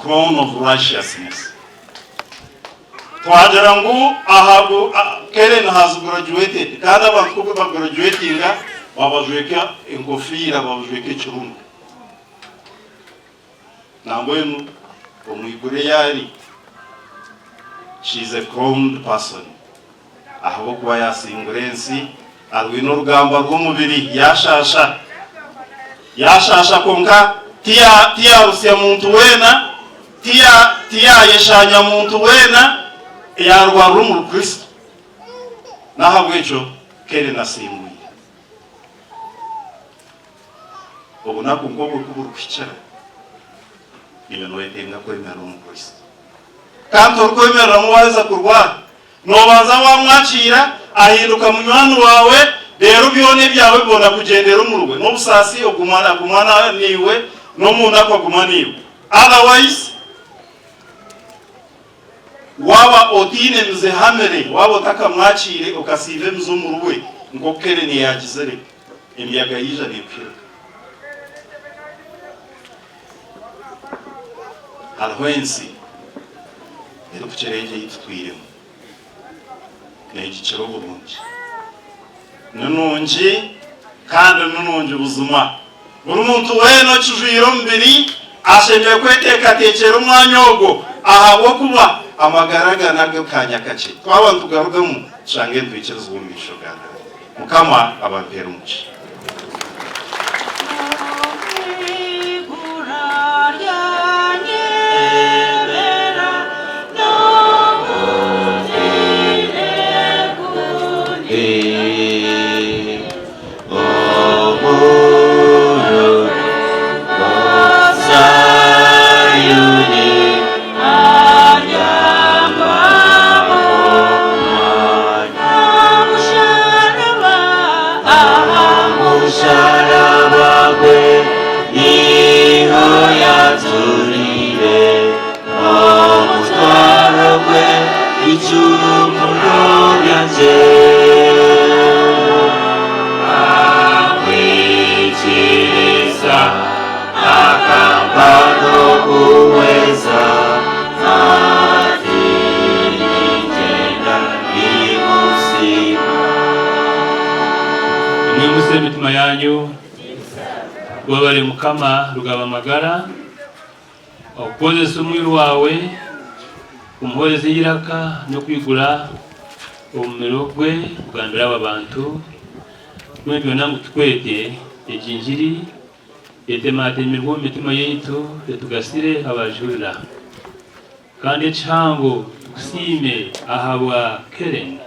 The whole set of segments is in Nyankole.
Crown of Righteousness. Twagira ngu aha Kellen has graduated kandi abantu ku bagraduatinga babajweka enkofiira, babajweka ekirunga. Nambwenu omu iguru ei ari, she is a crowned person ahabw'okuba yaasingura ensi, arwaine orugamba rw'omubiri yaashaasha. Yaashaasha kwonka tiyaarusya muntu weena, tiyaayeshaanya muntu weena, yaarwarira omuri Kristo. N'ahabw'ekyo Kellen asingwire. Obunaku nk'obwo ku burikuhikira, iwe noyetenga kwemerera omu Kristo. Kandi torikwemereramu waaheza kurwara. Noobanza waamwakiira, ahinduka munywani waawe, reero byona ebyawe bibona kugyendera omuriwe. N'obusaasi oguma aguma naiwe, n'omu naku aguma naiwe. Otherwise, waaba otaine mizi ehamire, waaba otakamwakiire okasiiba emizi omuriwe nk'oku Kellen yaagizire, Emiyaga yaija neekuhirika. Hariho ensi erikukira egi ei tutwiremu. Neegikira oburungi. Ni nungi kandi ni nungi buzima. Buri muntu weena okijwire omubiri ashemereire kweteekateekyera omwanya ogwo ahabw'okuba amagara aga n'ag'akaanya kakye. Twaba nitugarugamu tushange nitwikirizibwa omu maisho ga Ruhanga. Mukama abampeere omugisha. Mwimutsye emitima yaanyu, Webare Mukama rugaba amagara, okukozesa omwiru waawe kumuhoreza eiraka n'okwigura omumiro gwe kugambira aba bantu. Mbwenu nitwenda ngu tukwete egi ngiri etematemirwe omu mitima yaitu etugasire abagihurira. Kandi ekihango tukusiime ahabwa Kellen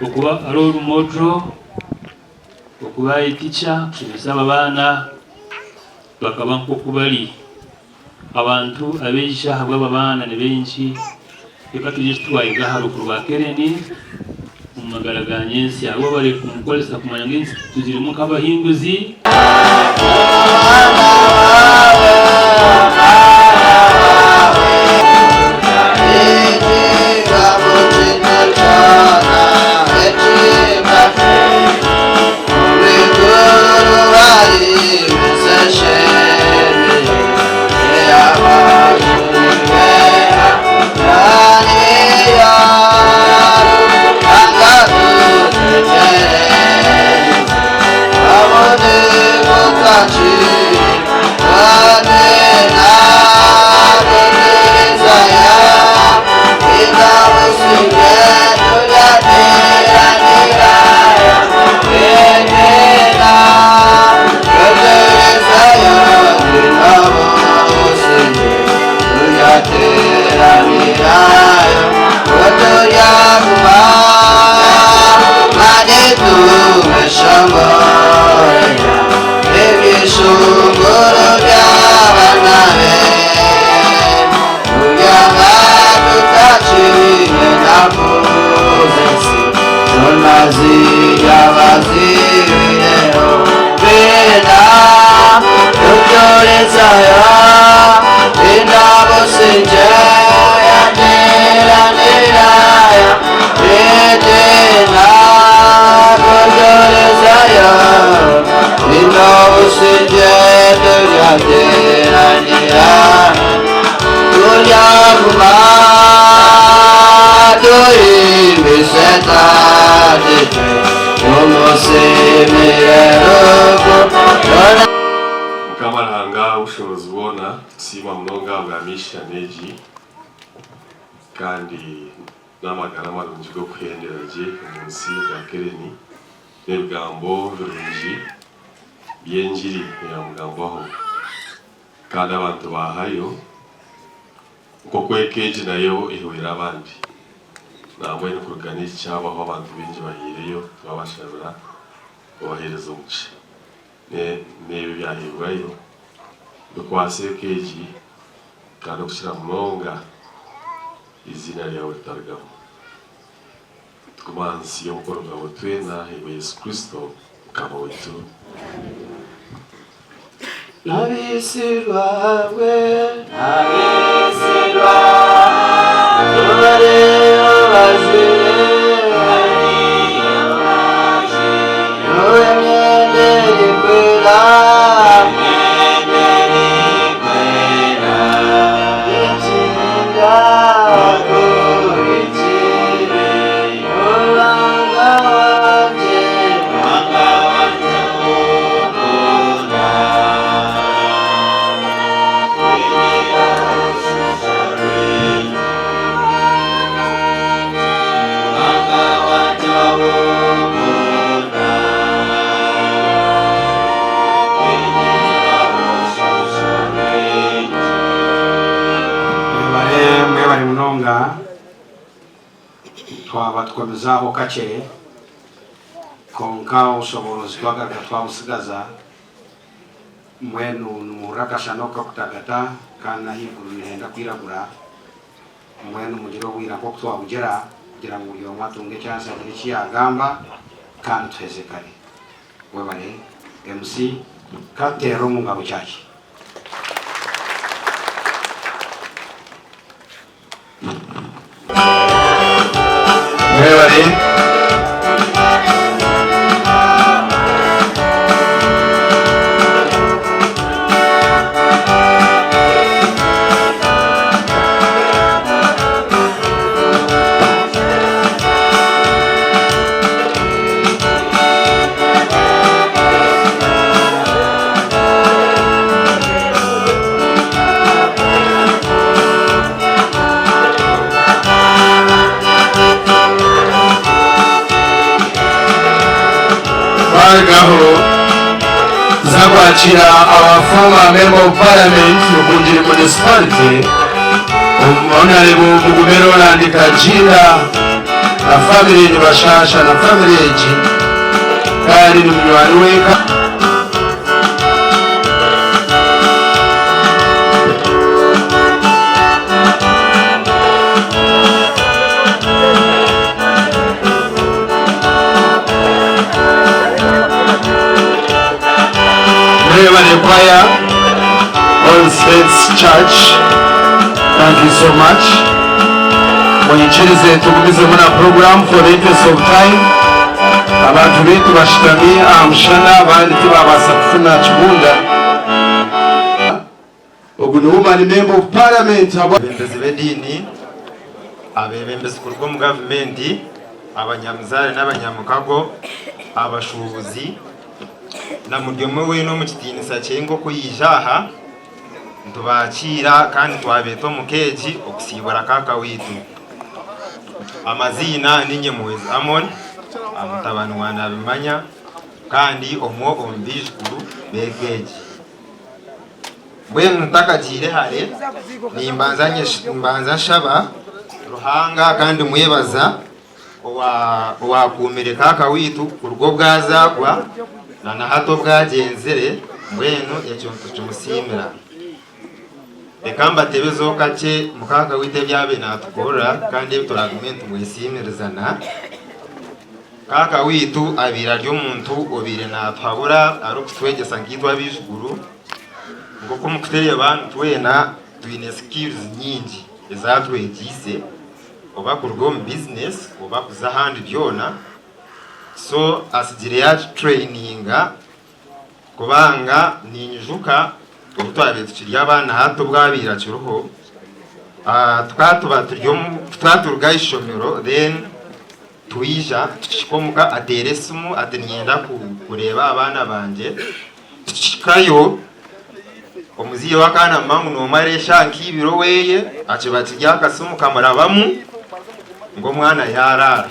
okuba role model, okuba a teacher, kushomesa aba baana bakaba nk'oku bari. Abantu abaija ahabw'aba baana ni baingi. Reka tugire eki twayega aha rufu rwa Kellen omu magara ga nyentsya. Webare kumukoresa kumanya ngu ensi tugirimu nk'abahinguzi. Twaguma tuhimbise Tata tumusiimire rukundo. Mukama Ruhanga w'obushoboorozi bwona, tukusiima munonga ahabwa mishani egi kandi n'amagara marungi g'okuhendera gye omu nsi ga Kereni n'ebigambo birungi by'engiri eyamugambwaho. Kandi abantu baahayo nk'oku eka egi nayo ehweire abandi. Nambwenu kuruga n'eki kyabaho abantu baingi bahaireyo twabashabira kubaheereza omugisha. N'ebi ebyaheebwayo bikwatse eka egi kandi okukira munonga eiziina ryawe ritarugamu. Tugume ahansi y'omukono gwawe twena, iwe Yesu Kristo Mukama waitu. N'abeesigwa be. N'abeesigwa tubareeba bajwaire. Nyowe emyenda erikwera. Mwebare mwebare munonga twaba tukomezaho kakye kwonka obushoborozi twagaruka twabusigaza mbwenu nimuhurira akashana oku kakutagata kandi n'ahaiguru nihenda kwiragura mbwenu mugire obwira nk'oku twabugira kugira ngu buri omwe atunge ekyansi agire eki yagamba kandi tuheze kare. Webare MC ka tuteerere omu ngaro kyaki. Mwebare. Twarugaho tuza kwakira our former member of parliament Rukungiri municipality Honorable Mugume Roland Kaginda na family nibashasha na family egi kandi ni munywani w'eka. Mwebale choir, All Saints Church, thank you so much. Munyikirize tugumizemu na program for the interest of time. Abantu baitu bashutami aha mushana abandi tibabaasa kufuna kibunda. Ogu ni woman member of parliament habwa. Abeebembezi b'ediini, abeebembezi kuruga omu gavumenti, abanyamuzaare n'abanyamukago, abashuubuzi na buri omwe weena omu kitiinisa kye nk'oku yaija aha, nitubakiira kandi twabeeta omu ka egi okusiibura kaaka waitu. Amaziina niinye Muhwezi Amon, mutabani wa Nabimanya kandi omwe omu baijukuru b'eka egi. Mbwenu ntakagiire hare, nimbanza nshaba Ruhanga kandi mwebaza owaakuumire kaaka waitu kuruga obu azaarwa na na hati obu agyenzire, mbwenu ekyo nitukimusiimira. Reka mbatebezeho kakye mukaaka waitu ebi abaire naatukorera kandi ebi turaagume nitumwesiimirizana. Kaaka waitu abaire ari omuntu obaire naatuhabura arikutwegyesa nkaitwe abaijukuru. Nk'oku murikutureeba twena twine skills nyingi ezi atwegyeise oba kuruga omu bizinesi oba kuza ahandi byona so atsigire yaatutureyininga kubanga ninyijuka obu twabaire tukiri abaana hati obu abaire akiriho. Tukaba tuba turi omu tukaba turuga aha ishomero then twija tukihika omuka ateera esimu ati niinyenda kureeba abaana bangye tukihikayo omuzaire we akaba naamanya ngu noomara eshaaha nk'ibiri oweeye akiba kiri akasimu kamurabamu ngu omwana yaaraara.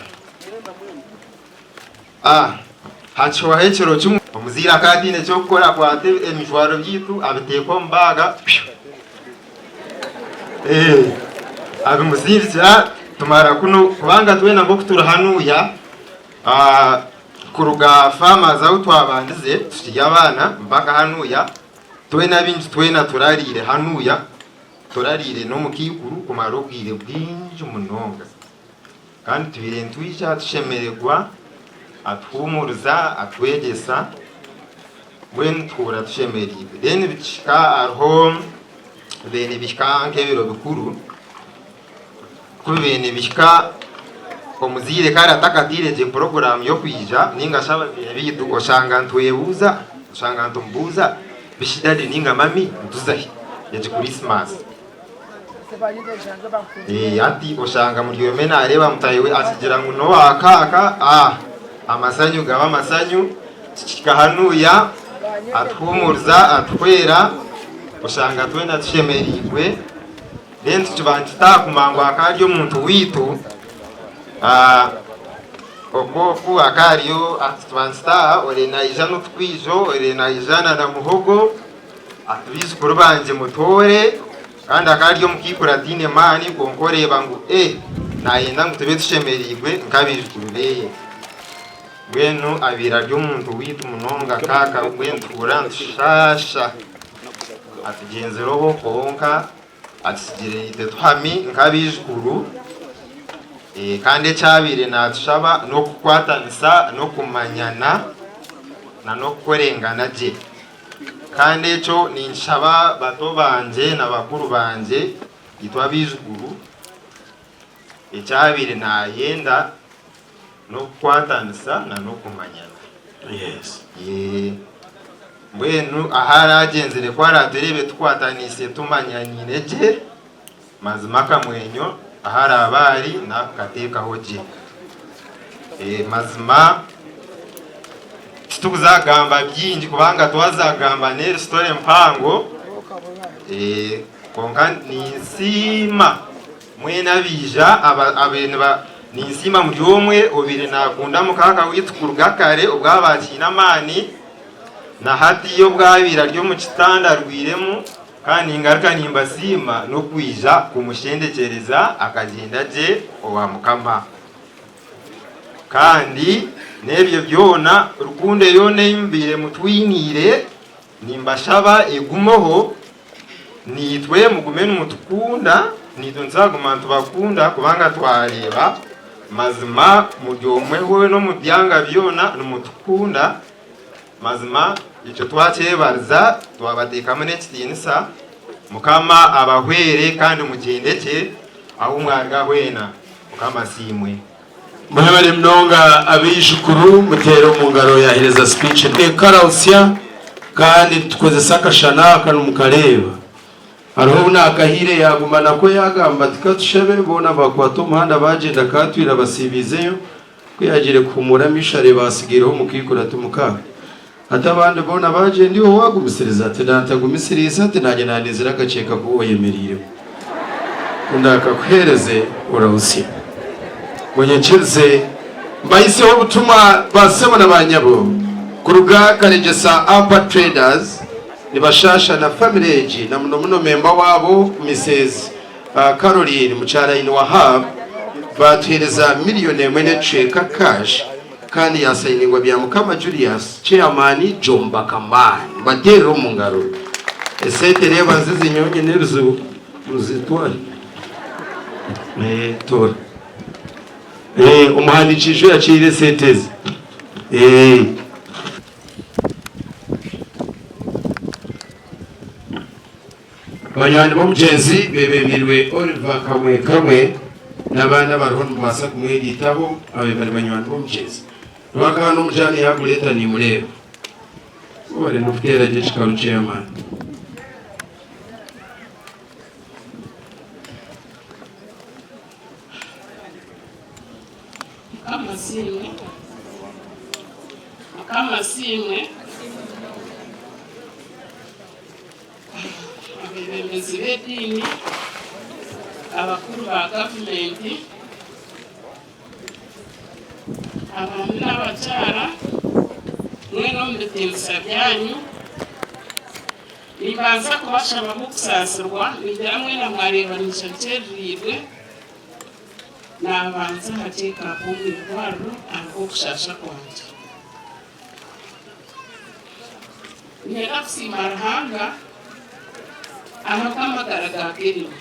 Hakihwaho ekiro kimwe omuzaire akaba ataine ky'okukora akwata ebijwaro byaitu abiteeka omu baaga abimuzindikira tumara kunu kubanga twena nk'oku turi hanuya kuruga farmers ahu twabandize tukiri abaana mpaka hanuya twena abaingi twena turariire hanuya turariire n'omukaikuru kumara obwire bwingi munonga. Kandi tubaire nitwija tushemererwa, atuhuumuriza, atwegyesa, mbwenu tuhurira tushemereirwe. Then bikihika hariho bibaire nibihika nk'ebiro bikuru, ku bibaire nibihika omuzaire kare atakataire gye puroguraamu y'okwija nainga shi abazaire baitu oshanga nitwebuuza, oshanga nitumubuuza bishi dadi nainga mami nituza hi egi kurisimasi? Hati oshanga muri omwe nareeba mutaahi we akigira ngu n'owa kaaka, amasanyu gaba amasanyu, tukihika hanuya atuhuumuriza atuhwera, oshanga twena tushemereirwe, then tukiba nitutaaha ngu akaba ari omuntu waitu, okwo oku akaba ariyo tukiba nitutaaha ori naija n'otukwijo, ori naija na muhogo. Ati, Baijukuru bangye mutoore. Kandi akaba ari omukaikuru ataine maani, kwonka oreeba ngu ee, naayenda ngu tube tushemereirwe nk'abaijukuru be. Mbwenu abaire ari omuntu waitu munonga kaaka, mbwenu tuhurira nitushaasha. Atugyenzireho kwonka atutsigire itwe tuhami nk'abaijukuru. Kandi eki abaire naatushaba n'okukwatanisa n'okumanyana n'okukorengana gye. Kandi ekyo ninkishaba bato bangye na bakuru bangye, itwe abaijukuru, eki abaire naayenda n'okukwatanisa na n'okumanyana. Yee. Mbwenu ahu araagyenzire ku araatureebe tukwataniise tumanyaniine gye, mazima akamwenyo ahu araabe ari naakukateekaho gye. Mazima titukuzagamba kugamba bingi kubanga twaza kugamba n'eri sitore mpango, kwonka ninsiima mwena abaija ninsiima buri omwe obaire nakunda mukaaka waitu kuruga kare obu aba akiine amaani na hati obu abaire ari omu kitanda arwairemu. Kandi ningaruka nimbasiima n'okwija kumushendekyereza akagyenda gye owa Mukama. Kandi n'ebyo byona, rukundo yoona ei mubaire mutwiniire, nimbashaba egumeho, naitwe mugume nimutukunda, naitwe nituzaguma nitubakunda kubanga twareeba mazima muri omwe hoona omu byanga byona nimutukunda. Mazima ekyo twakyebariza, twabateekamu n'ekitiinisa. Mukama abahwere kandi mugyende gye ahu mwaruga hoona. Mukama asiimwe. Mwebare munonga abaijukuru muteere omungaro yahereza speech Ekarahutsya kandi nitukozesa akashana aka nimukareeba hariho obu nakahaire yaguma nako yagamba ati katushabe boona bakwata omuhanda bagyenda katwire abasiibiizeyo Ku yaagiire kuhumuura amaisho areeba hatsigaireho omukaikuru ati, Muka, hati abandi boona baagyenda iwe waagumisiriza? Ati, Naantagumisiriize, ati, Naanye naaninzire akakyeka ku oyemereireho. Ku ndaakakuheereze, orahutsya. Munyikirize mbahiseho obutumwa ba sebo na ba nyabo kuruga Karegyesa Upper Traders nibashaasha na famire egi na muno muno memba waabo Mises Caroline Mukyaraini Wahab baatuheereza miriyoni emwe n'ekicweka cash kandi yaasayiningwa Byamukama Julius Chairman Jombaka Man. Mbateerere omu ngaro. Esente reeba nzizi nyowe nyine ebizibu muzitware. Eh, tora. Eh, omuhandiiki ijo yakiire esente ezi. Eh. Banywani b'omugyenzi beebembirwe Oliver Kamwekamwe n'abandi abariho nimubaasa kumwegaitaho ababaire bari banywani b'omugyenzi. Rwaka hanu omujaani yaagureeta nimureeba. Webare n'okuteera gye ekikaru chairman. Mukama asiimwe. Mukama asiimwe. Abeebembezi b'ediini, abakuru ba gavumenti, abaami n'abakyara, mwena omu bitiinisa byanyu, nimbanza kubashaba kusaasirwa, ningira mwena mwareeba naija nkyerereirwe. Naabanza aha check-up omu irwariro ahabw'okushaasha kwangye. Niinyenda kusiima Ruhanga ahabw'amagara ga Kellen.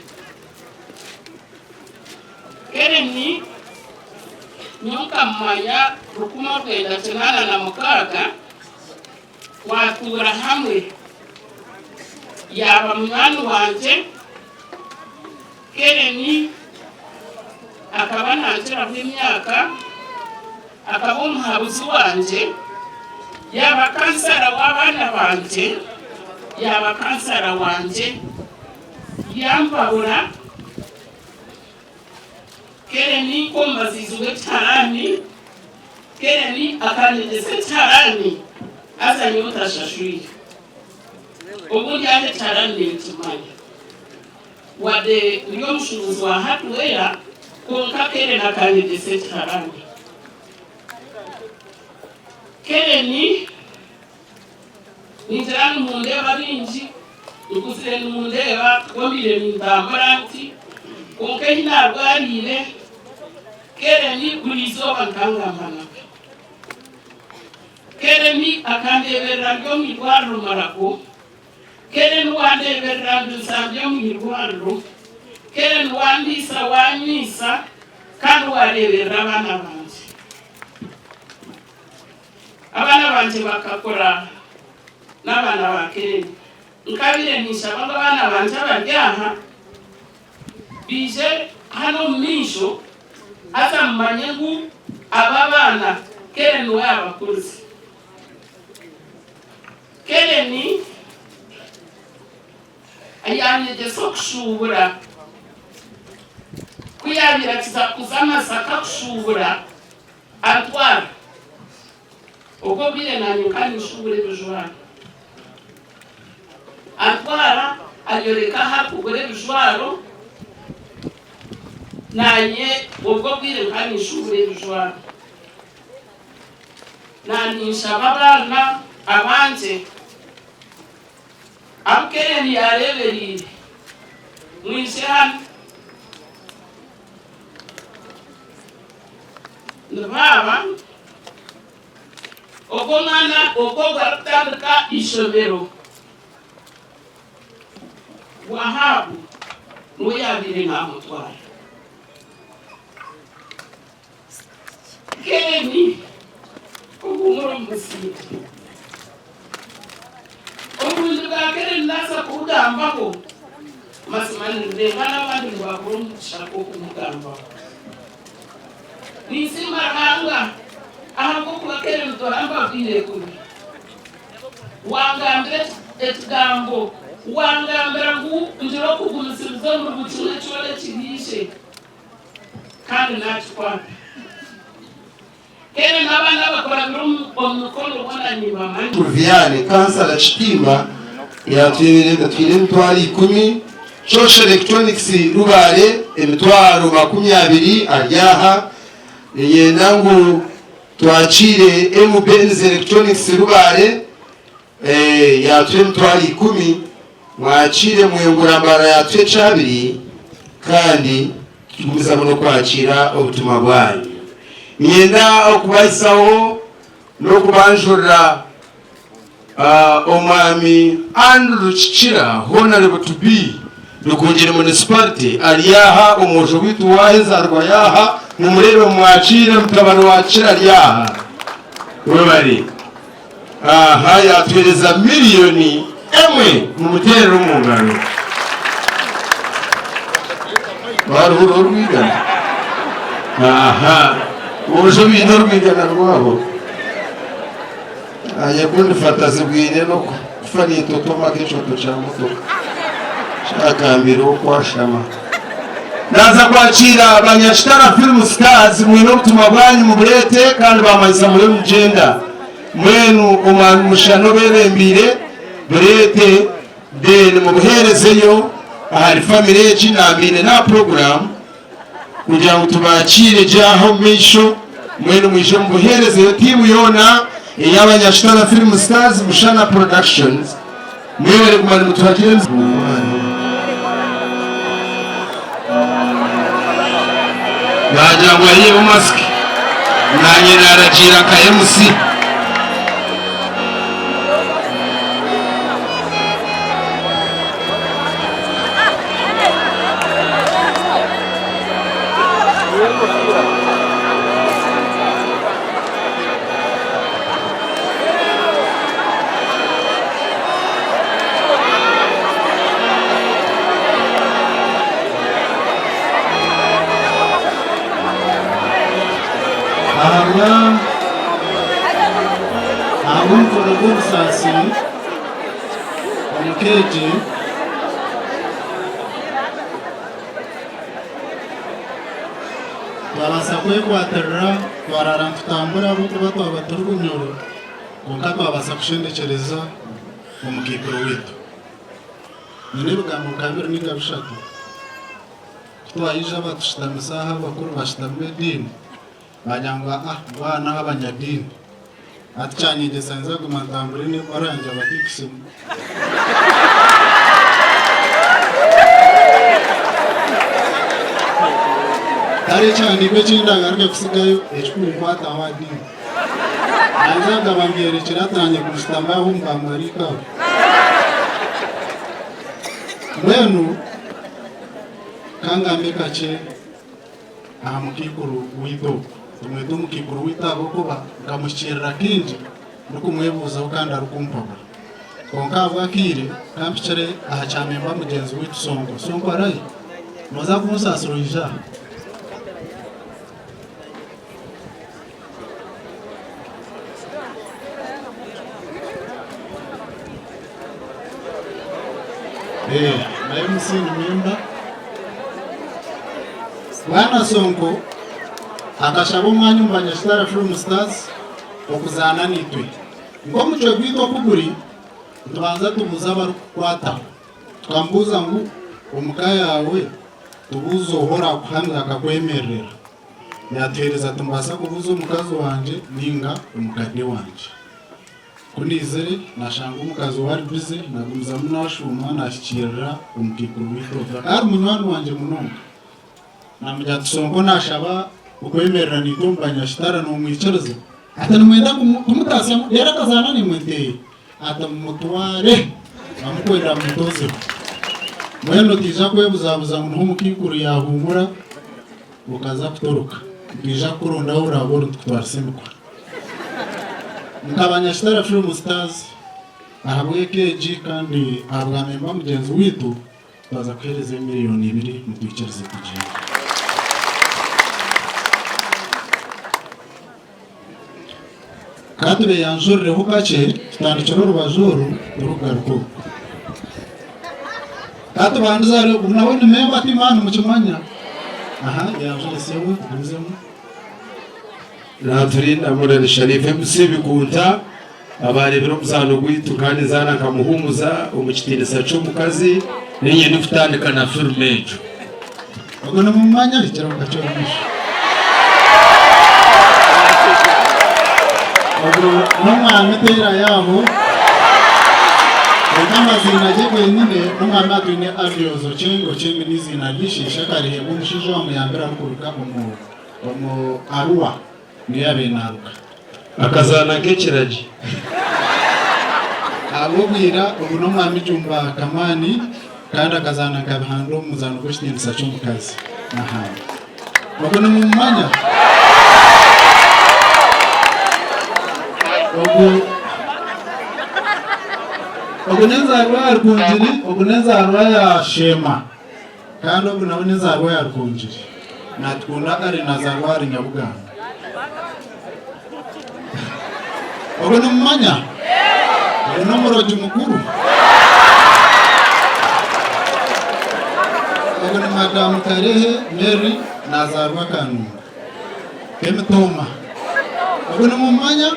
Kellen nyowe nkamumanya 1986 twatuura hamwe yaaba munywani wangye. Kellen akaba nankiraho emyaka, akaba omuhabuzi wangye, yaaba kansara w'abaana bangye, yaaba kansara wangye, yampabura. Kellen nk'omubaziizi w'ekiharani, Kellen akanyegyesa ekiharani haza nyowe ntashashwire. Obundi aha ekiharani ninkimanya. Wadde ndi omushuubuzi wa hardware, kwonka Kellen akanyegyesa ekiharani. Kellen ningira nimundeeba baingi, nkuzire nimundeeba ngumire nintambura nti, kwonka ehi naarwariire, Kellen buri izooba nkangamba nawe. Kellen akandeeberera ndi omu irwariro Mulago. Kellen wandeeberera ndi Nsambya omu irwariro, Kellen wandiisa wanywisa kandi wareeberera abaana bangye. Abaana bangye bakakura n'abaana ba Kellen. Nkabaire ninshaba ngu abaana bangye abari aha baije hanu omu maisho haza mumanye ngu aba abaana Kellen niwe yabakurize. Kellen yaanyegyesa okushuubura. Ku yaabaire akiza kuza Masaka kushuubura, antwara. Obwo obwire naanye nkaba ninshuubura ebijwaro. Antwara anyoreka ahu arikugura ebijwaro, naanye obwo obwire nkaba ninshuubura ebijwaro. Naninshaba abaana abangye abu Kellen yareeberiire mwije hanu. Nibaaba ogwo omwana ogwo ogu arikutandika eishomero Wahabu niwe yaabaire naamutwara. Keni ohuumure omu busingye. Oburungi bwa Kellen naza kubugambaho, mazima nindeeba n'abandi nibabura omugisha gw'okumugambaho. Ninsiima Ruhanga ahabw'okuba Kellen torambabwire kubi. Wangambira ekigambo, wangambira ngu ngire okugumisiriza omuri buri kimwe kyona ekiriije. Kandi naakikwata. Kene n'abaana abakurabira omu mikono boona nimbamanya. Viviane, Kansala Kitimba yatwemerera atwire emitwaro ikumi, Chosha Electronics Rubare emitwaro 20 ari aha, niinyenda ngu twakiire M Benz Electronics Rubare Yaatuha emitwaro ikumi, mwakiire Mwengura Mbarara yaatuha ekyabiri kandi tugumizamu n'okwakiira obutumwa bwanyu. Niinyenda okubahisaho n'okubanjurira Omwami Andrew Kikira Honarable to be Rukungiri Municipality ari aha, omwojo waitu waaheza arwayo aha, mumureebe mumwakiire, mutabani wa Kikira ari aha. Webare. Aha yatuhereza miriyoni emwe mumuterere omu ngaro. Baruhura orwigana. Aha bojo baine orwigana rwabo. Naanye ku ndifata zibwine n'okufa nintotoma nk'ekyoto kya motoka. Kyagambire okwashama. Naaza kwakiira Banyakitara Film Stars mwine obutumwa bwanyu mubureete kandi baamanyisa muriyo nimugyenda. Mbwenu Omwami Mushana obeebembeire bureete then mubuheerezeyo ahari famire egi naambaine n'aha puroguraamu kugira ngu tubaakiire gye aha omu maisho. Mbwenu mwije mubuheerezeyo tiimu yoona ey'Abanyakitara Film Stars Mushana Productions. Mwebare kuguma nimutuhagira emizaano. Baagira ngu ayiheho masiki nanye naragiira nka MC. Ahabwa ahabw'omukono gw'obusaasi omu keegi. Twabaasa kwekwatirira twaraara nitutambura ahabw'okuba twaba turi bunyoro kwonka twabaasa kushendekyereza omukaikuru waitu. Nyine ebigambo nka bibiri ninga bishatu. Ku twaija batushutamisa aha abakuru bashutami b'ediini baagira ngu ah mbwenu aha abanyadiini. Hati kyanyegyesa ninza kuguma ntambure n'ebara yangye abatiikisimu. Tari ekihandiiko ekindagaruke kusigayo ekikunkwataho aha diini. Naija kugaba mbyerekire hati nanye kunshutama aho omu bamaraika abo. Mbwenu kangambe kakye. aha mukaikuru waitu ogwo. Tumweta omukaikuru waitu ahabw'okuba nkamuhikiirira kaingi ndikumwebuuzaho kandi arikumpabura. Kwonka ahabw'akaire ka mpikire aha kya memba mugyenzi waitu Sonko. Sonko arahi? Nooza kunsaasira oije aha? Eh, na MC ni memba. Bwana Sonko akashaba omwanya omu Banyakitara Film Stars okuzaana naitwe. Nk'omucwe gwaitu oku guri, nitubanza tubuuza abarikukukwataho. Tukamubuuza ngu omu ka yaawe tubuuze oha oraakuhamira akakwemererera. Yaatuheereza ati Nimbaasa kubuuza omukazi wangye nainga omukade wangye. Ku naizire, naashanga omukazi we ari bize, naagumizamu naashuuma naahikiirira omukaikuru waitu ogwo. Akaba ari munywani wangye munonga. Naamugira nti, Sonko naashaba okwemerera naitwe omu banyakitara, noomwikiriza? Ati, Nimwenda kumutaasyamu reero akazaana naimwe? Nti, Eeh. Ati, Mumutware, amukwenda mumutozeho. Mbwenu otaija kwebuzabuza ngu niho omukaikuru yaahuumura. Okaza kutoroka, nitwija kukuronda ahu oraabe ori nitukutwarisa emikono. Nka Banyakitara Film Stars, ahabw'eka egi kandi ahabwa memba mugyenzi waitu, twaza kuheereza emiriyooni ibiri mutwikirize tugyende. Ka tubeyanjurireho kakye tutandikire orubaju oru turikugaruka oku. Ka tubandize ahari ogu nawe ni memba ti maani mukimanya. Aha yanjure sebo tugumizemu. Naturinda Murani Sharif MC Bikunta abarebire omuzaano gwaitu kandi nzaana nkamuhumuza omu kitiinisa ky'omukazi. Ninye ndikutandika na firimu egyo. Ogwo nimumumanya ahikire omu kakye omu maisho. Ogwo n'omwami Teera yaabo. Kwonka amaziina gye genyine n'omwami Atwine Abios Ochieng. Ochieng n'eiziina ry'ishe. Ishe akariheebwa omushaija owamuyambire arikuruga omu omu Arua niyo yaabaire naaruga. Akazaana nk'ekiragi. Ahabw'obwira, ogu n'omwami Jumba Kamani kandi akazaana nka Bihanda omu muzaano gw'ekitiinisa ky'omukazi. N'ahandi. Ogu nimumumanya? Ogu ogu n'enzaarwa ya Rukungiri, ogu n'enzaarwa ya Sheema kandi ogu nawe n'enzaarwa ya Rukungiri. Natukunda ari nazaarwa ahari Nyabuganda. Ogu nimumanya? Ogu n'omurogi mukuru. Ogu ni. Madamu Karehe Mary nazaarwa Kanunga. Kemitooma. Ogu nimumumanya?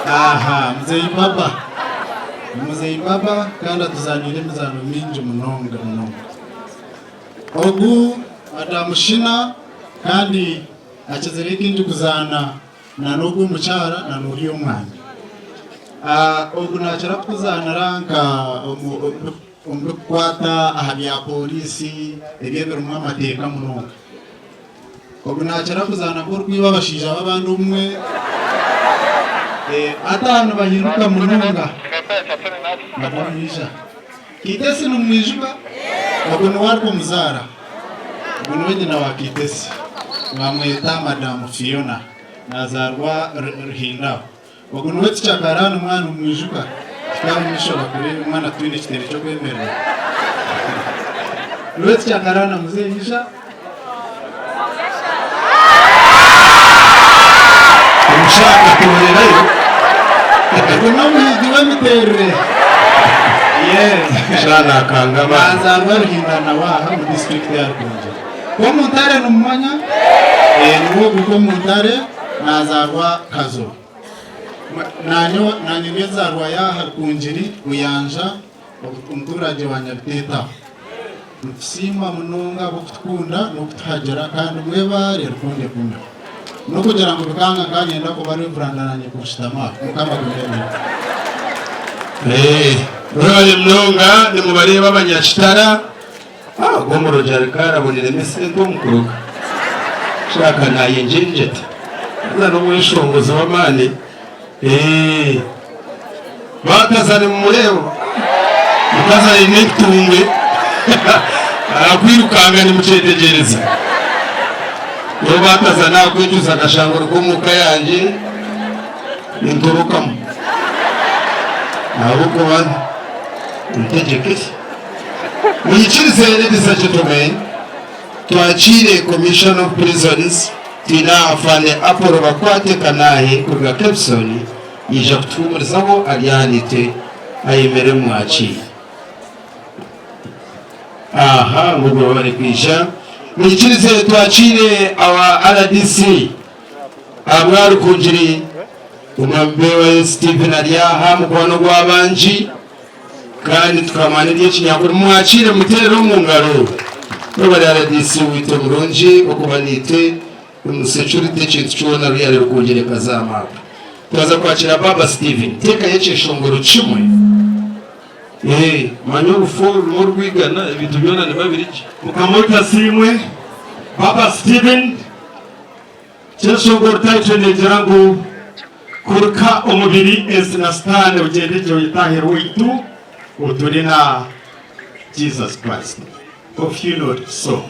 Aha, Muzeeyi Baba. Ni Muzeeyi Baba kandi atuzaniire emizaano mingi munonga munonga. Ogu Madamu Shina kandi akizire kaingi kuzaana na n'ogu omukyara na n'oriya omwami. Ogu nakira kutuzaanira nka omu birikukwata aha bya pooriisi ebyo ebirimu amateeka munonga. Ogu nakira kuzaana nk'orikwiba abashaija b'abandi obumwe. Hati aha nibahinduka munonga. Madamu ija. Kaitesi nimumwijuka? Ogu niwe arikumuzaara. Ogu niwe nyina wa Kaitesi. Bamweta Madamu Fiona. Nazaarwa Ruhinda aho. Ogu niwe Ticha Karani omwana nimumwijuka? Hika omu maisho bakureebe omwana twine ekitebe ky'okwemerera. Niwe Ticha Karani muzeeyi ija. Omushaka torerayo. Ogu n'omuhigi w'emiterere. Yes. Shana akanga amaani. Nazaarwa Ruhinda nawe aha omu disiturikiti ya Rukungiri. Komuntare nimumanya? Niwe ogu Komuntare nazaarwa Kazo. Nanye nyezaarwa y'aha Rukungiri Buyanja omuturage wa Nyabiteeta. Nitusiima munonga ahabw'okutukunda n'okutuhagira kandi mwebare rukundo ekume. N'okugira ngu bikanga nkanyenda kuba Reverand nanye kushutama aha. Mukama agume naitwe. Mwebare munonga nimubareeba abanyakitara. Ogwo omurogi arikaraburira esente omukuruga. Shaka nayenjenjeta. Haza n'omweshongozi w'amaani. Bakaza nimumureeba. Mukazi aine ekitungwe. Akwirukanga nimukyetegyereza. Nyowe bakaza nakwejusa akashanga ori omuka yangye nintorokamu. Ahabw'okuba ntegyeke. Mwikirize ladies and gentlemen, twakiire Commissioner of Prisons twine Afande Apollo Bakwate Kanahe kuruga Kepson yaija kutuhumurizaho ari aha naitwe ayemere mumwakiire. Aha ngu baba kwija. Mwikirize twakiire awa RDC ahabwa Rukungiri Omwami Stephen ari aha mukwano gw'abangi kandi tukamanya eby'ekinyankore. Mumwakiire mumuteerere omu ngaro. Webare RDC waitu omurungi okuba naitwe omu security ekintu kyona ruyare Rukungiri ekaza aha map. Twaza kwakira Baba Stephen. Teekayo ekyeshongoro kimwe. Manya orufu orurimu orwigana ebintu byona nibiba biri gye. Mukama waitu asiimwe. Baba Stephen, Kyeshongoro title negira ngu Kuruka omubiri ensi na sitaane ogyende gye oyetahire owaitu oture na Jesus Christ. Of you not so.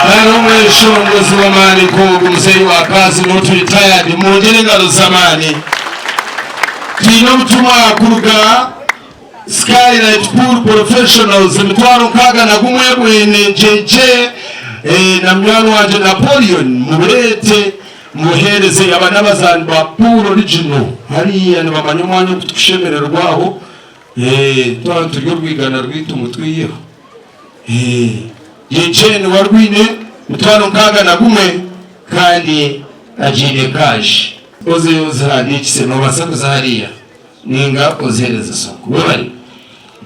Kandi omweshongozi w'amaani nk'ogu muzeeyi wa kazi not retired mwongyere engaro z'amaani. Twine obutumwa kuruga Skylight Pool Professionals emitwaro 61 bwine JJ eh, na munywani wangye Napoleon mubureete mubuheereze aba n'abazaani ba Pool Original hariya nibamanya omwanya ogu tukushemererwaho eh, twaba turi orwigana rwaitu mutwiheho. JJ niwe arwine emitwaro 61 kandi agiine cash. Ozeyo ozihandiikise noobaasa kuza hariya ninga oziheereze Sonko. Webare.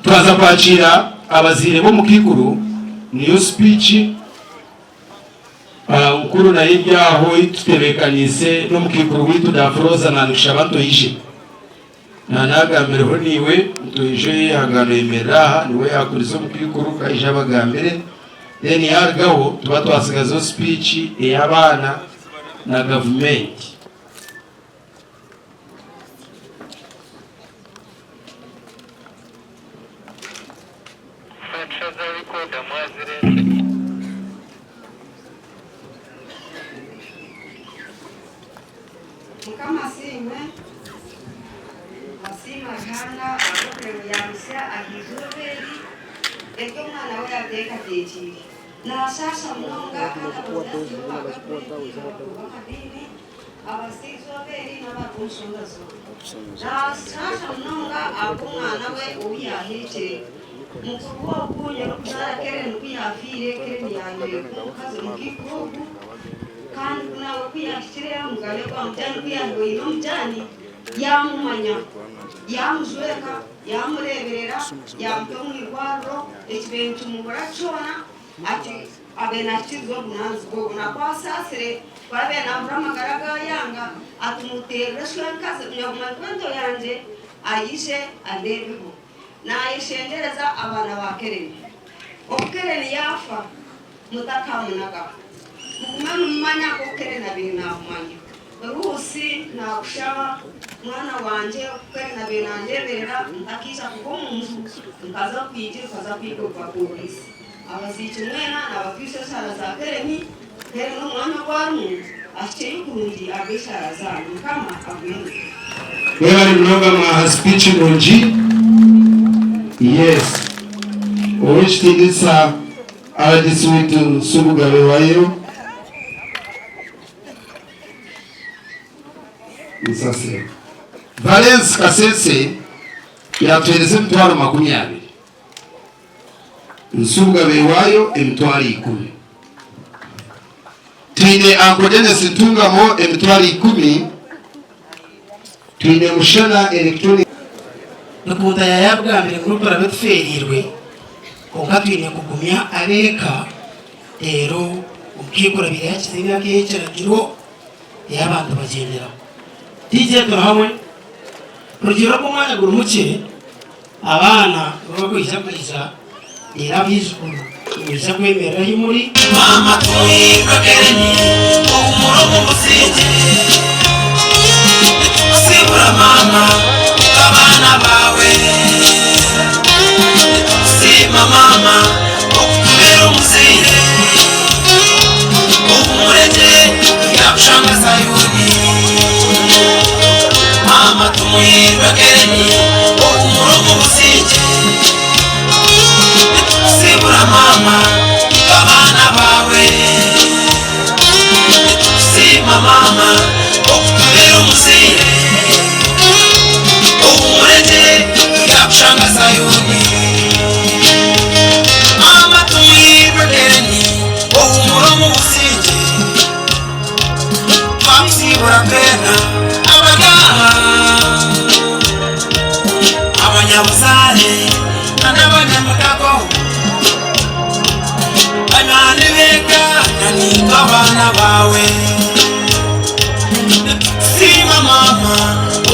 Twaza kwakiira abazaire b'omukaikuru niyo speech nkuru nayo eri aho ei tutebeekaniise n'omukaikuru waitu Dafroza naanikushaba ntoije. Naanagambireho naiwe ntoije oyehangane oyemerere aha niwe yaakuriza omukaikuru ku aije abagambire then yaarugaho tuba twatsigazaho speech ey'abaana na gavumenti. Mukama asiimwe, Asiima Ruhanga ahabw'okureeba yaamutsya aha izooba eri eri omwana we yaateekateekiire. Naashaasha munonga kandi abazaire be ba gavumenti, abakuru b'amadiini, abasya eizooba eri n'abari omu nshonga zoona. Naashaasha munonga ahabw'omwana we ou yaaheekire. Mukuru we ogu ny'orikuzaara Keren ku yaafiire, Keren yaabaire omukazi omukaikuru ogu. Kandi ku nawe ku yaahikire aha mugane gwa Mujani, ku yaahiwaine Omujani, yaamumanya, yaamujweka, yaamureeberera, yaamuta omu irwariro, ekibaire nikimubura kyona, ati abe nahikiiriza obuvunaanizibwa obu. Na ku asaasire, ku abaire naahurira amagara gaayanga, ati muteerere shwenkazi, nyabumarikwe ento yangye, aije andeebeho. Naayeshengyereza abaana ba Kereni. Obu Kereni yaafa, Mutakamunagaho. Mugume nimumanya nk'oku Keren abaire naamumanya. Ruusi, naakushaba, mwana wangye, oku Keren abaire nandeeberera ntakaija kuva omu nju, nkaza kwija nkaza kwigurwa pooriisi. Abaziiki mwena naabatwisa eshaara za Keren. Keren omwanya ogu arimu ahikyeyo kurungi ahabw'eshaara zaanyu. Mukama agume naimwe. Mwebare munonga mwaha speech nungi. Yes. Ow'ekitiinisa. RDC waitu Nsubuga Bewayo Nsasira Valens Kasese yatuhereza emitwaro 20. Nsubuga Bewayo 100,000. Twine Uncle Denis Ntungamo 100,000. Twine Mushana Electronic. Rukunta yaayabugambire ngu n'obu turaabe tufeereirwe, kwonka twine kugumya ab'eka reero omukaikuru abaire yaakiza emyaka ey'ekiragiro ei abantu bagyenderaho. TJ Turihamwe, Kurugiirira oku omwanya guri mukye, abaana nibo barikwija kwija reero abaijukuru nibaija kwemerera ahi muri. Maama Tumuhirwe Kereni ohumura omu busingye Nitukusibura maama nk'abaana baawe Nitukusiima maama okutubeera omuzaire Ohumure gye turyakushanga Sayuuni Maama Tumuhirwe Kereni ohumure omu busingye Nitukusibura maama nk'abaana baawe Nitukusiima maama okutubeera omuzaire Ohumure gye turyakushanga Sayuuni Maama Tumuhirwe Kereni ohumure omu busingye Twakusiibura twena abari aha Abanyabuzaare na n'abanyamikago Banywani b'eka na naitwe abaana baawe Nitukusiima maama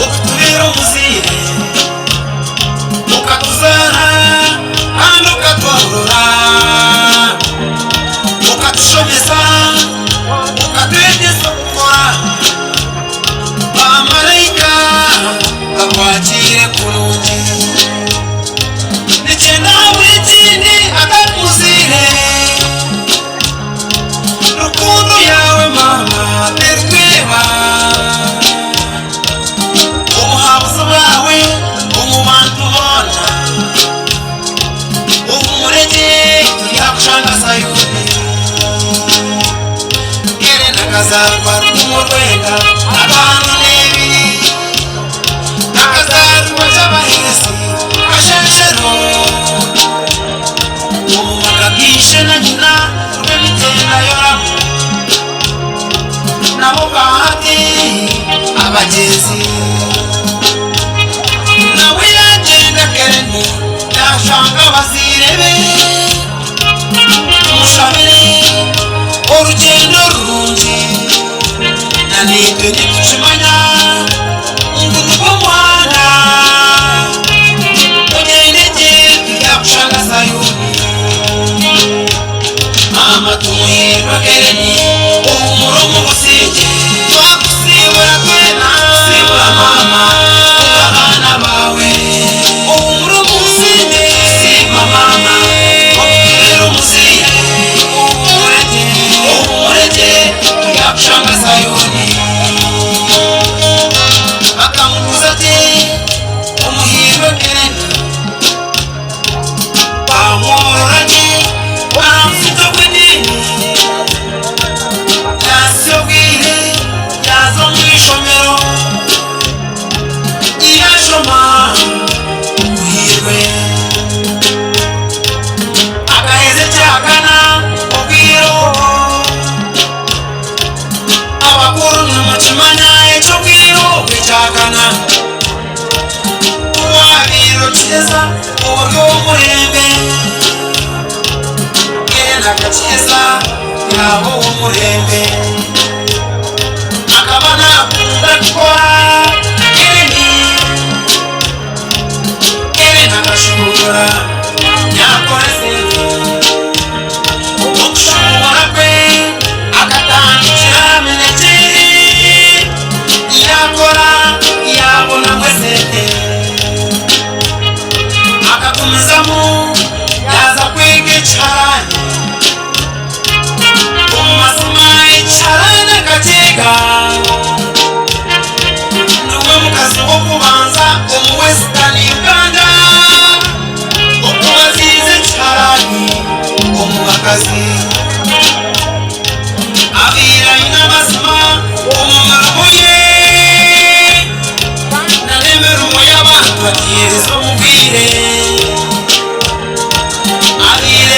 okutubeera omuzaire Okatuzaara kandi okatworora Okatushomesa okatwegyesa okukora Baamaraika bakwakiire kurungi Nikyenda habura ekindi atari muzaire Rukundo yaawe maama terikweeba Obuhabuzi bwawe omu bantu boona Ohumure gye turyakushanga Sayuuni Helen akazaarwa rukumu rwenda ataano n'ebiri Akazaarwa Kyabaheesi Kashenshero Omu maka g'ishe na nyina Rwemigyenda Yoramu Nabo bahati abagyenzi Nawe yaagyenda Kereni yaashanga abazaire be Tumushabire orugyendo rurungi Na naitwe nitukimanya ngu nigwo muhanda Ogyende gye turyakushanga Sayuuni Maama Tumuhirwe Kereni ohumure omu busingye Twakusiibura twena Siibura maama nk'abaana baawe Ohumure omu busingye Siima maama okutubeera omuzaire Ohumure gye ohumure gye turyakushanga Sayuuni Bakamukuza gye Omuhirwe Kereni Baamworora gye aha musito gw'ediini Yaahitsya obwire yaaza omu ishomero Yaashoma Omuhirwe Akaheza ekyakana obwire obwo Abakuru nimukimanya eky'obwire obwo ekyakana Ku waabaire okiheza ori ow'omurembe, Mbwenu akakiheza yaaba ow'omurembe. Akaba naakunda kukora Ellen. Ellen akashuubura yaakora esente. Okushuubura kwe akatandikira aha minekye yaakora yaabonamu esente. Akagumizamu yaaza kwega ekiharaani. Omu mazima ekiharaani akakyega. Niwe mukazi w'okubanza omu Western Uganda okubaziiza ekiharaani omu bakazi. Abaire aine amazima omu mirimo ye na n'emirimo y'abantu agiheereza omu bwire. Abaire.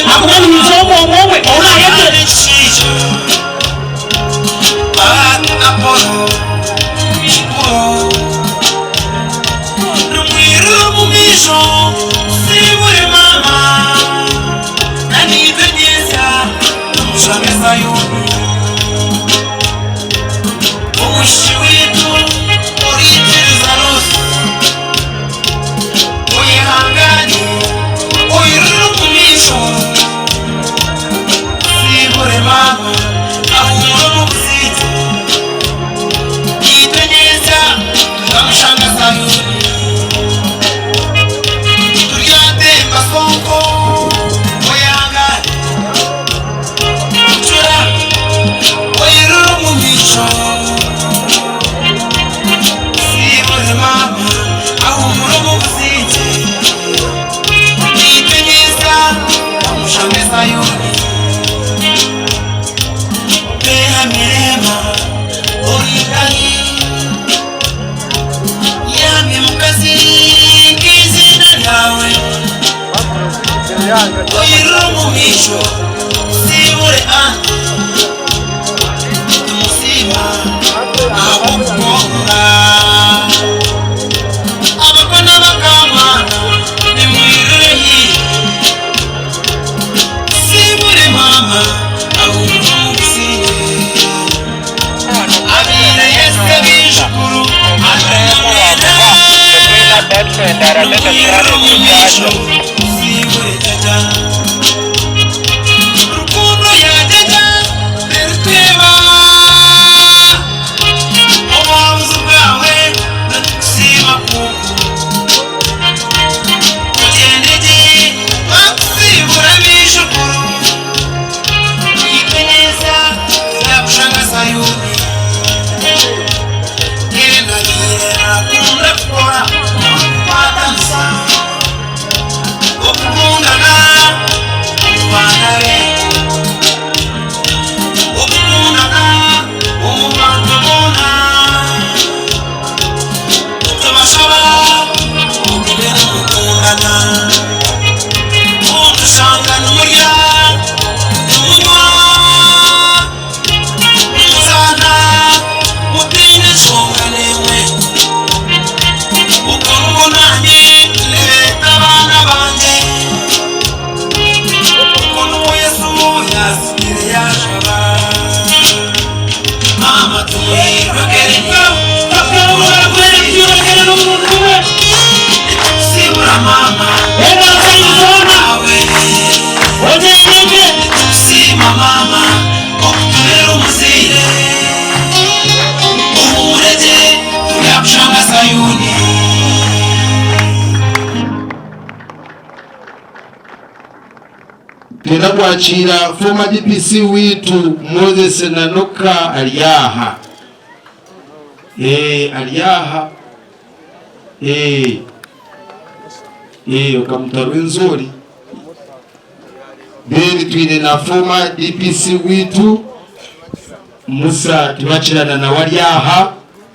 Ahakuba niinyija omwe omwe omwe ou naayenzire. Twenda kwakiira former DPC waitu Moses Nanoka ari aha. Eh, ari aha. Eh. Eh, okamutwa Rwenzori. Then twine na former DPC waitu Musa Tibakirana nawe ari aha,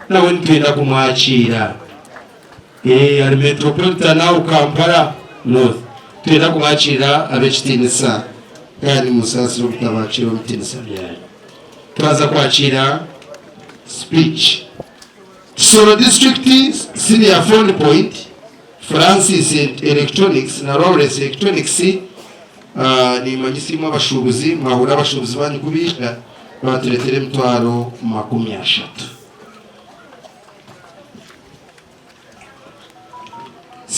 nawe nitwenda kumwakiira. Eh, ari Metropolitan aho Kampala North. Twenda kubakiira ab'ekitiinisa kandi musaasire obutabakiira omu bitiinisa byanyu. Twaza kwakiira speech. Kisoro District Senior Phone Point, Francis Electronics na Lawrence Electronics uh, nimanyisa imwe abashuubuzi mwahurira abashuubuzi banyu kubaija batureetera emitwaro 30.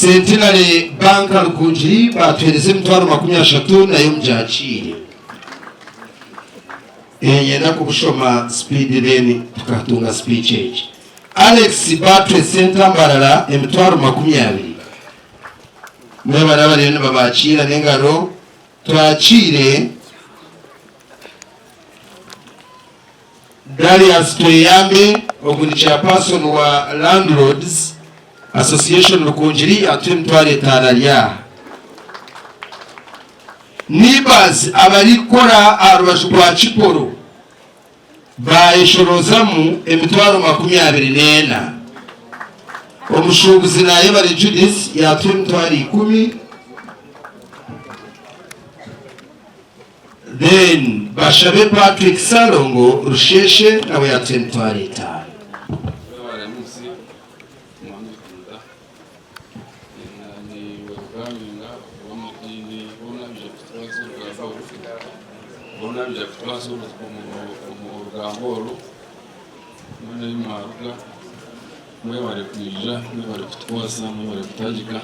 Centenary Bank Rukungiri baatuheereza emitwaro 30 nayo mugyakiire. Niinyenda kubushoma speed then tukatunga speech egi. Alex Battery Centre Mbarara emitwaro 20. Mwebare abariyo nibabakiira n'engaro. Twakiire Darius Tweyambe, ogu ni chairperson wa Landlords Association Rukungiri atuha emitwaro etaano ari aha. Neighbours abarikukora aha rubaju rwa Kiporo bayeshorozamu emitwaro 24. Omushuubuzi Nayebare Judith yatuha emitwaro ikumi. Then Bashabe Patrick Ssalongo Rusheshe nawe yatuha 50,000. Webare munsi mwami Kunda ni welcominga ab'amadiini boona baija kutwaza orugamba oru boona baija kutwaza orugamba oru mwena ahi mwaruga mwebare kwija mwebare kutwasa mwebare kutagika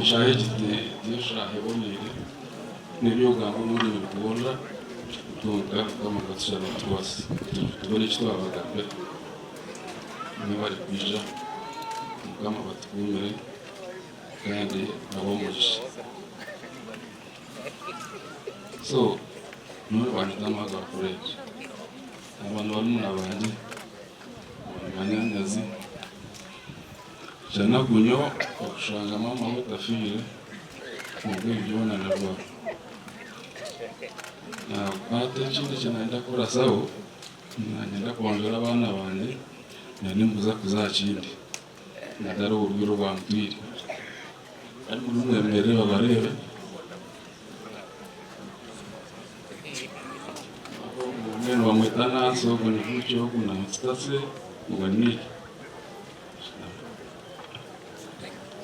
eshaaha egi tiyo eshaaha eboneire N'eby'okugamba obundi nibikuburira kwonka Mukama akatushaba kutubaasa tubone eki twabagambira. Mwebare kwija, Mukama abatukuumire kandi abahe omugisha. So nyowe banyeta Magwa Fred, aba ni barumuna bangye, aba ni banyanyazi. Kyanaku nyowe okushanga maama we otafiire. Kwonka ebi byona nibibaho. Hati ekindi eki nayenda kurasaho, nanyenda kwanjura abaana bangye nari nimbuza kuza aha kindi hatari oburwaire obwantwire. Kandi mwemerere babareebe. Ogu nibamweta Nansi, ogu ni Buki, ogu ni Sitase, ogu ni Nick.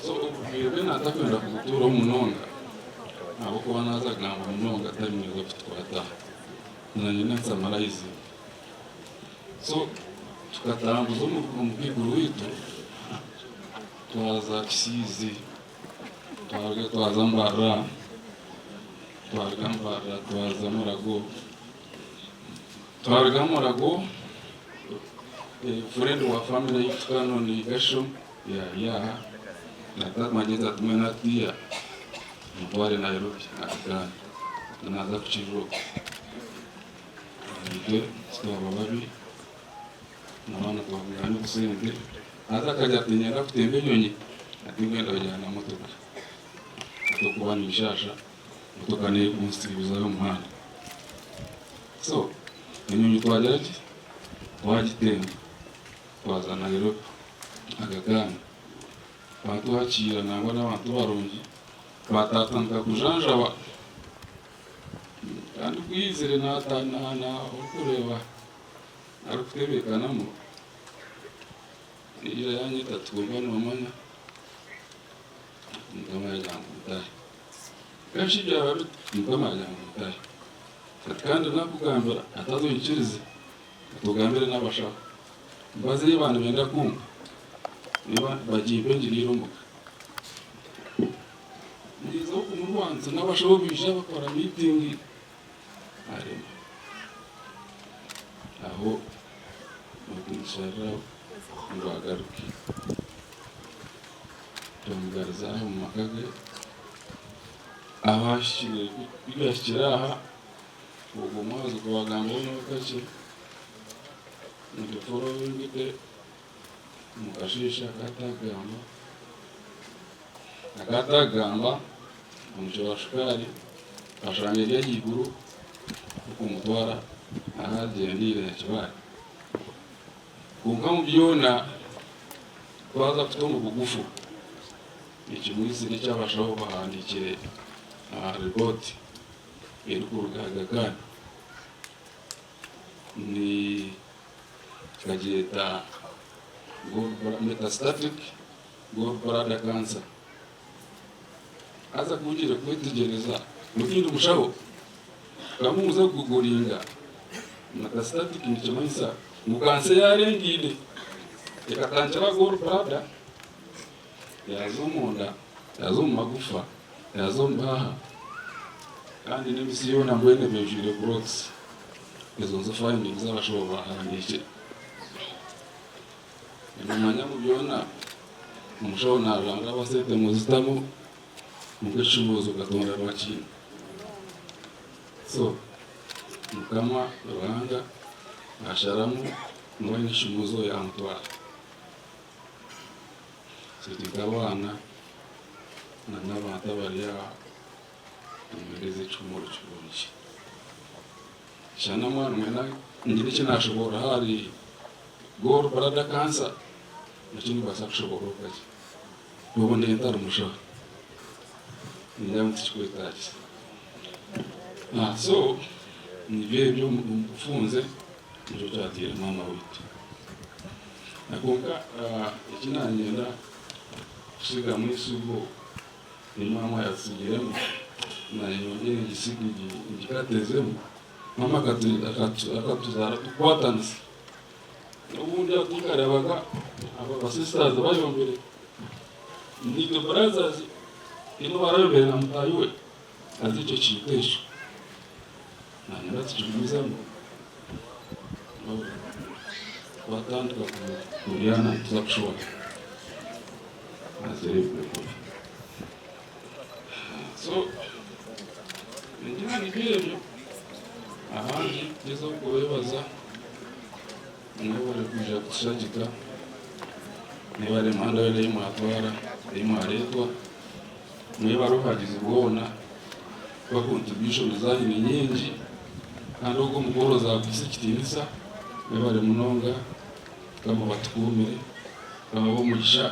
So obubwire bwe natakwenda kubutuuraho munonga ahabw'okuba naaza kugamba munonga time neeza kutukwata nanye ninsamarayizinga. So tukatambuza omukaikuru waitu twaza Kisiizi, twarugayo twaza Mbarara, twaruga Mbarara twaza Murago, twaruga Murago Friend wa family yaitu Canon Gasho yari aha natamanyeza tumwe natiya mutware Nairobi akagana naza kukirira okwo itwe titwaba babi nabaana twabungana obusente haza akagira ati niinyenda kutemba enyonyi ati mbwenu ndabajyana na motoka ahabw'okuba ninshasha motoka niyo erikunsiibuzayo omu muhanda so enyonyi twagira ki Twagitemba twaza Nairobi Aga Khan baatwakiira nangwa n'abantu barungi baatatandika kujanjaba kandi ku yaizire orikureeba arikutebeekanamu yaija yanyeta ati kwonka noomanya Mukama yaagira ngu ntaahe. Mbwenu shi byaba bita? Mukama yaagira ngu ntaahe. Ati kandi nakugambira ati haza oikirize ati ogambire n'abashaho mbaze ei baanibenda kumpa niba bagimpe ngiriire omuka. Ngyezaho kumurwanisa n'abashaho baija bakora miitingi arema. Aho bakinshariraho ngu agaruke. Twamugaruza aha omu maka ge. Abahikire ku byahikire aha, ogwo mwazi gwagambaho n'akakye ngu following day omu kasheeshe akatagamba, akatagamba omucwe wa shukaari ashanga eri ahaiguru okumutwara ahu agyendeire Nyakibare. Kwonka omu byona twaza kuta omu bugufu. Ekimwitsire eki abashaho bahandiikire aha ripooti erikuruga Aga Khan ni bagyeta metastatic gallbladder cancer. Haza ku ngiire kwetegyereza ngu tindi mushaho, nkamubuuza kuguguringa metastatic nikimanyisa ngu kansa eyaarengaine ekatandikira aha gallbladder. Yaaza omunda, yaaza omu magufa, yaaza omu bihaha, kandi n'emisi yoona mbwenu eba eijwire growths. Ezo nizo findings ezi abashaho baahandiikire. Nimumanya ngu byona omushaho naaranga sente muzitamu kwonka ekishubuuzo Katonda niwe akiine. So Mukama Ruhanga asharamu niwe aine ekishubuuzo yaamutwara. Turi nk'abaana n'abantu abari aha tumuheereze ekihumuro kirungi. Shana mwana mwena ngire eki naashoboorora ahari Gall bladder cancer nakyo nimbaasa kushoboorora okakye n'obu ndiyo ntari mushaho ningira ngu tikikwetaagisa. So nibyo ebyo omu bufunze nikyo kyatiire maama waitu. Kwonka eki nanyenda kusigamu ensigo ei maama yatsigiremu nanye nyongyere ngisige ngikatezemu, maama akatuzaara tukwatanisa. Obundi aho tinkareebaga aba ba sisters bayombire, naitwe brothers haine ou arayombire na mutaahi we, haza ekyo kintu ekyo nanyenda tukigumizamu twatandika kuryana nituza kushwana haza ebyo kubi. So ningira nibyo ebyo abandi tugyezeho kubebaza mwebare kwija kutushagika mwebare emihanda yoona ei mwatwara ei mwareetwa mwebare obuhagizi bwona kuba contribution zanyu ni nyingi kandi ogwo omukoro zakuhisa ekitiinisa mwebare munonga Mukama abatukuumire Mukama abahe omugisha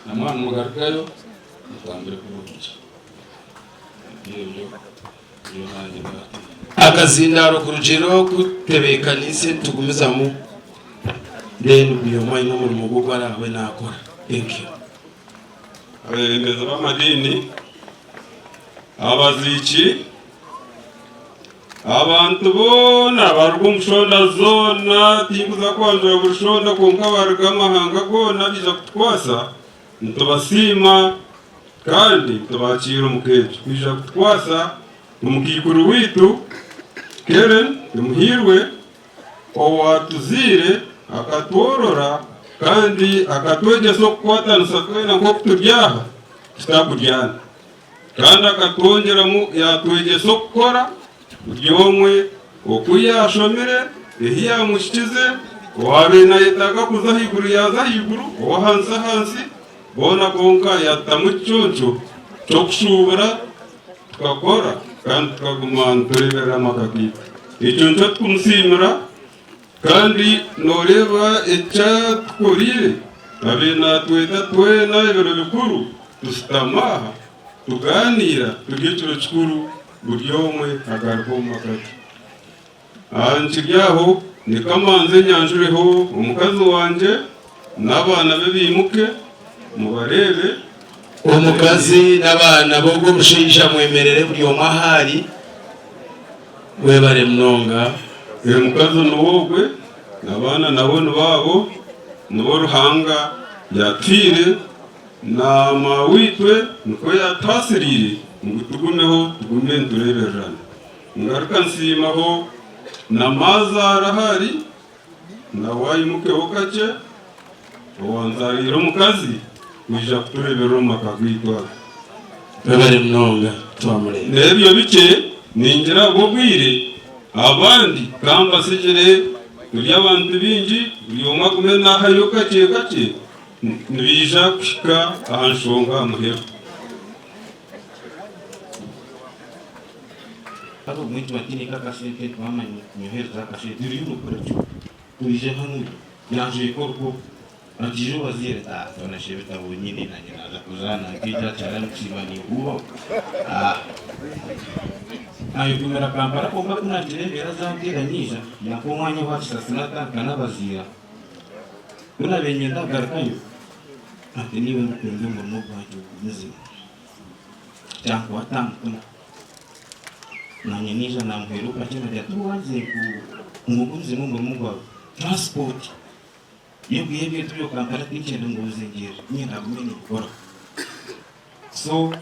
na mwaba nimugarukayo mutambure kurungi nibyo ebyo nyowe nanye natiina. Akazindaaro kurugiirira oku tutebeekaniise nitugumizamu then buri omwe aine omurimo gwe ogu araabe naakora. Thank you. Abeebembezi b'amadiini, abaziiki, Abantu boona baruga omu shonda zoona, tinkuza kwanjura buri shonda kwonka baruga amahanga goona baija kutukwasa, nitubasiima kandi nitubakiira omu ka egi kwija kutukwasa. Omukaikuru waitu Karen Tumuhairwe owatuzaire akatworora kandi akatwegyesa okukwatanisa twena nk'oku turi aha tutakuryana. Kandi akatwongyeramu yaatwegyesa okukora, buri omwe oku yaashomire, ehi yaamuhikize, owaabaire naayetaaga kuza ahaiguru yaaza ahaiguru, ow'ahansi ahansi, boona kwonka yaatutamu ekiconco ky'okushuubura tukakora kandi tukaguma nitureeberera amaka gaitu. Ekyo nikyo turikumusiimira. Kandi nooreeba eki atukoreire? Abaire naatweta twena ebiro bikuru, tushutama aha, tugaaniira, turya ekiro kikuru, buri omwe agaruka omu maka ge. Aha nkiri aho, nikamanze nyanjureho omukazi wangye n'abaana be baimuke, mubareebe. Omukazi n'abaana b'ogwo mushaija mwemerere buri omwe ahu ari. Webare munonga. Oyo mukazi niwe ogwe, nabaana nabo nibaabo, nibo Ruhanga yatuhaire, na maaweitwe nikwo yatuhaasiriire ngu tugumeho tugume nitureebererana. Ngaruka nsiimaho na maazaara ahari, nawe aimukeho kakye, owanzaariire omukazi kwija kutureeberera omu maka gaitu aga. Webare munonga Twamurembe. N'ebyo bikye ningira ahabw'obwire, abandi ka mbatsigire, turi abantu baingi, buri omwe agume naahayo kakye kakye, nibaija kuhika aha nshonga aha muheru. Haza obumwe nituba twine nk'akasente twamanya nyohereza akasente oriyo nokora ki oije hanu yanjweka orugo ati ija obaziire ati ah tonasha ebitabo nyine nanye naza kuzaana nkaija aha kiharani kusiiba ninkuubaho ah nayegumira Kampala kwonka kunagira embeera zanteera nyija yampa omwanya owa Kisasi natandika nabaziira kunabaire niinyenda kugarukayo ati niiwe ndikwenda omurimo gwangye ogumizemu kyankwata aha mutima. Nanye naija namuhwera okakye nagira ati wagize ngu ogumizemu omurimo gwawe transport yokwiha ebintu byo Kampala tinkyenda ngu obizengyerere niinyenda ngume nimbikora. So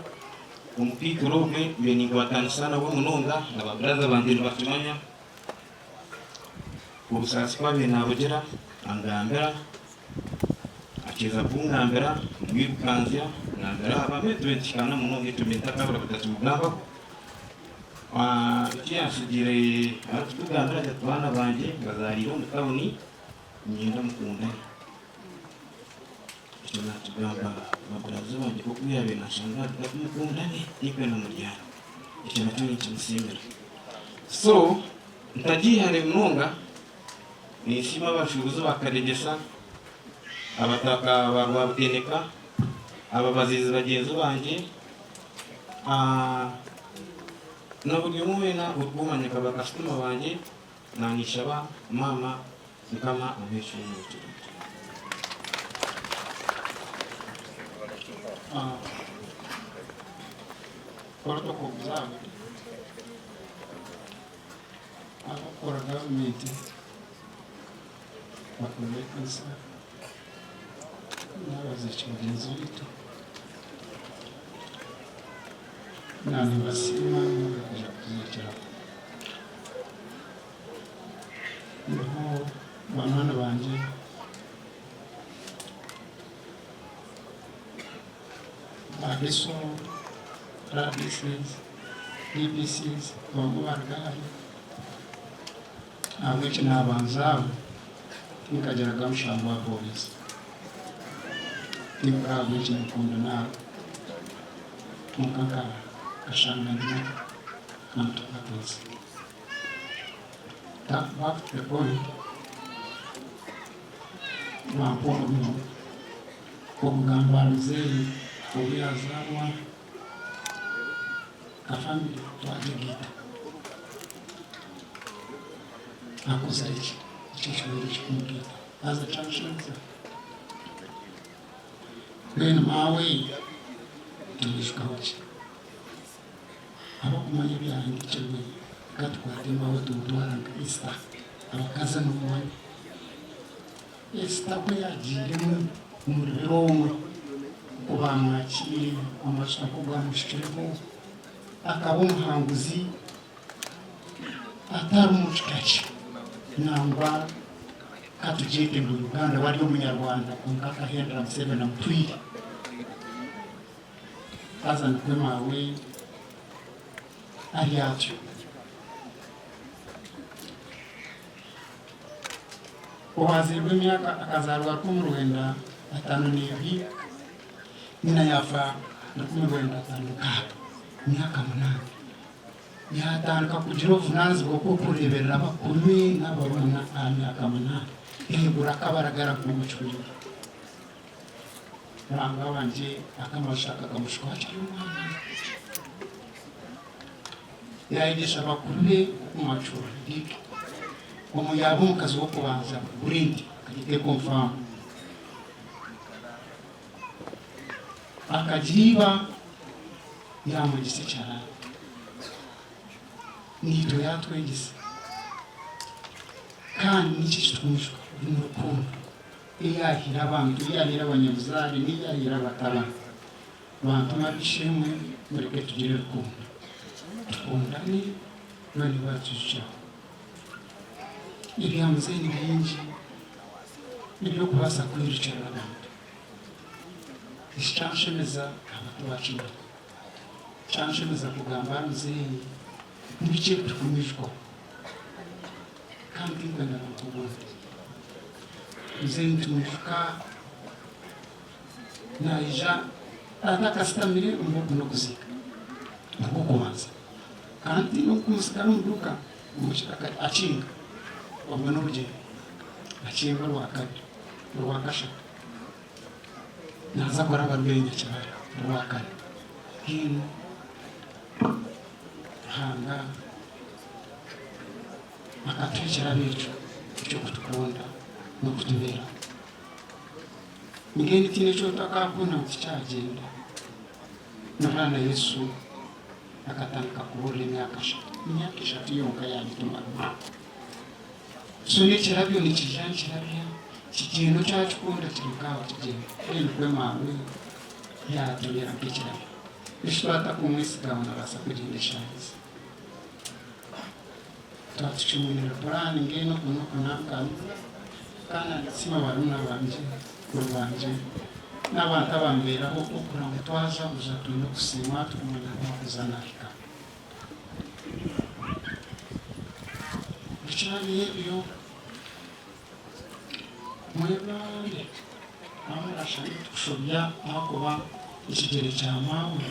omukaikuru ogwe mbiire ninkwatanisa nawe munonga na ba brother bangye nibakimanya, obusaasi ku abaire nabugira angambira, Akiheza kungambira, mwirukanzya, ngambira abamwe tube nituhikaana munonga ekyo mbe ntakabura kutakimugambaho. Eki yansigiire arikutugambira agira ati baana bangye mbazaariire omu tawuni niinyenda mukundane. Ekyo nakigamba baburaza bangye nk'oku yaabaire naashanga ati mukundane tinkwe na muryane. Ekyo nakyo ninkimusiimira. So ntagiihare munonga. Ninsiima abashuubuzi ba Karegyesa, abataka ba Rwabuteneka, ababaziizi bagyenzi bangye. Na buri omwe weena orikumanya nka bakasitoma bangye nanyeshaba maama Mukama amuhe ekihumuro kirungi. Protocol observed. Abakukora gavumenti bakuru b'ekanisa n'abaziiki bagyenzi baitu naanibasiima mwebare kwija kutuziikiraho. Ndiho banywani bangye ba DISO, RDCs, DPCs abamwe baruga hare ahabw'eki naabanza aho tinkagiraga mushango wa pooriisi tinkuri ahabw'eki nikunda naaba kwonka nkashanga ndi kantu katonsa. Back to the point, bampa omurimo gw'okugamba aha muzeeyi obu yaazaarwa nka family twagigaita. Akozire ki? Nikyo kibaire ekikumugaita haza kyanshemeza. Mbwenu maawe tumwijukaho ki? Abakumanya ebyahandiikirwe reka tukwate maawe tumutwara nka Esther. Abakazi nimumanya Esther ku yaagiiremu omuri Biroomwe oku baamwakiire, amajuta ku gaamushukireho akaba omuhanguzi atarimu kika kye nangwa ka tugyete ngu Uganda we ari omunyarwanda kwonka akahendera Museveni amutwire. Haza nikwo maawe ari atyo. Owaazairwe emyaka akazaarwa 1952, nyina yaafa 1956, emyaka munaana. Yaatandika kugira obuvunaanizibwa bw'okureeberera bakuru be n'abarumuna aha myaka munaana. Yaayegura akabaragara nk'omucuuzi. Ruhanga wangye akamashusho akakamushukaho akiri omwana. Yaayegyesa bakuru be okumacura diike. Omu yaaba omukazi w'okubanza Burindi akagiteeka omu faamu. Akagira iba yaamwegyesa ekiharani. Naitwe yaatwegyesa. Kandi niki eki turikumwijuka? Ni rukundo ei yaahaire abantu, ei yaahaire abanyabuzaare, n'ei yaahaire abatabani. Bantu mwe ab'eishe-emwe mureke tugire rukundo, tukundane, nyowe waatwijukiraho. Ebya muzeeyi ni bingi eby'okubaasa kwirukirira abantu. Eki kyanshemeza abantu baakimanya. Kyanshemeza kugamba ahari muzeeyi ni biki ebi turikumwijukaho kandi tinkwenda ngu nkubuuze. Muzeeyi nitumwijuka Naija atakasitamire omu oku n'okuziika ogw'okubanza kandi n'okumutsigara omu duuka akinga obwo n'obugyenyi akinga orwakabiri orwakashatu naaza kuraba Rwenya Kibare orwakana mbwenu Ruhanga akatuha ekirabo ekyo eky'okutukunda n'okutubeeraho. Mbwenu tihaine eki otakakunda ngu tikyagyenda. Nohura na Yesu akatandika kubuurira emyaka ashatu. Emyaka eshatu yonka yaagitumara. So n'ekirabyo nikiija nikirabya kigyenda okyakikunda kiri nk'aho kigyenda. Mbwenu nikwo maawe yaatubeera nk'ekirabyo. Eki twatakumwesiga ngu naabaasa kugyenda eshaaha ezi. Twaba tukimwinire puraani mbwenu oku n'oku nanka kandi ninsiima barumuna bangye, bakuru bangye n'abantu abambeeraho okukura ngu twajaguza twine okusiima tukumanya ngu wakuza nahika. Bikirabiho ebyo mwebare ahu murashange tukushobya ahakuba ekigyere kya maawe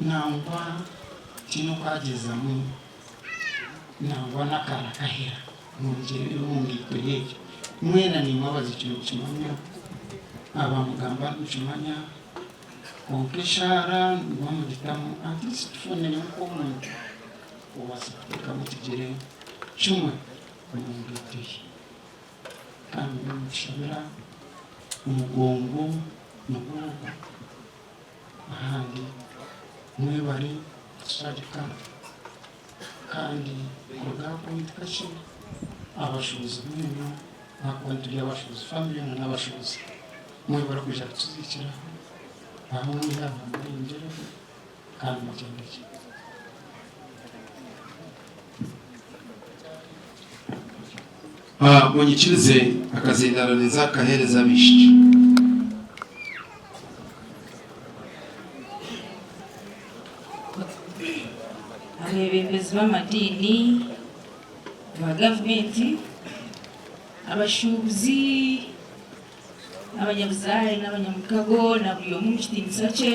nangwa tihaine oku agyezamu. Nangwa n'akaara kahera mwongyere omu ngaito y'egyo. Mwena naimwe abaziiki nimukimanya, abamugamba nimukimanya, kwonka eshaara niguma mugitamu at least tufunire nk'omuntu. Obaasa kuteekamu ekigyere kimwe omu ngaito ye. Kandi nimutushabira omugongo nigwo ogwo. Ahandi mwebare kutushagika kandi kuruga aha point kakye abashuubuzi mwena ahakuba nituri abashuubuzi family yoona n'abashuubuzi mwebare kwija kutuziikiraho ahu muri aha murengyereho kandi mugyende gye. Munyikirize akazindaaro ninza kukaheereza abaishiki. Abeebembezi b'amadiini, aba gavumenti, abashuubuzi, abanyabuzaare n'abanyamukago na buri omwe omu kitiinisa kye.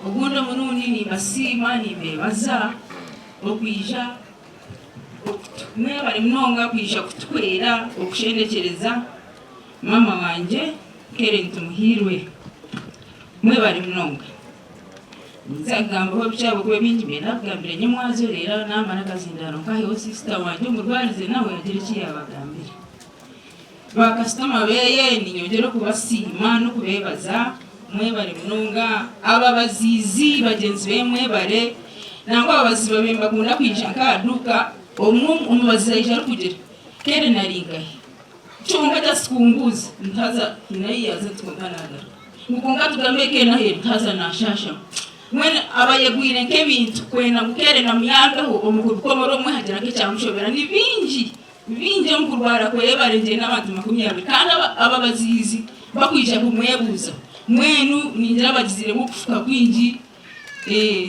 Ogundi omurundi nimbasiima nimbeebaza okwija mwebare munonga kwija kutuhwera okushendekyereza maama wangye Karen Tumuhairwe. Mwebare munonga. Ninza kugambaho bikye ahabw'okuba ebingi mbenda kugambira nyomwazyo reero naamara akazindaaro nkaheho siisita wangye omurwarize nawe agire eki yaabagambira. Baakasitoma beeye niinyongyera okubasiima n'okubeebaza, mwebare munonga. Ababaziizi bagyenzi be mwebare. Nangwa ababazizi babaire nibakunda kwija nk'aha duuka, obumwe omubazizi aija arikugira, Karen ari nkahi? Kyonka just kumbuuza nti haza haine ahu yaaza nti kwonka naagaruka. Ngu kwonka tugambe Karen aheeru nti haza naashaashamu. Mbwenu abayegwire nk'ebintu kwenda ngu Karen amuyambeho omu kubikomora obumwe hagira nk'ekyamushobera. Ni bingi. Bingi omu kurwara kwe barengyeire n'abantu 20 kandi ababaziizi bakwija kumwebuuza. Mbwenu ningira bagiziremu okufuka kwingi.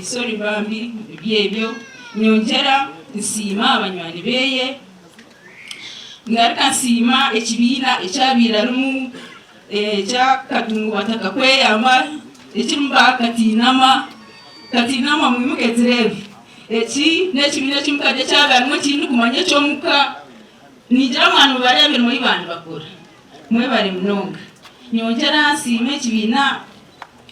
Sorry bambi ebyebyo. Nyongyera nsiima banywani beye. Ngaruka nsiima ekibiina ekyabaire arimu ekya Katungu Bataka Kweyamba ekirimu ba Katiinama. Katiinama mwimuke tureebe. Eki n'ekibiina eki mukadde ekyabaire harimu ekindikumanya eky'omuka. Ningira mwaba nimubareeba emirimo ei baaba nibakora. Mwebare munonga. Nyongyera nsiima ekibiina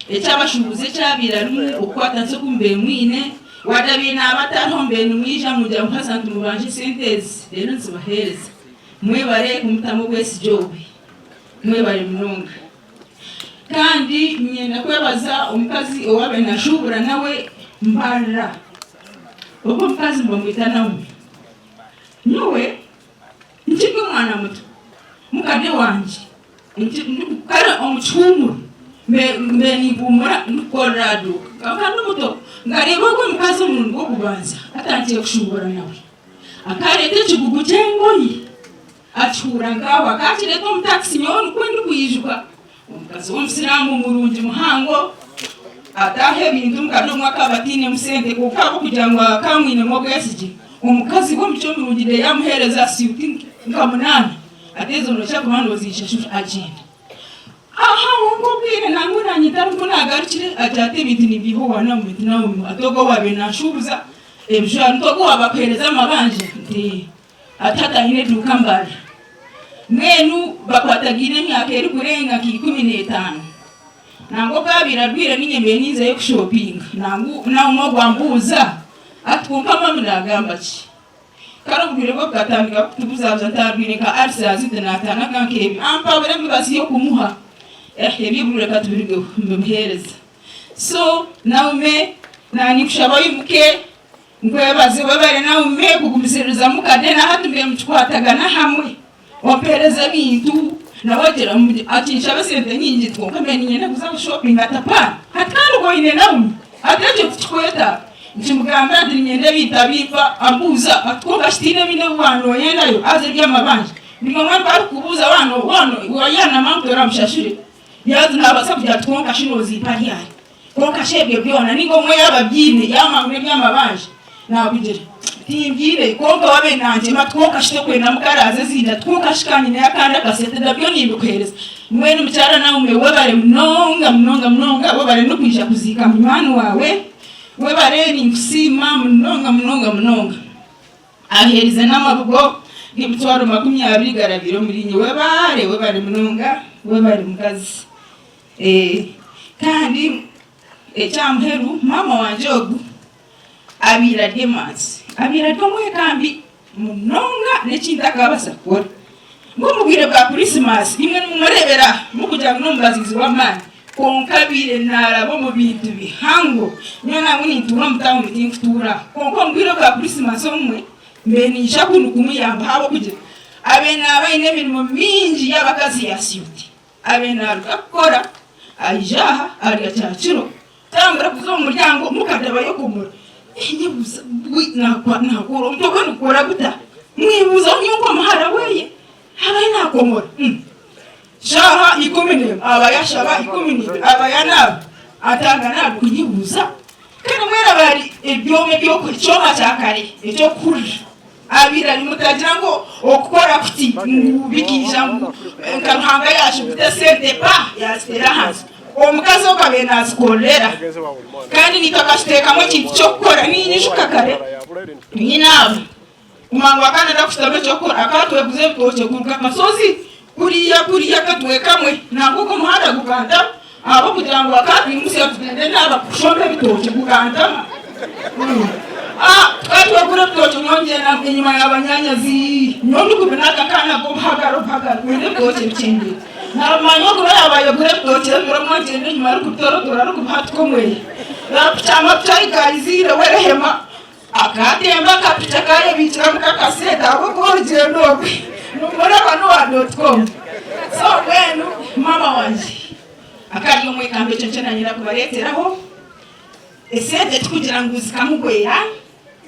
eky'abashuubuzi ekyabaire harimu okukwatanisa oku mubaire mwine. Wadabaire naaba atariho mubaire nimwija mugira ngu haza nitumubanja esente ezi reero nizibaheereza. Mwebare kumutamu obwesigye obwe. Mwebare munonga. Kandi niinyenda kwebaza omukazi owaabaire naashuubura nawe Mbarira. Ogwo omukazi nibamweta Naomi. Nyowe nkiri omwana muto, mukade wangye kare omu kihuumuro mbaire nimpuumura ndikukorera aha duuka. Nkaba ndi muto, nkareeba ogwo omukazi omurundi gw'okubanza atandikire kushuubura nawe. Akareeta ekigugu ky'engoye. Akihuura nk'aho akaakireeta omu takisi nyowe nikwo ndikwijuka. Omukazi w'omusiraamu murungi muhango ataaha ebintu nka n'omwe akaba atainemu sente kwonka ahabw'okugira ngu akaba amwinemu obwesigye, omukazi w'emicwe mirungi reero amuheereza siwuti nka munaana ati ezo noija kuba noozinshashura agyenda. Aha kwonka obwire nangwa naanye ntariho naagarukire agira ati ebintu nimbiiha owa Naomi nti Naomi ati ogwo owaabaire nanshuubuza ebijwaro nti ogwo owaaba akuheereza amabanja nti ee. Ati hati aine eduuka Mbarara. Mbwenu bakwatagaine emyaka erikurenga nka 15. Nangwa obu abaire arwaire niinye mbaire ninzayo kushopinga. Nangwa Naomi ogwo ambuuza ati kwonka mami naagamba ki? Kare oburwaire bwe bukatandika kutubuzabuza nti arwaire nka ulcers nti naatanaga nk'ebyo. Ampabura emibazi y'okumuha. Eh eby'oburwaire ka tubirugeho mbimuheereza. So Naomi naanye nkushaba oimuke. Nkwebaze webare Naume kugumisiririza mukade nahati mbwenu mukikwatagana hamwe ompereza ebintu nawe agira akinshaba esente nyingi nti kwonka mbwenu niinyenda kuza kushopinga ati apana hati kandi obwo oine Naume ati ekyo tikikwetaaga nkimugambira nti niinyenda ebintu abimpa ambuuza ati kwonka shi tihaine ebindi ebi waaba noyendayo haza eby'amabanja buri omwe ku arikukubuuza waaba waaba ngu toramushashure yaaza naabaasa kugira ati kwonka shi noozimpa ryari. Kwonka shi ebyo byona, nainga omwe yaaba abyaine, yaamanya ngu n'eby'amabanja, naakugira, Timbyine, kwonka waaba nangyema ati, kwonka shi tokwenda mukaraaza ezindi, ati, kwonka shi ka nyineyo akandi akasente, nabyo nimbikuheereza. Mbwenu mukyara Naomi, webare munonga, munonga, munonga, webare n'okwija kuziika munywani waawe, webare, ninkusiima munonga, munonga, munonga. Aheerize n'amabugo g'emitwaro 20 garabiire omuriinye. Webare, webare munonga, webare mukazi. Kandi eky'aha muheru, maama wangye ogu Abaire ari emanzi, abaire ari omwekambi munonga n'ekintu akabaasa kukora. Nk'omu bwire bwa Kurisimasi, imwe nimumureebera aha murikugira ngu n'omubaziizi w'amaani, kwonka abaire naaraba omu bintu bihango. Nyowe nangwa nintuura omu tauni tinkutuura aha, kwonka omu bwire bwa Kurisimasi obumwe mbaire niija kunu kumuyamba ahabw'okugira abaire naaba aine emirimo mingi y'abakazi ya siyuti. Abaire naaruga kukora aija aha arya kyakiro, Tambura kuza omu muryango mukadabayo komora. Nyebuuza nakora omutwe gwe nigukora guta? Mwibuuzaho nyowe nk'omuhara weye abaye nakomora. Shaaha ikuminemwe aba yashaba, ikumineibiri aba yanaaba atandika naaba kunyebuuza. Kandi mbwenu aba ari ebyoma ekyoma kya kare eky'okuhurira. Abaire ari mutagira ngu okukora kuti ngu bikaija ngu nka Ruhanga yashuguta esente pa yaziteera ahansi. Omukazi ogwo abaire nazikorera kandi naitwe akatuteekamu ekintu ky'okukora. Ninyijuka kare nyina abo kumanya ngu akaba nayenda kushutama eky'okukora akaba atweguza ebitookye kuruga Kasozi kuriya kuriya akatwe kamwe nangwa ogwo omuhanda gukantama ahabw'okugira ngu akaba atwimutsya tugyende naaba kushomba ebitookye gukantama. Tukaba twegura ebitookye nyowe ngyenda enyima ya banyaanyazi nyowe ndikubina aka akaana k'obuhagara obuhagara kwenda ebitookye bikyendere. Naamanya ogu yaaba ayegura ebitookye ebiro omwe agyenda enyima arikubitorotora arikubihatika omweya. Yaapikyama piky ayigayiziire we Rehema akatemba akapiki akayebiikiramu kakasente ahabw'okuba orugyendo orwe nimureba n'owa dot com. So mbwenu maama wangye akari omwekambi ekyo nikyo nanyenda kubareeteraho. Esente tikugira ngu zikamugwera,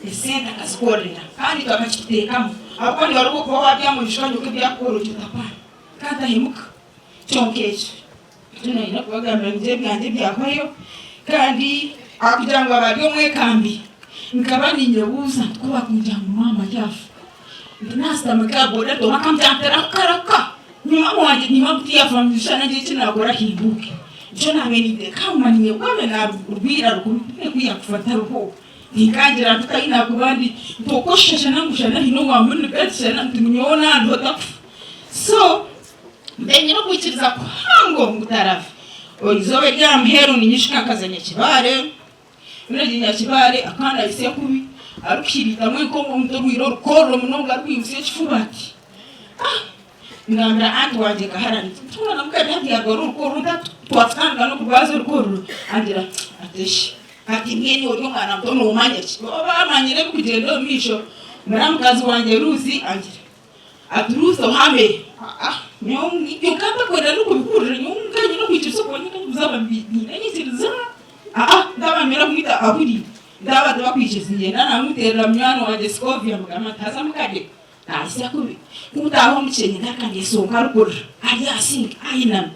esente akazikorera kandi itwe akakituteekamu ahabw'okuba niiwe orikuba waabyama oijuka nyoka ebi yakukora oti otakwana kandi tahemuka. Kyonka ekyo nikyo nayenda kubagambira ngu ebyangye byahwayo kandi ahakugira ngu aba ari omwekambi nkaba ninyebuuza nti ku bakungira ngu maama yaafa nti naashutama nka boda tooma akamutantiraho karahuka Maama wangye niiwe tiyafa ngu ngire eki naakora ahimbuke. Nikyo naabaire ninteekama niinyebuuza naarwira rukumi mbwenu ku yaakufa ntariho tinkangira nti ahi naakuba ndi nti okwoshusha ngu shana haine owaamuniga nti shana nti nyowe naandiho takufa. So mbe nyine okwikiriza kuhango ngu tarafa. Eizooba ery'aha muheru niinyijukya nkaza Nyakibare, Mbwenu Nyakibare akandabisa kubi arikuhiriitamu enkomo omuntu orwaire orukorro munonga arikwimutsya ekifuba ati. Ngambira aunt wangye Kahara nti ntuura na mukade hati yarwara orukorro twakutandika n'okurwaza orukorro angira ati eshi hati mbwenu ori omwana muto nomanya ki oba amanyire ebikugyenda omu maisho muramukazi wangye Ruth angira ati Ruth ohame nyowe ibyo nkantakwenda n'okubihurira nyowe nkanyine okwikiriza okuba nyowe nyine enyikiriza ndaba kumwita ahuriire ndaba tibakwikiriza ngyenda namuterera munywani wangye Scovia mugamba nti haza mukade Naahitsya kubi kumutaaha omu kyenyi ngaruka ndeesonka arikurira ari aha sinki ainami.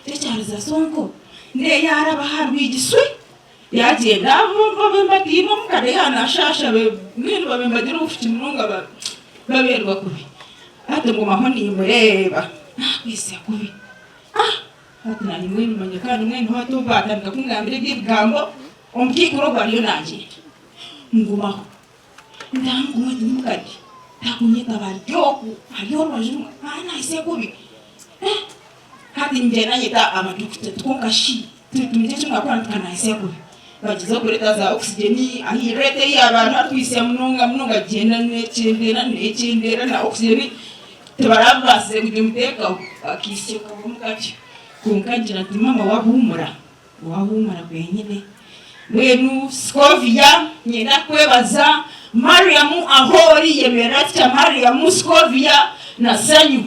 Tekyariza Sonko neeyaaraba aha rwigi swi yaagyenda babe mbatiine omuka reero naashaasha mbwenu babe nibagira obufuki munonga babeerwa kubi. Hati ngumaho niimureeba naakwitsya kubi. Hati naanye mbwenu manya kandi mbwenu hati obu baatandika kungambira eby'ebigambo omukaikuru ogwo ariyo naagyenda ngumaho. Ntamukumwe timukadi takunyeta bari oku ari orubaju rumwe aha nahisa kubi eh hati ngyenda nyeta abadokita nti kwonka shi tumugye eki mwakora nti kanahisa kubi bagyezaho kureta za oxygen ahi rate eyi abantu arikuhisa munonga munonga gyenda nekyendera nekyendera na oxygen tibarabasize kugimutekaho akahisya kavamu katyo kwonka ngira nti maama wahumura Wahuumura gwenyine. Mbwenu Scovia niinyenda kukwebaza. Mariam ahoori yemerera atya Mariam, Scovia na Sanyu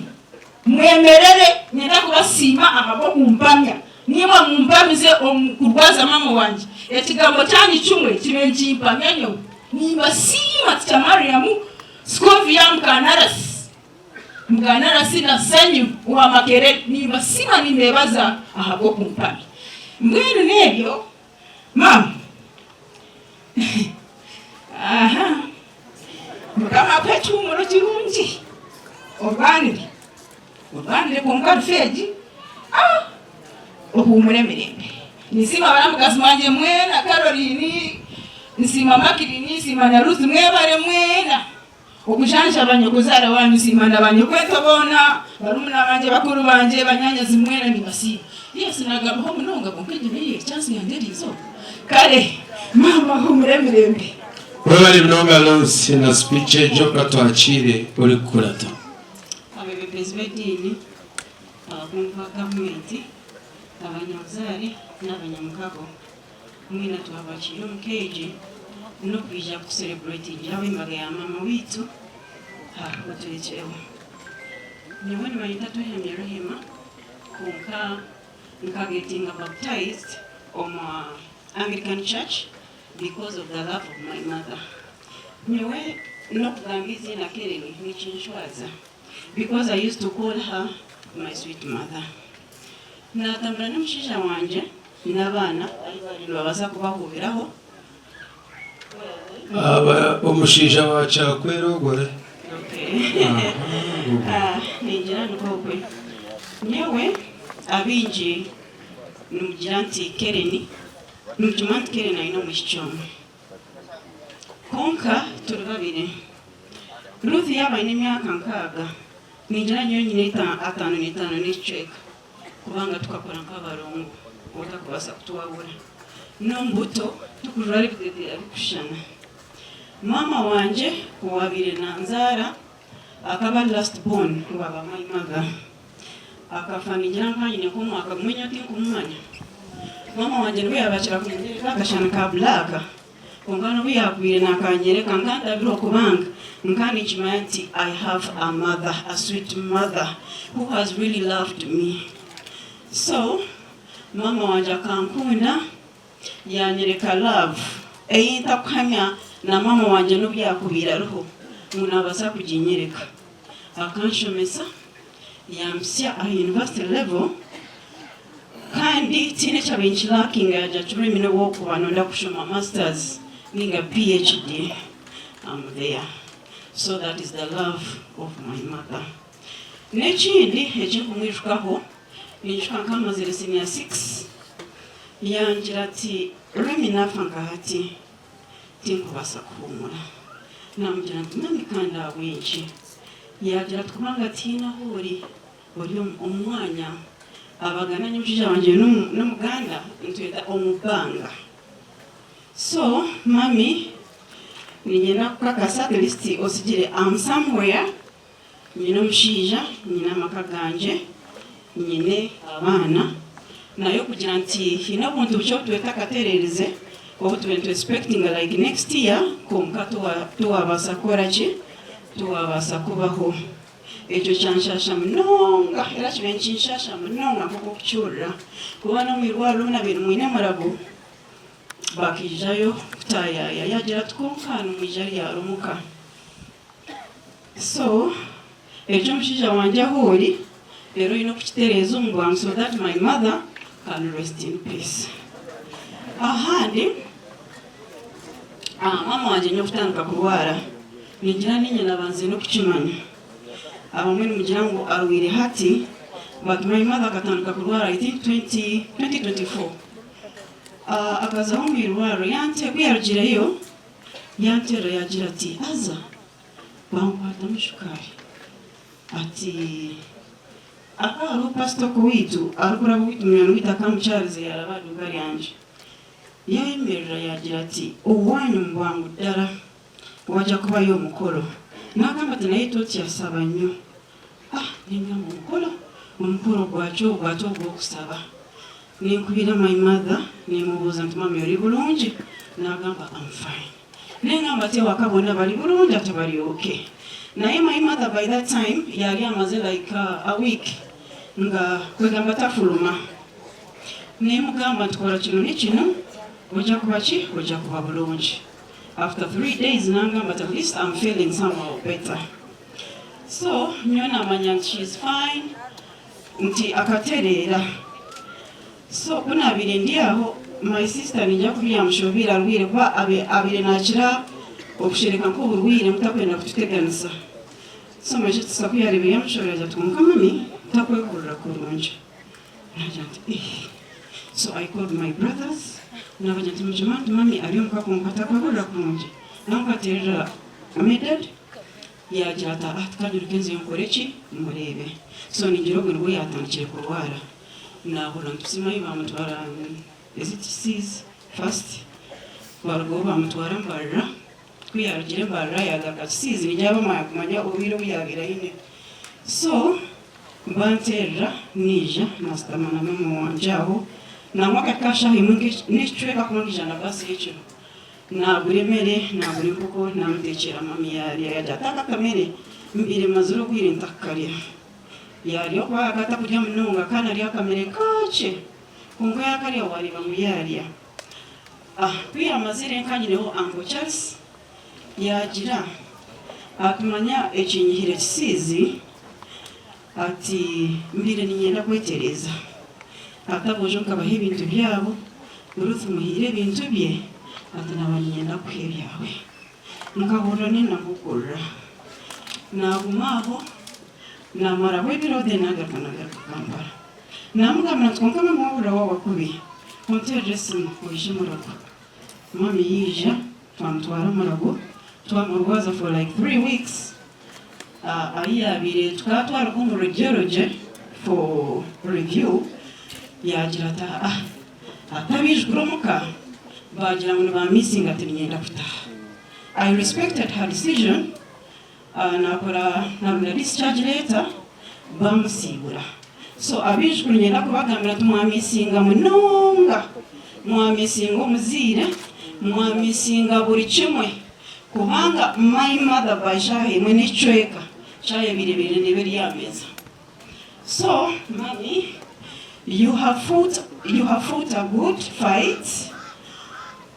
mwemerere niinyenda kubasiima ahabw'okumpamya. Naimwe mumpamize omu kurwaza maama wangye. Ekigambo kyanyu kimwe kibe nikimpamya nyowe. Nimbasiima Teacher Mariam, Scovia Mukanarasi. Mukanarasi na Sanyu owa Makerere nimbasiima nimbebaza ahabw'okumpamya. Mbwenu n'ebyo maama aha Mukama akuhe ekihuumuro kirungi orwanire orwanire kwonka rufu egi ah ohuumure emirembe. Ninsiima baramukazi bangye mwena Caroline, nsiima Makirini, nsiima na Ruth mwebare mwena. Okujanjaba nyokozaara waanyu, siima na banyokwento boona, barumuna bangye, bakuru bangye, banyaanyazi mwena nimbasiima. Yes, naagambaho munonga kwonka egi niyo chance yangye eriizooba. Kare. Maama humura emirembe. Webare munonga Lucy na speech egyo katwakiire orikukurata. Abeebembezi b'ediini, abakungu ba gavumenti, abanyabuzaare n'abanyamukago, mwena twabakiire omu ka egi n'okwija kusereburetingiraho embaga ya maama waitu oturekireho. Nyowe nibanyeta Twehamya Rehema kwonka nka getinga baptized omu Anglican Church because of the love of my mother. Nyowe n'okugamba eiziina Keren nikinshwaza because I used to call her my sweet mother. Natambura n'omushaija wangye n'abaana ahu bari nibabaasa kubahuubiraho. Aba omushaija wa Kyakwera ogwo re? Ningira nikwo okwe. Nyowe abaingi nimugira nti Keren, nimukimanya nti Keren aine omwishiki omwe. Kwonka turi babiri. Ruth yaaba aine emyaka nkaaga, ningira nyowe nyine ataano n'etaano n'ekicweka. Kubanga tukakura nk'abarongo, otakubaasa kutwahura. N'omu buto tukujwara ebiteteeya birikushushana. Maama wangye owaabaire nanzaara akaba ari last born waaba my mother. Akafa ningira nka nyine nk'omwaka gumwe nyowe tinkumumanya. Maama wangye nibwo yaabakira kungyereka akashana ka black kwonka n'obu yaagwire nakanyereka nkandabirwa kubanga nka ninkimanya nti I have a mother, a sweet mother who has really loved me. So maama wangye akankunda yanyereka love ei ntakuhamya na maama wangye n'obu yakubaire ariho ngu nabaasa kuginyereka. Akanshomesa yampitsya aha university level kandi tihaine ekyabaire nikilakinga yagira ati Remy n'obu orikuba noyenda kushoma masters ninga PHD am there. So that is the love of my mother. N'ekindi ekinkumwijukaho, ninyijuka nkamazire senior six yangira ati Remy naafa nka hati tinkubaasa kuhuumura. Naamugira nti mummy kandi ahabw'enki? Yaagira ati kubanga tihaine ahu ori, ori omu mwanya. Abaganda nyowe omushaija wangye n'omuganda nitweta omu bbanga. So mummy niinyenda kukakasa at least otsigire am somewhere, nyine omushaija, nyine amaka gangye, nyine abaana. Naye okugira nti haine obuntu bukye obu tubaire tutakatereerize obu tubaire nitu expectinga like next year kwonka tiwabaasa kukora ki? Tiwabaasa kubaho. Ekyo kyanshaasha munonga era kibaire nikinshaasha munonga nk'oku orikukihurira. Kuba n'omu irwariro obu naabaire mwine murago, bakaijayo kutaayaaya yaagira ati kwonka nimwija ryari omuka. So ekyo omushaija wangye ahu ori, reero oine okukitereeza omu bwangu so that my mother can rest in peace. Ahandi, maama wangye nyowe kutandika kurwara, ningira niinye naabanzire n'okukimanya. Abamwe nimugira ngu arwaire hati, but my mother akatandika kurwara I think 20, 2024. Akazaho omu irwariro yante ku yarugireyo yanteerera yaagira ati aza bankwatamu shukaari. Ati akaba hariho pastor owaitu arikuraba owaitu munywani waitu akamukyarize yaaraba aha duuka ryangye. Yaayemerera yaagira ati owaanyu omu bwangu ddara wagya kubayo omukoro. Naagamba ati naye totyasaba nnyo. Ah ningamba omukoro? Omukoro gwaki ogwo ate ogw'okusaba? Ninkubira my mother nimubuuza nti mummy ori bulungi? Naagamba am fine. Nengamba ati ewaka boona bari bulungi ate bari okay. Naye my mother by that time yaari amaze like a week nga kwegamba tafuluma. Nimugamba nti kora kinu ni kinu ojja kuba ki? Ojja kuba bulungi. After 3 days nangamba ati at least am feeling somehow better. So nyowe namanya nti she is fine nti akatereera. So ku naabaire ndi aho my sister ningira ku byamushobeire arwaire kuba abaire naakira okushereka nk'oburwaire mutakwenda kututeganisa. So my sister ku yaareebire byamushobera yaagira ati kwonka mummy takwehurira kurungi. Naagira nti eh. So I called my brothers naabagira nti mugimanye nti mummy ari omuka kwonka takwehurira kurungi. Nankwatirira Medard yaagira ati ah tikanyiruke nzeyo nkore ki? Mureebe. So ningira obwo nibwo yaatandikire kurwara. Naahurira nti buzima bamutwara is it Cs first. Twarugaho baamutwara Mbarara. Ku yaarugire Mbarara yaagaruka Kisiizi ningira bamara kumanya obwire obu yaabaire aine. So banteerera naija naashutama na maama wangye aho nangwa akahika aha shaaha emwe n'ekicweka kuba nkaija na baasi y'ekiro. Naagura emere, naagura enkoko naamuteekyera mami yaarya yaagira ati aka akamere mbaire mazire obwire ntakukarya. Yaarya okuba akaba atakurya munonga kandi naarya akamere kakye kwonka yaakarya waareeba ngu yaarya. Ku yaamazire nka nyineho Uncle Charles yaagira ati manya ekinyihire Kisiizi ati mbaire niinyenda kwetereeza ati aboojo nkabaha ebintu byabo, Ruth muhaire ebintu bye ati naaba niinyenda kukuha ebyawe. Nkahurira nenda nk'okurira. Naaguma aho naamaraho ebiro then naagaruka naagaruka Kampala. Naamugambira nti kwonka maama waahurira waaba kubi onteerere esimu oije Murago. Mummy yaija twamutwara Murago twamurwaza for like 3 weeks ahi yaabaire tukaba twaruga omu radiology for review yaagira ati ah ati abaijukuru omuka baagira ngu nibaamissinga ati niinyenda kutaaha. I respected her decision. Nakora narunda discharge letter bamusiibura. So abaijukuru niinyenda kubagambira nti mwamisinga munonga, mwamisinga omuzaire, mwamisinga buri kimwe kubanga my mother by shaaha emwe n'ekicweka shaaha ebaire ebaire neeba eri aha meeza. So mummy you have fought, you have fought a good fight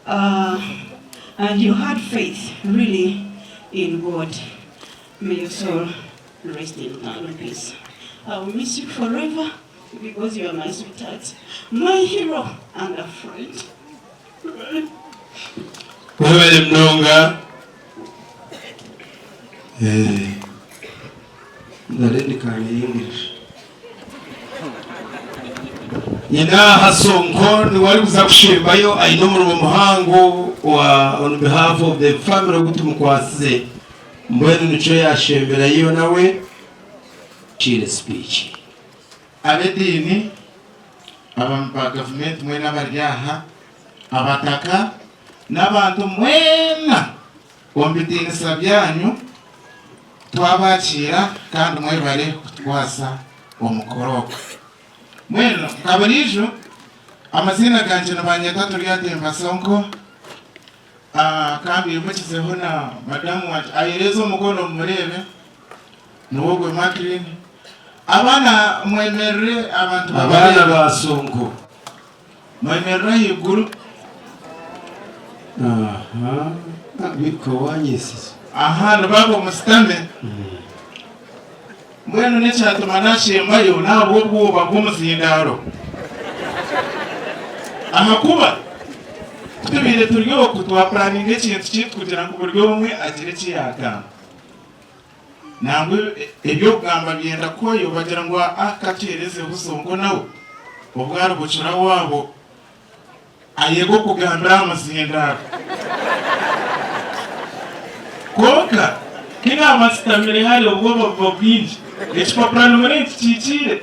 And you had faith really in God may your soul rest in eternal peace I will miss you forever because you are my sweetheart my hero and a friend. Webale munonga. Eh, nare kanye English. Nyina Hasonko niwe arikuza kushembayo aine omurimo muhango wa on behalf of the family ogu tumukwasize mbwenu nikyo yashemberayo nawe kiire speech. Ab'ediini, abami ba gavumenti mwena abari aha, abataka n'abantu mwena omu bitiinisa byanyu, Twabakiira kandi mwebare kutukwasa omukoro ogu. Mbwenu nka buriijo amaziina gangye nibanyeta Turyatemba Sonko kandi nyimukizeho na madamu wangye ayereeze omukono mumureebe niwe ogwe Mackline. Abaana mwemerere abantu Abaana babareebe. ba Sonko. Mwemerere ahaiguru. Aha, bika wanyesize. Aha nibaabo musitame. Mbwenu n'ekyatuma naashembayo n'ahabw'obwoba bw'omuzindaaro. Ahakuba ku tubaire turi oku twapuraninga ekintu kyaitu kugira ngu buri omwe agire eki yaagamba. Nangwa eby'okugamba byenda kuhwayo bagira ngu aa ka tuheerezeho Sonko nawe obu aribukira owaabo ayege okugambira aha muzindaaro. Kwonka ku naaba nsitamire hare obwoba buba bwingi. Ekipapura nimureba nkikiikiire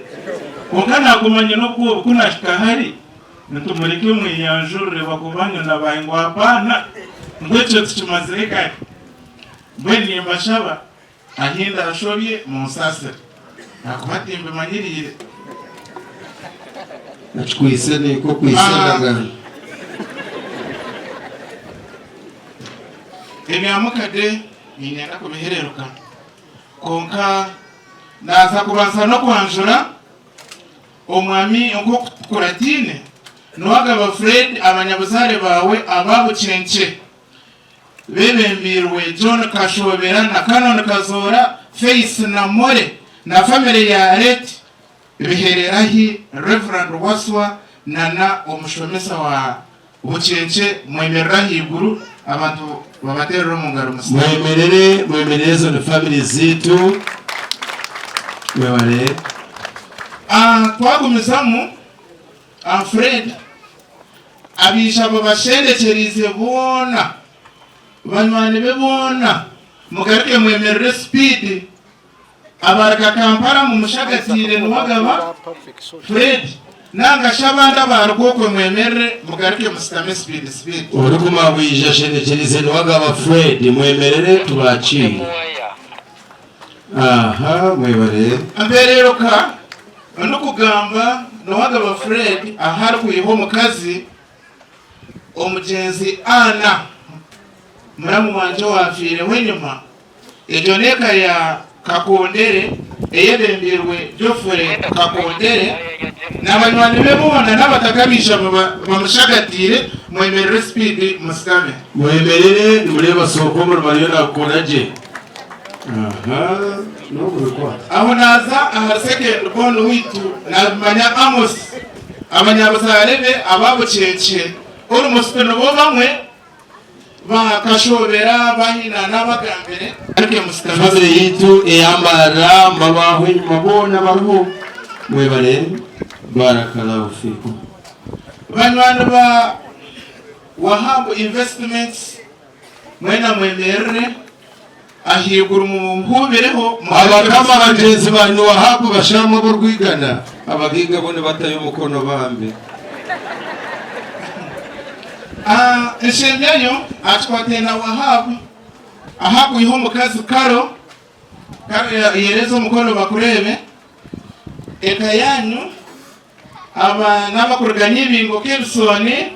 kwonka naaguma nyine obwoba ku naahika hare nitumureke mweyanjurire bakuba nyowe ngu apaana ngu ekyo tukimazire kare. Mbwenu nimbashaba ahi ndaashobye munsaasire, ahakuba timbimanyiriire. Ekikwitse nikwo kwitsa endagaano. Ebya mukade niinyenda kubihereruka, kwonka naaza kubanza n'okwanjura omwami nk'oku tukuratiine, Nuwagaba Fred abanyabuzaare baawe aba Bukyenkye. Bebembeirwe John Kashobera na Canon Kazoora, Faith Namore na famire ya Late Bihererahi Rev Waswa nana omushomesa wa Bukyenkye mwemerere ahaiguru abantu babaterere omungaro musitame. Mwemerere mwemerere ezo ni family ziitu mwebare. Twagumizamu Fred abaija babashendekyereize boona, banywani be boona, mugaruke mwemerere sipiidi, abaruga Kampala mumushagatiire Nuwagaba Fred. Nanga shi abandi abaruga okwe mwemerere mugaruke musitame speed speed. Orikuma bwija ashendekyerize Niwagaba Fred mwemerere tubakiire. Aha mwebare. Mpereruka ndikugamba Niwagaba Fred ahu arikwiha omukazi omugyenzi Anna muramu wangye owafiireho enyima. Egyo n'eka ya Kakondere eyebembeirwe Geoffrey Kakondere na banywani be boona n'abataka baija bamushagatiire. Mwemerere sipiidi musitame. Mwemerere nimureeba Sonko omurimo ariyo naagukora gye. Aha n'okubikwata. Aho naaza ahari second born waitu nabimanya Amos, abanyabuzaare be aba Bukyekye almost nibo bamwe. Bakashobera bahina n'abagambire. Family yaitu eyambarara mbabaho enyuma boona bariho mwebare barakallahu fikum. Banywani ba Wahab Investments mwena mwemerere ahaiguru muhuubireho. Abakama bagyenzi ba Wahabu bashaamu ab'orwigana, abagaiga bo nibatayo omukono bambi. Nshembyayo akikwataine na Wahab ahakwiha omukazi Karo, Karo yereza omukono bakureebe, eka yanyu aba n'abakuruga Nyibingo Kebisoni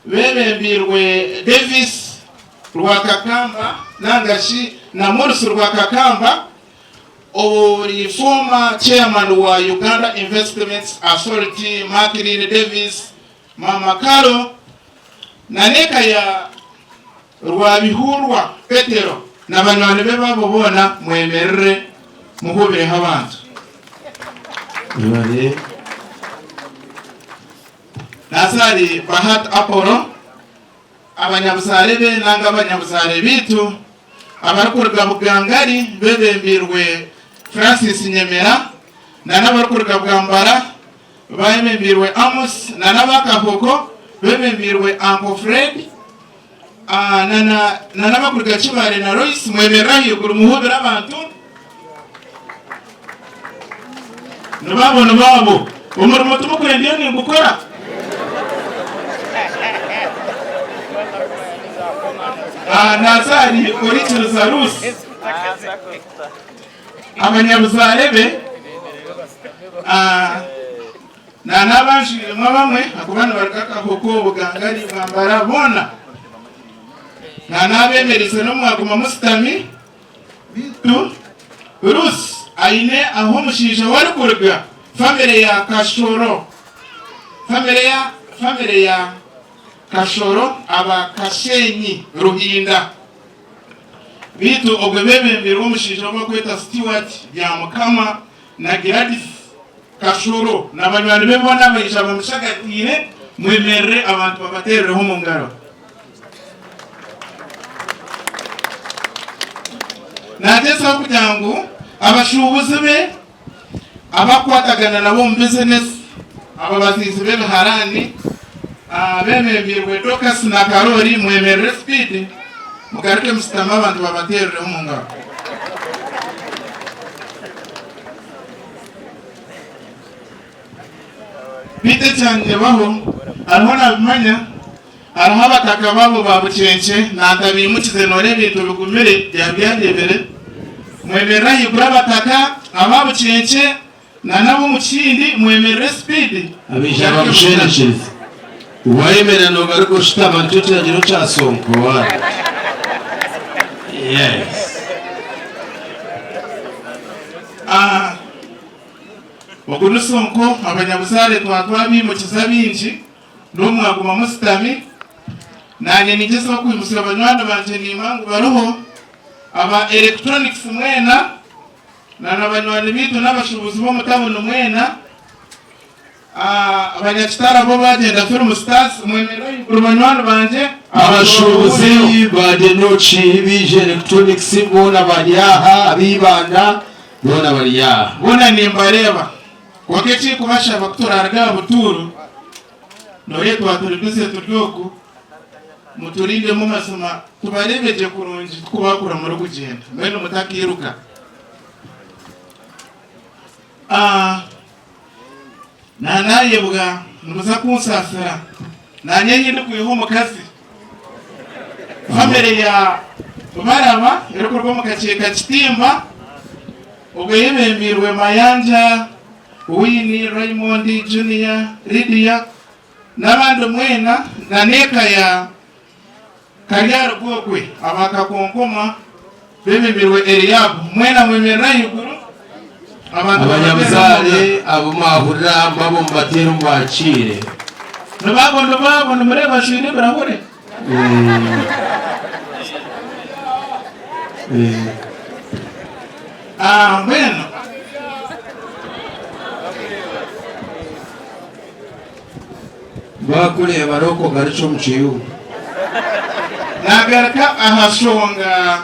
Beebembeirwe Davis Rwakakamba nanga shi na Morris Rwakakamba ori former chairman wa Uganda Investments Authority, Mackline Davis, Mama Carol na n'eka ya Rwabihurwa Petero na banywani be babo boona mwemerere muhubireho abantu. Mwebare. Nazaari Bahat Apollo, abanyabuzaare be nanga abanyabuzaare baitu abarikuruga Bugangari bebembeirwe Francis Nyemera na n'abarikuruga Bwambara bebembeirwe Amos na n'aba Kahoko bebembeirwe Uncle Fred na n'abakuruga Kibaale na Lois mwemerere ahaiguru muhubire abantu. Nibaabo nibaabo. Omurimo timukureba ndiyo ningukora? Ah, Nazaari orikiriza Ruusi, abanyabuzaare be, ah, na n'abanjwiremu abamwe ahakuba nibaruga Kahoko, Bugangari, Bwambara, boona. Na n'abeemereize n'omwaguma musitami. Beitu Ruth aine ahu omushaija we arikuruga, famire ya Kashoro, famire ya famire ya Kashoro aba Kashenyi Ruhinda. Beitu obwe bebembeirwe omushaija ou barikweta Stewart Byamukama na Gladys Kashoro na banywani be boona abaija bamushagatiire. Mwemerere abantu babateerereho omu ngaro. Naagyezaho kugira ngu abashuubuzi be abarikukwatagana nabo omu bizinesi, ababaziizi b'ebiharaani abeebembeirwe Dorcas na Karoli mwemerere sipiidi mugaruke musitame abantu babateerereho omu ngaro. Beitu ekyandebaho hariho nabimanya. Hariho abataka baabo ba Bukyenkye nanka baimukize nooreeba ebintu bigumire byabyarebire. Mwemerere ahaiguru abataka aba Bukyenkye na n'ab'omu kindi mwemerere sipiidi. Abaija bamushendekyereza. Wayemerera nogaruka oshutama nikyo kiragiro kya Sonko why? Yes. Ah, ogu ni Sonko abanyabuzaare twatwabiimukiza baingi. N'obu mwaguma musitami, naanye ningyezaho kwimutsya banywani bangye niimanya ngu bariho, aba electronics mwena, na na banywani baitu n'abashuubuzi b'omu tawuni mwena, abanyakitara bo baagyenda Film Stars, mwemerere ahaiguru banywani bangye. Abashuubuzi ba Denoki baija electronics boona bari aha, ab'eibanda boona bari aha. Boona nimbareeba. Kwonka ekirikubashaba ku turaruga aha butuuro, nooreeba twaba turi bize turi oku, muturindemu mazima tubareebe gye kurungi tikubakura murikugyenda mbwenu mutakairuka. Nanayebwa nimuza kunsaasira nanye ei ndikwiha omukazi famire ya Baraba erikuruga omu kakiika Kitimba obwo eyebembeirwe Mayanja, Winnie, Raymond, Junior, Lydia n'abandi mwena na n'eka ya Karyarugokwe aba Kakonkoma bebembirwe Eliabu mwena mwemerere ahaiguru abantu Abanyabuzaare abu mwahurira mbabo mubateere mubakiire. Nibaabo nibaabo nimureeba bajwaire ebirahure. Mbwenu. Baakureeba roko ogarukye omu kiyungu. Naagaruka aha nshonga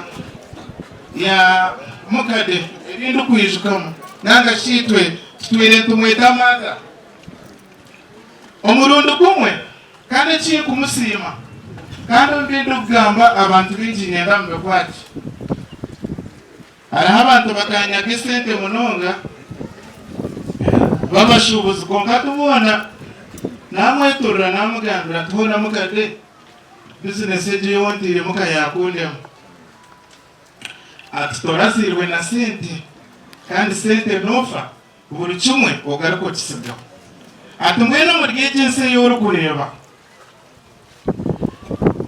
ya Mukade ebi ndikwijukamu nanga shi itwe tutwire nitumweta Martha. Omurundi gumwe kandi eki nkumusiima kandi omu bi ndikugamba abantu baingi niinyenda mubikwate. Hariho abantu bakanyaga esente munonga babashuubuzi kwonka tiboona. Namweturira namugambira nti hoona mukade bizinesi egi ei onteiremu ka yakundema. Ati torazairwe na sente kandi sente nofa buri kimwe ogaruka okisigaho. Ati mbwenu omuri egi ensi ei orikureeba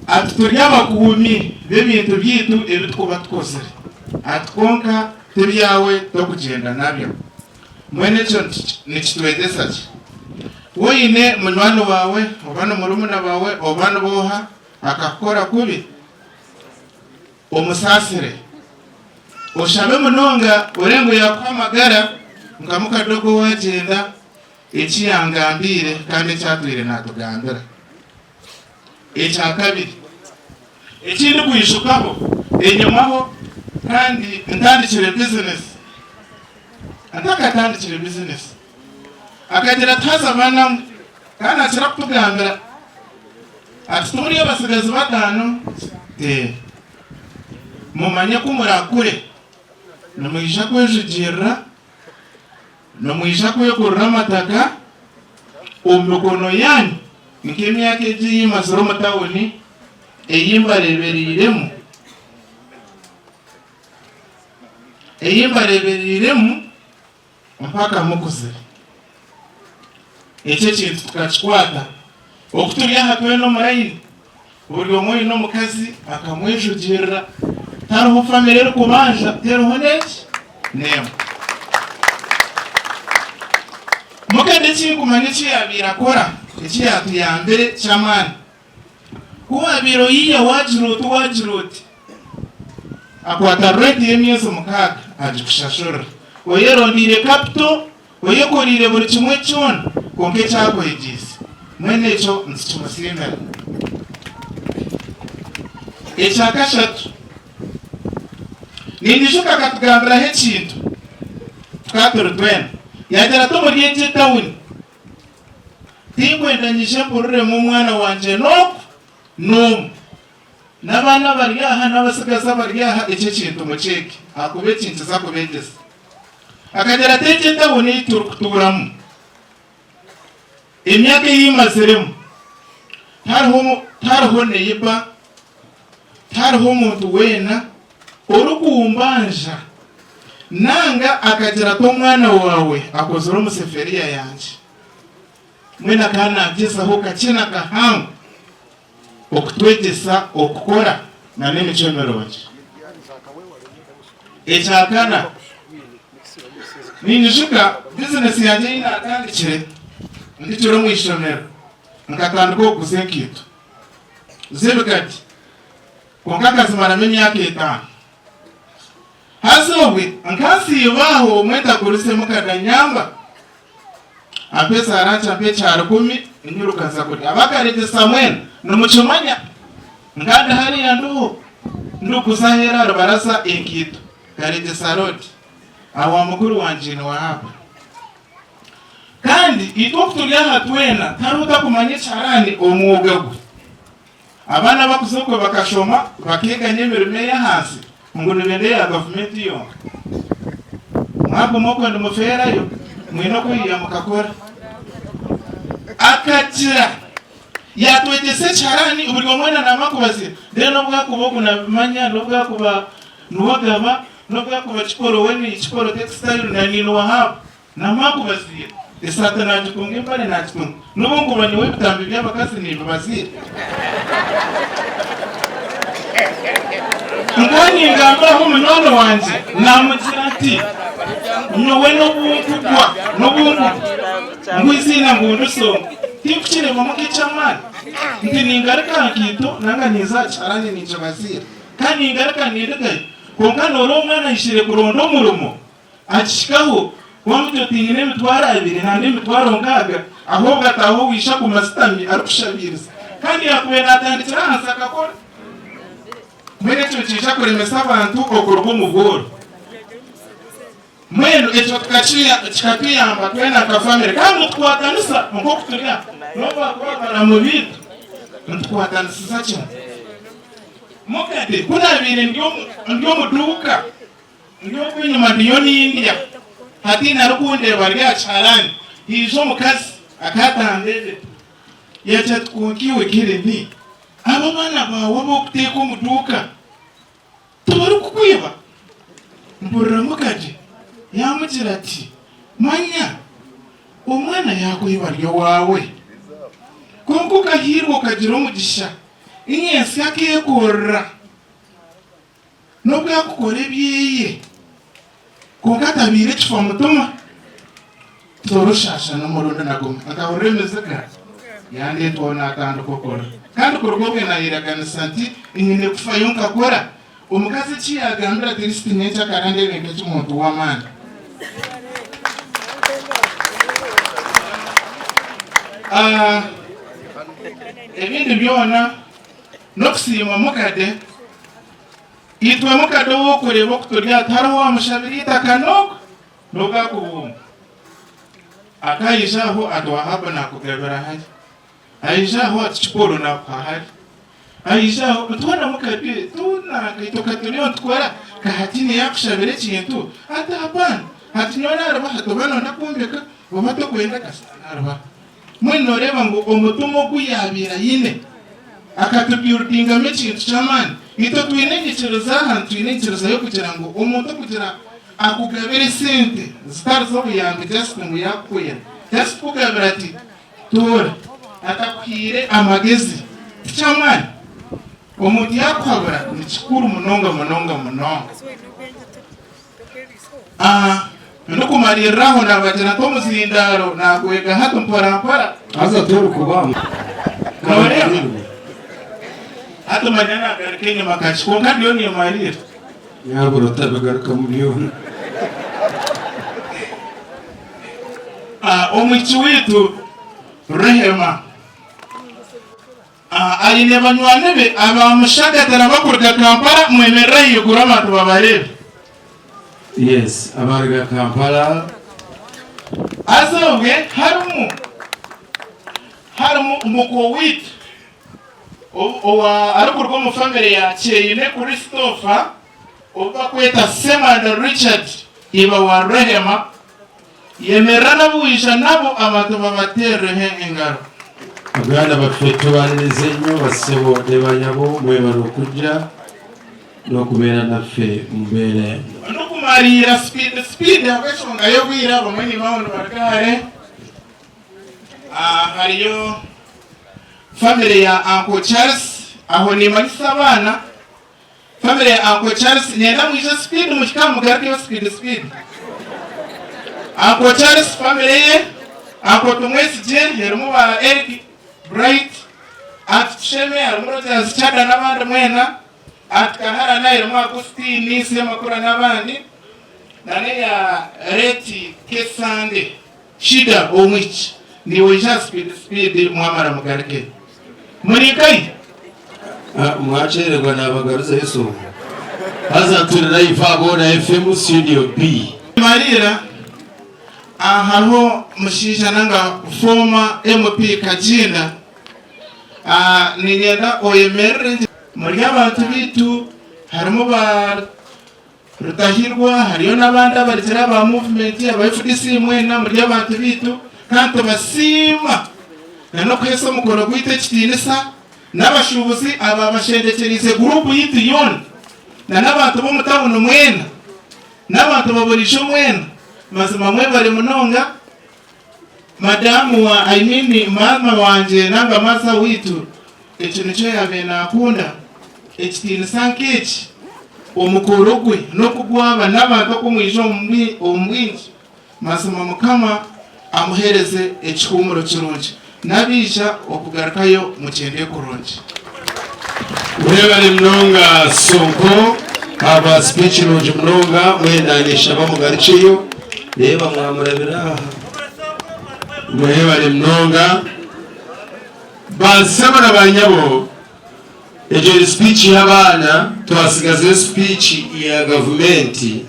Ati turi abakuumi b'ebintu byaitu ebi tukuba tukozire. Ati kwonka tibyawe tokugyenda nabyo. Mbwenu ekyo nikitwegyesa ki? Ku oine munywani waawe oba ni murumuna waawe oba ni booha akakukora kubi, omusaasire. Oshabe munonga orebe ngu yaakuha amagara nka mukadogo owaagyenda Eki yangambiire kandi eki atwire naatugambira. Ekya kabiri, eki ndikwijukaho enyimaho kandi ntandikire bizinesi, ntakatandikire bizinesi, akagira ati haza baana mwe, kandi naakira kutugambira ati timuri abatsigazi bataano? Ee. Mumanye ku murakure nimwija kwejugirira. Nimwija kwegurira amataka omu mikono yaanyu nk'emyaka egi ei mazire omu tauni ei mbareebereiremu, ei mbareebereiremu mpaka mukuzire. Ekyo ekintu tukakikwata. Oku turi aha twena omu layini, buri omwe oine omukazi akamwejugirira, tihariho famire erikubanja, teriho n'eki n'emwe. Mukade eki nkumanya eki yaabaire akora, eki yaatuyambire ky'amaani, ku waabaire oyiiya waagira oti waagira oti, akwata renti y'emyezi mukaaga agikushashurira, oyerondeire capital, Oyekoreire buri kimwe kyona, kwonka eki akwegyeise, mbwenu ekyo nitukimusiimira. Ekya kashatu, ninyijuka akatugambiraho ekintu tukaba turi twena, yaagira ati omuri egi etawuni tinkwenda nyije mpuriremu omwana wangye n'oku n'omu. N'abaana abari aha n'abatsigazi abari aha eki ekintu mukyege ahakuba eki nikiza kubeegyesa. Akagira ati, Egi etauni ei turikutuuramu, emyaka ei mmaziremu, tihariho tihariho neiba, tihariho omuntu weena orikumbanja nanga akagira ati omwana waawe akozire omu seferiya yangye. Mbwenu akaba naagyezaho kakye na kahango okutwegyesa okukora na n'emicwe mirungi. Ekyakana, ninyijuka bizinesi yangye ei naatandikire ndikiri omu ishomero, nkatandika okuguza enkaito z'ebikari kwonka nkazimaramu emyaka etaano. Haza obwe nkansiiba aho obumwe ntagurizemu kadanyamba ampa esaara nkye ampa ekyarukumi nyiruka nza kurya. Abakaregyesa mwena nimukimanya nka ndi hariya ndiho ndikuza aheeru aha rubaraza enkaito Karegyesa road aha wa mukuru wangye ni Wahab. Kandi itwe oku turi aha twena tihariho otakumanya ekiharani omwoga gwe. Abaana abakuza okwe bakashoma bakeeganya emirimo ey'ahansi ngu nibenda eya gavumenti yonka. Mwaguma okwe nimufeerayo, mwine okwiha mukakora. Akagira yatwegyesa ekiharani buri omwe weena naamanya kubaziira then obu akuba ogu nabimanya n'obu akuba Nuwagaba n'obu akuba Kikoro we ni Kikoro textile na Ninuwahab naamanya kubaziira esaati naagitunga empare naagitunga n'obu nkuba nyowe ebitambi by'abakazi nimbibaziira. Nkaba ningambiraho munywani wangye naamugira nti nyowe n'obu nkugwa n'obu nkugwa ngu eiziina ngu ndi Sonko tinkukireebamu nk'eky'amaani nti ningaruka aha nkaito nanga ninza aha kiharani ninkibaziira kandi ningaruka nindugayo kwonka nooreeba omwana ahikire kuronda omurimo Akihikaho, wamugira oti nyine emitwaro abiri nangwa emitwaro nkaaga, ahobwe ataaha owaishe aguma asitami arikushabiiriza. Kandi yaakubaire naatandikira ahansi akakora. Mbwenu ekyo nikiija kuremesa abantu okuruga omu bworo. Mbwenu ekyo kikatuyamba twena nka famire kandi nitukwatanisa nk'oku turi aha. N'obu baakuba baramu baitu, nitukwatanisiza kimwe. Mukade, ku naabaire ndi omu duuka, Ndi oku enyima ndiyo nindya, hataine arikundeeba ari aha kiharani, haija omukazi akaatandebe yaagira ati, Kwonka iwe Kereni, abo abaana baawe abu orikuteeka omu duuka tibarikukwiba? Mpurira mukagye yaamugira ati, Manya omwana yaakwiba ari owaawe, kwonka okahiirwa okagira omugisha, nyentsya akeekorera. N'obu yaakukora ebyeye, kwonka atabaire ekifa-mutima, torushaasha n'omurundi na gumwe. Nkahurira emiziga yandeetwaho naatandika okurira. Kandi kuruga obwe naayeraganisa nti, Nyine kufayo nkakora. Omukazi eki yaagambire ati, Lisiti nyenkyakara ndeebe nk'eki muntu w'amaani. Ebindi byona n'okusiima mukade. Itwe mukade ow'okureeba oku turi aha tihariho owaamushabire eitaka n'ogwo n'obu akubuumba. Akaija aho ati Wahabu naakugabira hari, aija aho ati Kipolo naakuha hari, aija aho twena mukade tuunanka itwe ka turiyo nitukora ka hatiine yaakushabira ekintu ati hapana hati nyowe naaruba hati oba nooyenda kwombeka oba tokwenda kasita naarubaho. Mbwenu nooreeba ngu omutima ogu yaabaire aine akatubuildingamu ekintu ky'amaani. Itwe twine enyikiriza aha, twine enyikiriza y'okugira ngu omuntu okugira akugabire esente zitari z'obuyambi just ngu yaakuhwera, just kukugabira ati toora, atakuhaire amagezi, tiky'amaani? Omuntu yaakuhabura nikikuru munonga munonga munonga. Ah, ndikumariirira aho naabagira nti omuzindaaro naagwega hati mpora mpora. Haza torikuba. Nooreeba? Hati manya naagaruka enyima kakye kwonka ndiyo nimmariira. Nyabura otabigarukamu byona. Ah, omwishiki waitu Rehema. Aine banywani be abamushagatira bakuruga Kampala mwemerere ahaiguru abantu babareebe. Yes abaruga Kampala. Haza obwe harimu harimu mukwo waitu owa arikuruga omu family ya Kyeyune Christopher ou bakweta Ssemanda Richard iba wa Rehema. Yemerera n'abu waija nabo abantu babateerereho engaro. Baganda baffe tubaniriza nnyo bassebo ne banyabo mwebale okujja nokubeera naffe mumbeera eno. Ndikumariira speed speed ahabw'enshonga y'obwire abamwe nibaho nibaruga hare. Hariyo family ya Uncle Charles aho nimanyisa abaana Family ya Uncle Charles ninyenda mwije speed muhike aha mugarukeyo speed speed. Uncle Charles family ye, Uncle Tumwesigye erimu ba Eric, Bright, Aunt Tusheme harimu Rogers Chada n'abandi mwena, Aunt Kaharana erimu Agustine Semakula n'abandi na n'eya Late Kesande Shida Omwishiki niiwe oije aha speed speed mwamara mugarukeyo. Muri nkahi? Mwakyererwa nabagaruzayo esonga. Haza turi live aha Boona FM studio B. Mariira, Aha hariho mushaija nanga former MP Kaginda. Niinyenda oyemerere muri abantu baitu harimu ba Rutahirwa hariyo n'abandi abarikire aba movement aba FDC mwena muri abantu baitu kandi tubasiima. Na n'okuheesa omukoro gwaitu ekitiinisa, n'abashuubuzi abaabashendekyereize guruupu yaitu yoona, na n'abantu b'omu tauni mwena, n'abantu ba buriijo mwena, mazima mwebare munonga. Madamu wa, I mean maama wangye nanga maaza waitu, ekyo nikyo yaabaire naakunda, ekitiinisa nk'eki, omukoro gwe n'oku gwaba n'abantu oku mwija omu bwingi. Mazima Mukama amuhereze ekihuumuro kirungi, n'abaija okugarukayo mugyende kurungi. Webare munonga Sonko ahabwa speech nungi munonga mwena neshaba mugarukyeyo reeba mwamurabira aha. Mwebare munonga ba sebo na ba nyabo egyo eri speech y'abaana twasigazeyo speech ya gavumenti.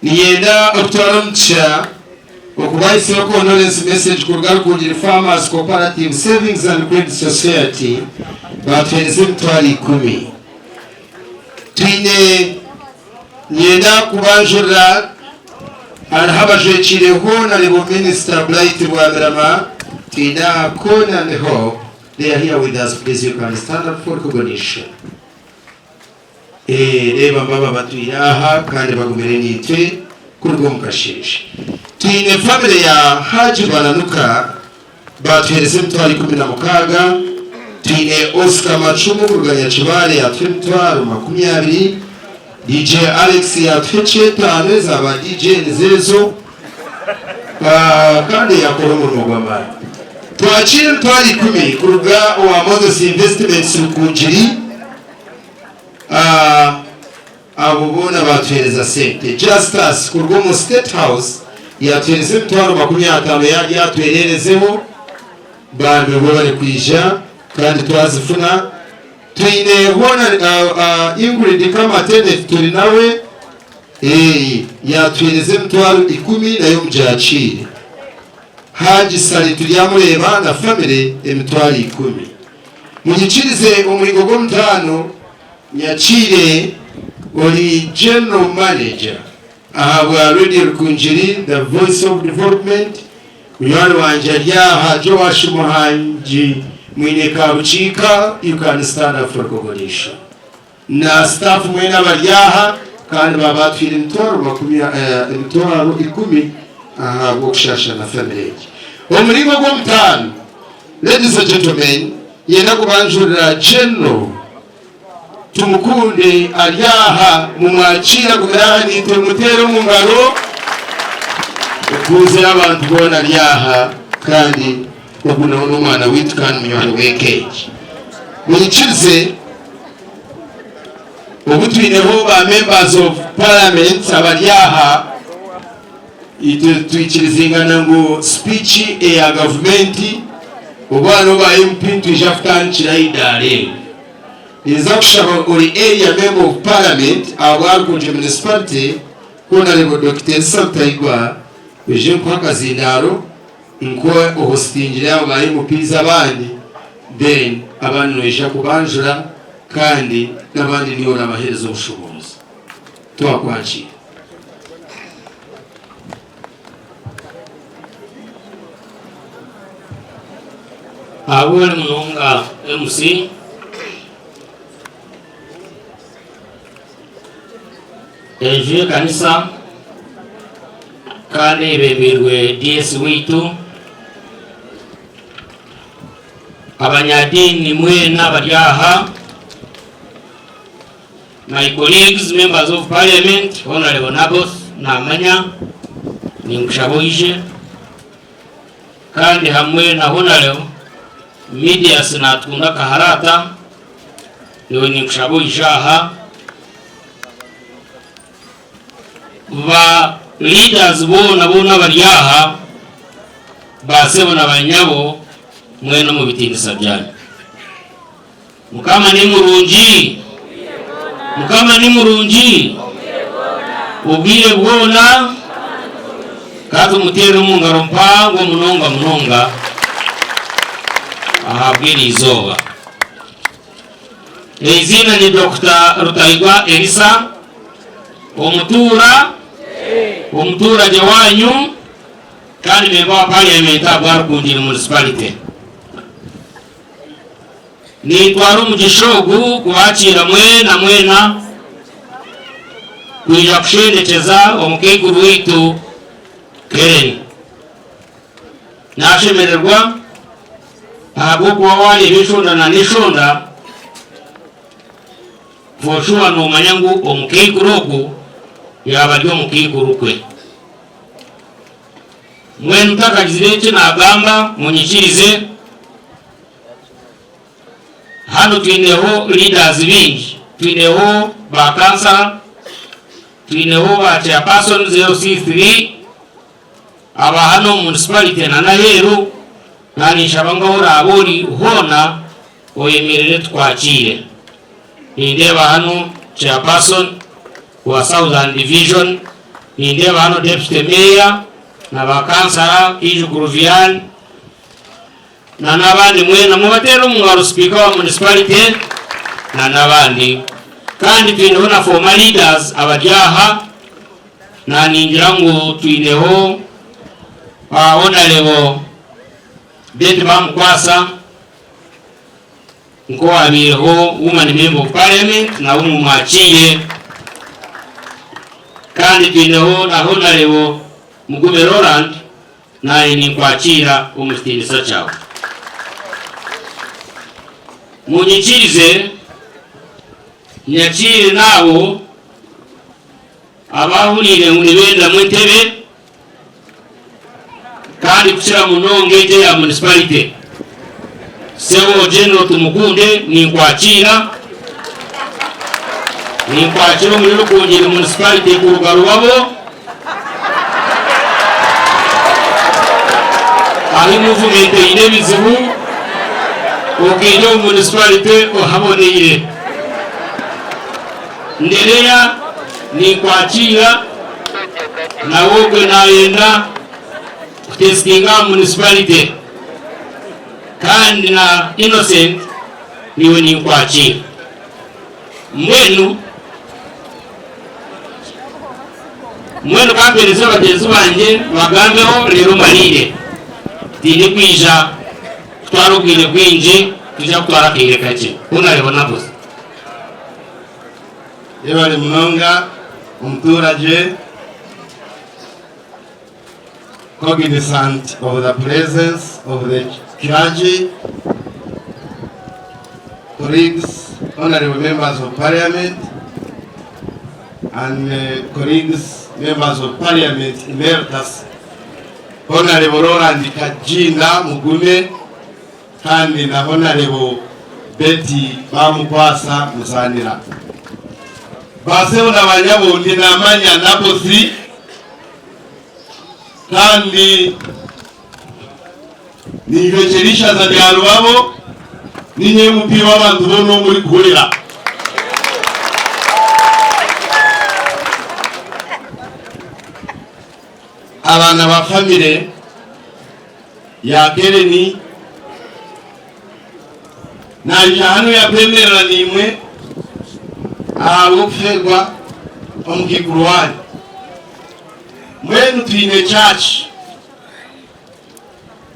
Niinyenda okutwara omugisha okubahisaho condolence message kuruga Rukungiri Farmers Cooperative Savings and Credit Society baatuheereza emitwaro ikumi. Twine Niinyenda kubanjurira hariho abajwekiire Honourable Minister Bright Rwamirama, twine aha Corn and Hope, they are here with us, please you can stand up for recognition. Reeba mbaba batwire aha kandi bagumire naitwe kuruga omu kasheeshe. Twine famire ya Haji Bananuka baatuheereza emitwaro 16. Twine Oscar Macumu kuruga Nyakibale yaatuha emitwaro 20. DJ Alex yaatuha eky'etaano eza ba DJ nizo ezo kandi yaakora omurimo gw'amaani. Twakiira emitwaro 10 kuruga owa Moses Investments Rukungiri. Abo boona baatuheereza sente. Justus kuruga omu State House yaatuheereza emitwaro 50 yaatwereerezeho. Bambi webare kwija kandi twazifuna. Twine hoona Ingrid Kamateneth turi nawe yaatuheereza emitwaro 10 nayo mugyakiire. Haji Ssali turyamureeba na famire emitwaro 10. Munyikirize omuringo gw'omutaano nyakiire ori General Manager ahabwa Radio Rukungiri the Voice of Development, munywani wangye ari aha Joash Muhangi Mwine Kabukiika, you can stand up for recognition. Na staff mwena abari aha kandi baba batwire emitwaro makumi emitwaro ikumi ahabw'okushasha na family egi. Omuringo gw'omutaano ladies and gentlemen nyenda kubanjurira General Tumukunde ari aha mumwakiire agumire aha naitwe mumuteere omu ngaro okuuzire abantu boona ari aha kandi ogu nawe n'omwana waitu kandi munywani w'eka egi. Munyikirize Obu twineho ba members of parliament abari aha, itwe twikirizingana ngu speech eya gavumenti obu hariho ba MP nitwija kutandikira aha idaara eri. Ninza kushaba ori area member of parliament ahabwa Rukungiri municipality Honarebo Dokita Erisa Rutaigwa oije nkuhe akazindaaro nkuhe ohositingire abo ba MPs abandi then abandi noija kubanjura kandi n'abandi niiwe orabaheereza obushoboorozi. Twakwakiira. Ahabw'ori munonga MC. Enju y'ekanisa kandi eyebembeirwe DS waitu. Abanyadiini mwena abari aha, my colleagues members of parliament, Honourable Naboth namanya ninkushaba oije kandi hamwe na Honourable Medias Natukunda Kaharata niwe ninkushaba oije aha. Ba leaders boona boona abari aha, ba sebo na ba nyabo, mwena omu bitiinisa byanyu. Mukama ni murungi, Mukama ni murungi obwire bwona. Ka tumuteere omu ngaro mpango munonga munonga ahabw'eri izooba. Eiziina ni Dokita Rutahigwa Erisa, omutuura, omutuuragye waanyu kandi memba wa parliament ahabwa Rukungiri Municipality. Nintwara omugisha ogu kubakiira mwena mwena kwija kushendekyeza omukaikuru waitu Karen. Nashemererwa ahabw'okuba wareeba eshonda na n'eshonda, for sure nomanya ngu omukaikuru ogu yaaba ari omukaikuru kwe. Mbwenu ntakagizire eki nagamba munyikirize. Hanu twineho leaders baingi, twineho ba kansara, twineho ba chairpersons LC3, aba hanu omu municipality na n'aheeru, na ninshaba ngu ahu oraabe ori hoona oyemerere tukwakiire. Nindeeba hanu chairperson wa Southern Division, nindeeba hanu deputy mayor na ba kansara, Kijukuru Vian, na n'abandi mwena mubateere omu ngaro sipiika wa municipality na n'abandi. Kandi twineho na former leaders abari aha, na ningira ngu twineho Honarebo Betty Bamukwasa nk'owabaireho Woman Member of Parliament nawe mumwakiire. Kandi twineho na Honarebo Mugume Roland Naanye ninkwakiira omu kitiinisa kyawe. Munyikirize nyakiire n'abo abaahuriire ngu nibendamu entebe kandi kukira munonga egyo eya municipality. Sebo General Tumukunde ninkwakiira. Ninkwakira omuri Rukungiri Municipality kuruga Rubabo ahi muvumenti eine ebizibu okaija omu municipality ohaboneire. Ndereya ninkwakira nawe ogwe nayenda kutesitinga aha municipality kandi na Innocent niiwe ninkwakira. Mbwenu mbwenu ka mpeereze bagyenzi bangye bagambeho reero mmariire. Tindikwija kutwara obwire bwingi, nitwija kutwara akaire kakye. Ku naareeba nabuza. Yebare munonga omuturagye cognizant of the presence of the clergy, colleagues, honorable members of parliament, and colleagues, members of parliament emeritus, Honorable Roland Kaginda Mugume, kandi na Honorable Betty Bamukwasa Musanira. Basebo na banyabo ndi namanya Nabosi kandi ninjwekyera ishaza rya Rubabo ninye MP w'abantu boona ou murikuhurira. Abaana ba famire ya Kereni naija hanu yakwemerera naimwe ahabw'okufeerwa omukaikuru waanyu. Mbwenu twine church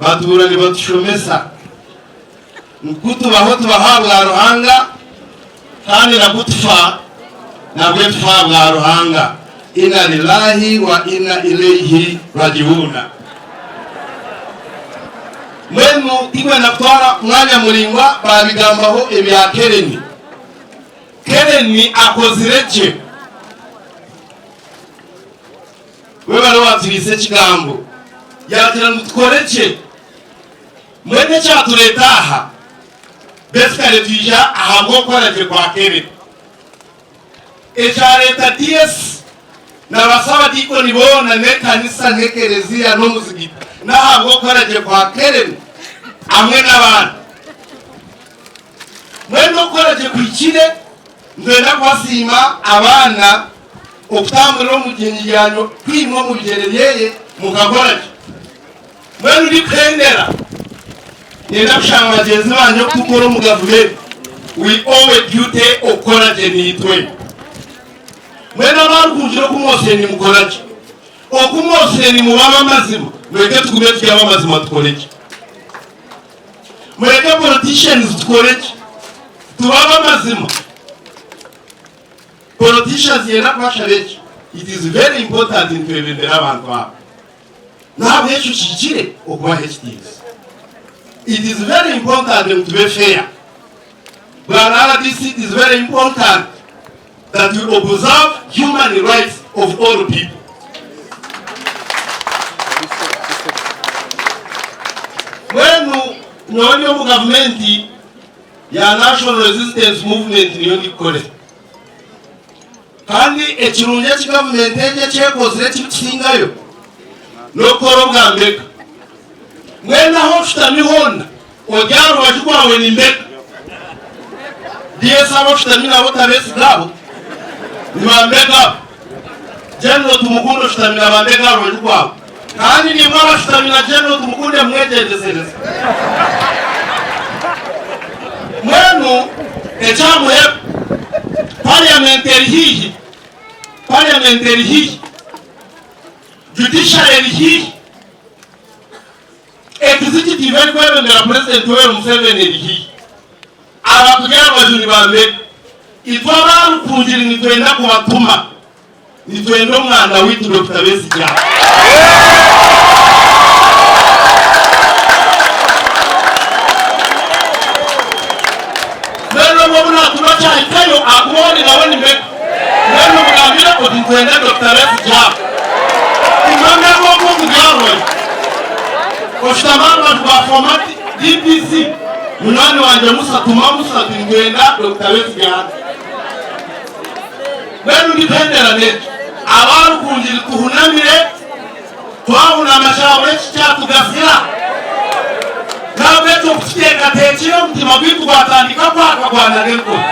batuura nibatushomesa ngu ku tubaho tubaho ahabwa Ruhanga kandi na ku tufa nabwe tufa ahabwa Ruhanga. Inna lillahi wa inna ilaihi rajiuna. Mbwenu tikwenda kutwara mwanya muraingwa baabigambaho ebya Kereni. Kereni akozire gye. Webare owaturiise ekigambo yaagira ngu tukore gye. Mbwenu ekyatureeta aha basically twija ahabw'okukora gye kwa Kereni. Ekyareeta DS na basabadiikoni boona n'ekanisa n'ekereziya n'omuzigiti n'ahabw'okukora gye kwa Keren hamwe n'abandi. Mbwenu okukora gye kuhikire, nitwenda kubasiima abaana okutamburira omu bigyenyi byanyu kwimwe omu bigyere byeye mukakora gye. Mbwenu ndikuhendera, niinyenda kushaba bagyenzi bangye okutukora omu gavumenti, we owe duty okukora gye naitwe. Mbwenu abarikugira oku mwosire nimukora gye, oku mwosire nimuba ab'amazima, mureke tugume turi ab'amazima tukore gye. Mureke politicians tukore gye. Tube ab'amazima. Politicians yenda kubashaba eki, it is very important nitwebembera abantu aba. N'ahabw'ekyo kihikire okubaha ekitiinisa. It is very important ngu tube fair. Bwana RDC it is very important that we observe human rights of all people. Mbwenu nyowe ndi omu gavumenti ya National Resistance Movement niyo ndikukorera. Kandi ekirungi eki gavumenti egi eki ekozire ekirikusingayo n'okukora obwa mbega. Mbwenu ahu oshutami hoona ori aha rubaju rwawe ni mbega. DS abu oshutami nabo otabeesiga abo ni ba mbega abo. General Tumukunde oshutami na ba mbega aha rubaju rwawe. Kandi naimwe abashutami na General Tumukunde mwegyendesereze. Mbwenu ekyamuhebu, Parliament eri haihi, Parliament eri haihi, Judiciary eri haihi, Executive erikwebembera President Yoweri Museveni eri haihi. Abaturi aha rubaju nibambeka. Itwe aba Rukungiri nitwenda kubatuma. Nitwenda omwana waitu Dokita Besigye aha. Mbwenu obwo obu naatuma kyahikayo ahakuba ori nawe ni mbega. Mbwenu omugambire oti nitwenda Dokita Besigye aha. Tuma mbega ogwo oguri aha rubaju. Oshutami aha rubaju rwa former DPC munywani wangye Musa, tuma Musa oti nitwenda Dokita Besigye hanu. Mbwenu ndikuhendera n'ekyo, aba Rukungiri tuhunamire, twahunama kyabura eki kyatugasira. N'ahabw'ekyo ku tuteekateekire omutima gwaitu gwatandika kwaka gwanaga enkoni.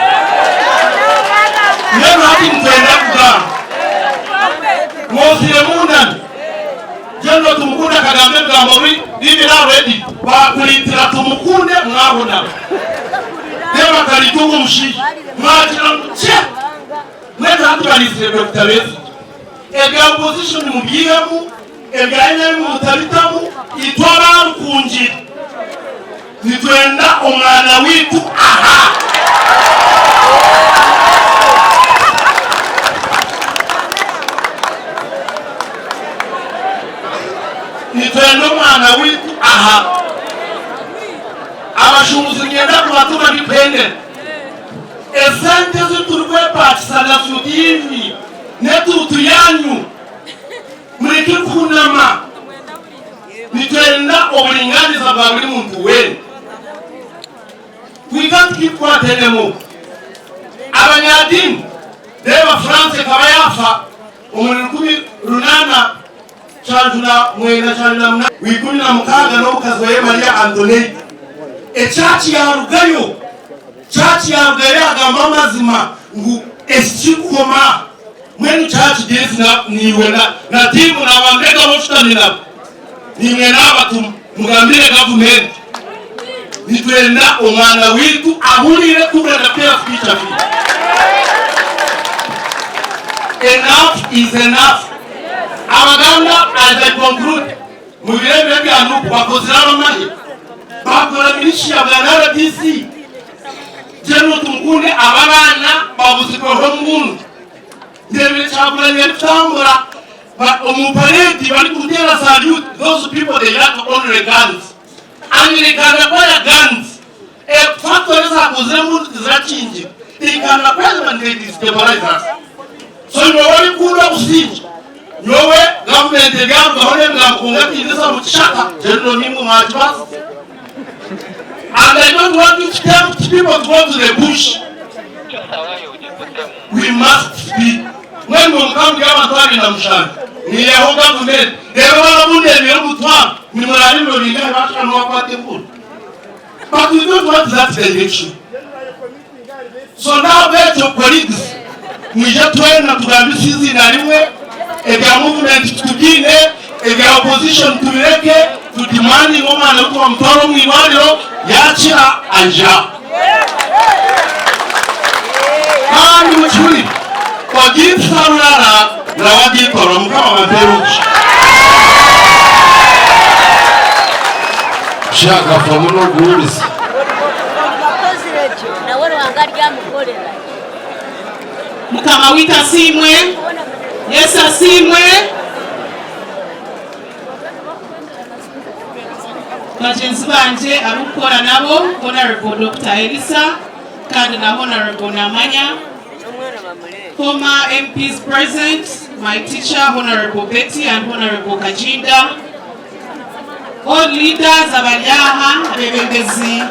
Mbwenu hati nitwenda kugamba. Mwozire muhuname. General Tumukunde akagamba ebigambo bibiri already, baakuriitira Tumukunde mwahunama. Reeba akariita ogwo mushaija. Mwagira ngu kye! Mbwenu hati bariizire Dokita Besigye. Ebya opposition mubyihemu, ebya NRM mutabitamu, itwe aba Rukungiri nitwenda omwana waitu aha. Nitwenda omwana waitu aha. Abashuubuzi niinyenda kubatuma ndikuhendera. Esente ezi turikwepakisa na sudiini n'etuutu yaanyu, mureke kuhunama. Nitwenda oburingaaniza bwa buri muntu weena. Kwonka tikikukwatainemu. Abanyadiini, reeba France ekaba yaafa omuri 1878, 16 n'omukazi we Maria Antoinette. Ekyaki yaarugayo. Church yarugayo yagamba amazima ngu eki kikukoma mbwenu church this na niiwe na na team naba mbega aboshutami nabo nimwe nabatuma mugambire gavumenti nitwenda omwana witu ahurire tukwenda kuteera speech afire enough is enough Abaganda as I conclude mubiro ebi ebya Nup bakozire abamahe bakora militia bwa RDC General Tumukunde aba abaana babuzibweho omuhundu ndebire Kyagulanyi arikutambura omu parade barikumuteera salute those people they lack only guns and they can acquire guns factory ezakozire emundu tizirakingira they can acquire them and they destabilize us so nyowe orikunda obusingye nyowe gavumenti eryarugaho n'ebigambo kwonka tindisa mu kishaka General nimwe mwakibaasa And I don't want you to tempt people to go to the bush. We must speak. Mwemwe mukambi abantu abina mushana. Niyaho gavumenti. Rero barabundemera omutwaro. Nimurara ebiro bingahe bashana wakwata emburu. But we don't want that direction. So n'ahabw'ekyo colleagues, mwije twena tugambise eiziina rimwe, ebya movement tutubyine, ebya opposition tubireke, tu demandinge omwana waitu bamutware omu irwariro, yaakira aije aha. Kandi mukihurire, ogiitisa rurara nawe agiitwa Mukama abampeere omugisha. Shaka famu n'oguwuriza. Mukama waitu asiimwe. Yesu asiimwe. Bagyenzi bangye abukukora nabo, Honourable Dokita Elisa kandi na Honourable Namanya, former MPs present, my teacher Honourable Betty and Honourable Kaginda, all leaders abari aha, abebembezi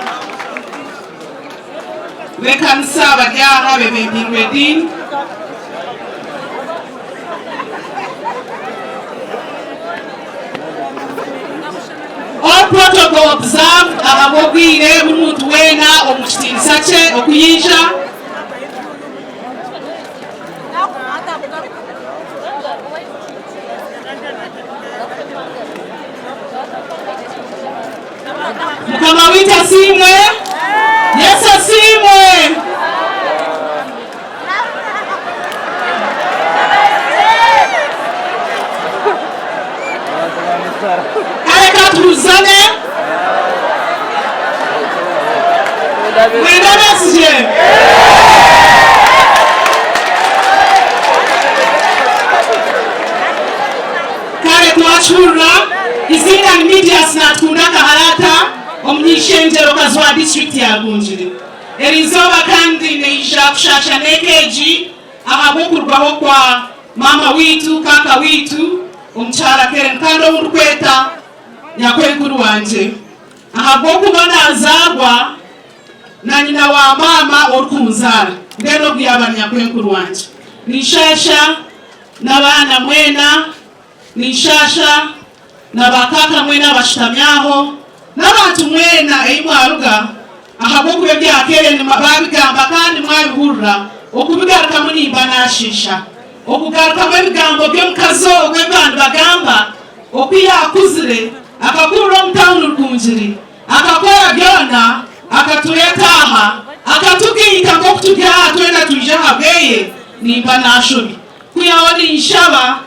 b'ekanisa abari aha abebembeirwe ediini, All protocol observed ahabw'obwire buri muntu weena omu kitiinisa kye oku yaija. Mukama waitu asiimwe. Yesu asiimwe. Kare katuruzane. Mwenda Besigye. Kare twakihurira Izinga ni Medias natukunda akaharata omuny'eishengyerokazi wa disiturikiti ya Rwungiri. Erizooba kandi neija kushaasha n'eka egi ahabw'okurugaho kwa maama waitu, kaaka waitu, omukyara Keren kandi ou ndikweta nyakwenkuru wangye ahabw'okuba nazaarwa na nyina wa maama orikunzaara mbwenu ogu yaaba ni nyakwenkuru wangye. Ninshaasha n'abaana mwena. Ninshaasha na baakaaka mwena abashutami aho, n'abantu mwena ei mwaruga, ahabw'okuba ebya Keren baabigamba kandi mwabihurira, okubigarukamu nimba naashiisha. Okugarukamu ebigambo by'omukazi ogwo ebi baba nibagamba, oku yaakuzire, akakurira omu tauni Rukungiri, akakora byona, akatureeta aha, akatugaita nk'oku turi aha twena twija ahabweye, nimba naashobya. Kwihaho ninshaba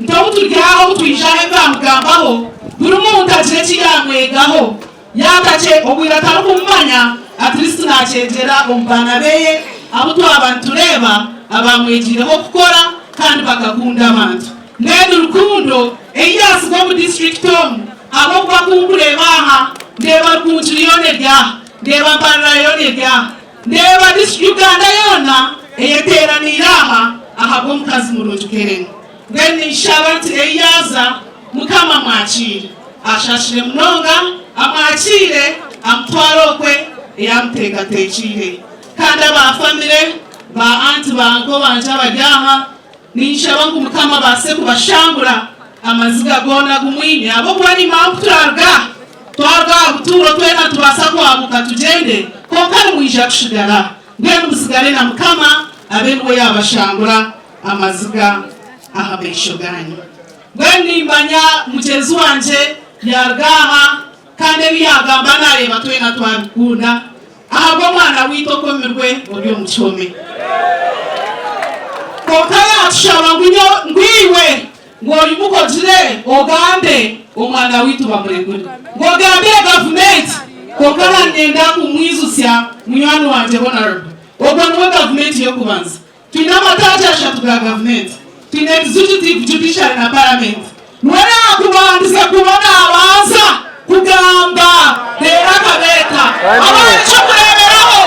nti obu turi aha, obu twija aha ebi baamugambaho, buri muntu agire eki yaamwegaho. Yaatakye obwire atarikumumanya, at least naakyegyera omu baana beye abu twaba nitureeba abaamwegiireho kukora kandi bakakunda abantu. Mbwenu rukundo ei yaatsiga omu district omu, ahabw'okuba ku nkureeba aha, ndeeba Rukungiri yoona eri aha, ndeeba Mbarara yoona eri aha, Ndeeba this Uganda yoona eyeteeraniire aha ahabw'omukazi murungi Keren. Mbwenu ninshaba nti ei yaaza Mukama amwakiire. Ashashire munonga amwakiire amutware okwe ei amuteekateekiire. Kandi aba family, ba aunt ba uncle bangye abari aha ninshaba ngu Mukama abaase kubashangura amaziga goona agu mwine ahabw'okuba nimanya ku turaruga aha Twaruga aha butuuro twena nitubaasa kwabuka tugyende, kwonka nimwija kushigara. Mbwenu musigare na Mukama, abe niwe yaabashangura amaziga aha maisho gaanyu. Mbwenu nimmanya mugyenzi wangye yaaruga aha, kandi ebi yaagamba naareeba twena twabikunda, ahabw'omwana waitu okomirwe ori omu kihome. Kwonka yaatushaba ngu ngu iwe Ngu oimuke ogire ogambe omwana waitu bamurekure. Ngu ogambire gavumenti kwonka na niinyenda kumwijutsya munywani wangye Honourable. Ogwo niwe gavumenti y'okubanza. Twine amataagi ashatu ga gavumenti. Twine Executive, Judiciary na Paramenti. Niwe yaakubandize kuba naabanza kugamba reero akabeeta. Abaana eky'okureeberaho,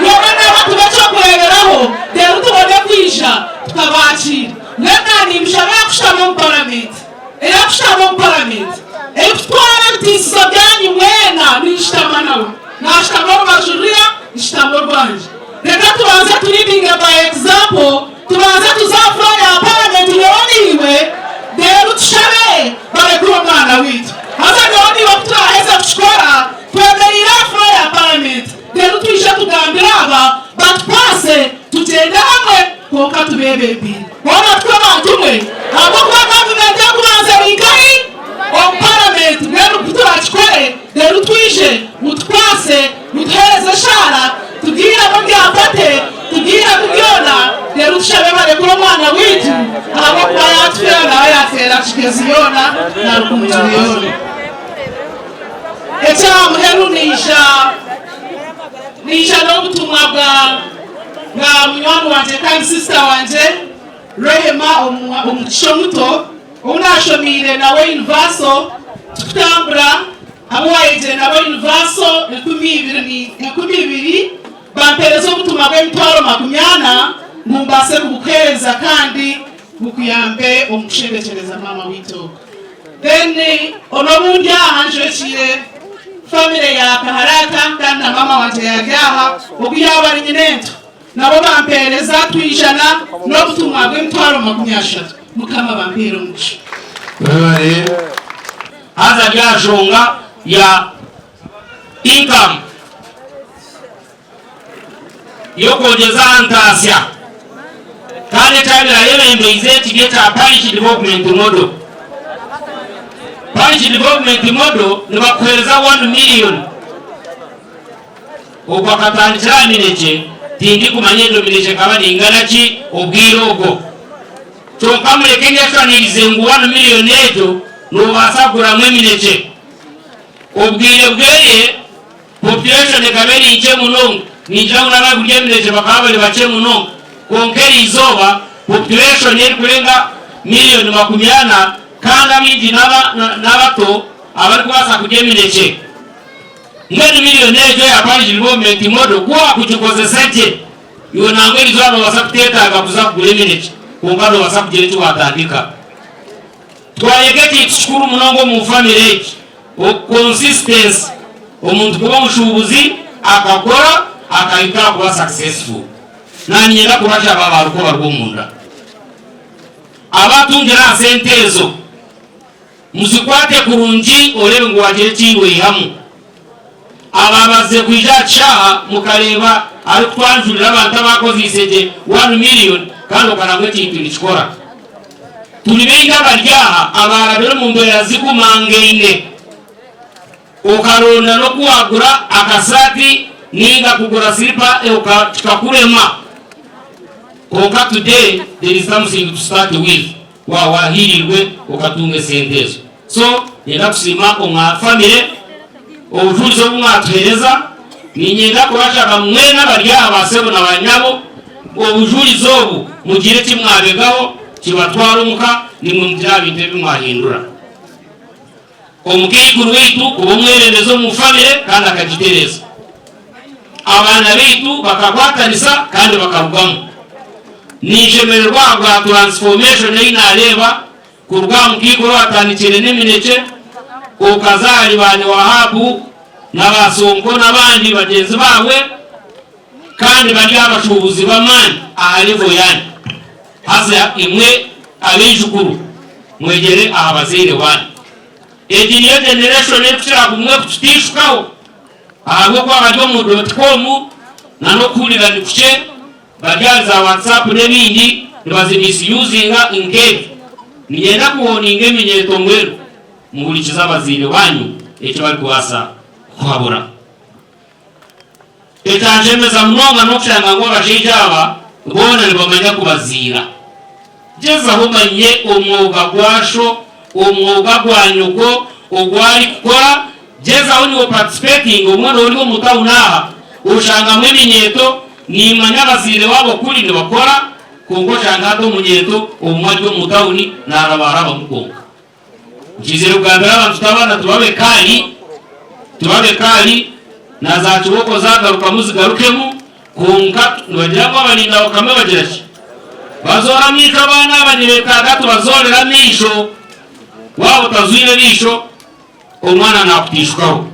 nyowe nawe tube eky'okureeberaho reero tubone kwija tukabaakiira. Mbwenu naanimushaba eyakushutama omu paramenti, eyakushutama omu paramenti, erikutwara ebitiisizo byanyu mwena, ninshutama nawe. Naashutama orubaju ruriya, nshutama orwangye. Reka tubanze tu leadinge by example, tubanze tuze aha floor ya paramenti nyowe naiwe, reero tushabe barekure omwana waitu. Haza nyowe naiwe ku turaaheze kukikora, twemereire aha floor ya paramenti, reero twije tugambire aba batukwase tugyende hamwe. Kwonka tubeebembeire. Hoona titwe bantu mwe, ahabw'okuba gavumenti erikubanza eri nkahi? Omu paramenti. Mbwenu ku turakikore, reero twije mutukwase, mutuheereze eshaara, tugiihemu ebya pate, tugiihemu byona, reero tushabe barekure omwana waitu ahabw'okuba yaatufeera nawe yaafeera Kigezi yoona na Rukungiri yoona. Eky'aha muheru naija, naija n'obutumwa bwa. Na munywani wangye kandi sister wangye Rehema Omugisha omuto ou naashomiire nawe Universal tukutambura abu waayegire nabo Universal 2000 bampeereza obutumwa bw'emitwaro makumyana ngu mbaase kubukuheereza kandi bukuyambe omu kushendekyereza maama waitu ogu. Then n'obundi aha njwekiire family ya Kaharata kandi na maama wangye yari aha ogu yaaba ari nyinento nabo bampeereza twijana n'obutumwa bw'emitwaro makumyashatu. Mukama abampeere omugisha. Mwebare. Haza ari aha nshonga ya income y'okwongyeza aha ntaasya kandi ekyabaire ayebembeize kiri ekya Parish Development Model. Parish Development Model nibakuheereza 1 million. Ogwo akatandikira aha minekye, tindikumanya egyo minekye ekaba neingana ki obwire obwo. Kyonka mureke nyeshushanirize ngu 1 million egyo nobaasa kuguramu eminekye. Obwire bweye population ekaba eri nkye munonga, ningira ngu n'abarikudya eminekye bakaba bari bakye munonga. Kwonka eriizooba population erikurenga million makumyana kandi abaingi n'abato abarikubaasa kudya eminekye. Mbwenu million egyo eya Parish Development Model ku waakugikozesa gye, iwe nangwa eriizooba noobaasa kuteetaaga kuza kugura eminekye kwonka noobaasa kugira eki waatandika. Twayega ekintu kikuru munonga omu famire egi, consistency, omuntu kuba omushuubuzi akakora akahika aha kuba successful. Nanye niinyenda kubashaba aba rukoba rw'omunda abatungire aha sente ezo muzikwate kurungi oreebe ngu wagira eki waihamu. Ababazize kwija aha kishaaha mukareeba arikutwanjurira abantu abakozeise gye one million kandi okareba ngu ekintu nikikora. Turi baingi abari aha abaarabire omu mbeera zigumangaine okaronda n'oku waagura akasaati ninga kugura siripa kikakurema kwonka today there is something to start with waaba waahiirirwe okatunga esente ezo. So niinyenda kusiima omwa family obujurizi obu mwatuhereza, niinyenda kubashaba mwena abari aha ba sebo na ba nyabo obujurizi obu mugire eki mwabegaho kibatware omuka nimwe mugire aha bintu ebi mwahindura. Omukaikuru waitu kuba omwebembezi omu family kandi akagitereeza. Abaana baitu bakakwatanisa kandi bakarugamu. Ninshemererwa ahabwa transformation ei nareeba Kuruga aha mukaikuru owatandikire n'eminekye, okaza ahari ba Newahabu na ba Sonko n'abandi bagyenzi baabwe, kandi bari abashuubuzi b'amaani aha level yaanyu. Haza imwe abaijukuru mwegyere aha bazaire baanyu. Egi niyo generation erikukira bumwe kututiishukaho ahabw'okuba bari omu dot com na n'okuhurira ni kukye. Bari ahari za WhatsApp n'ebindi nibazi misusinga nk'ebyo. Niinyenda kuwoninga eminyeeto mbwenu muhurikize abazaire banyu eki barikubaasa kukuhabura. Ekyanshemeza munonga n'okushanga ngu abashaija aba boona nibamanya kubaziira. Gyezaho omanye omwoga gwa sho, omwoga gwa nyoko ogu arikukora, gyezaho niiwe opatisipetinge obumwe nooba ori omu tawuni aha oshangamu eminyeeto, niimanya abazaire baabo kuri nibakora kwonka oshanga hati omunyeeto obumwe ari omu tawuni naarabarabamu kwonka. Nkiizire kugambira abantu twabana tubabe kali, tubabe kali, na za kibooko zagarukamu zigarukemu, kwonka nibagira ngu abarinda bakame bagira ki? Bazoora amaisho abaana aba nibetaaga tubazoorere amaisho, waaba otazoire eriisho omwana nakutiishukaho.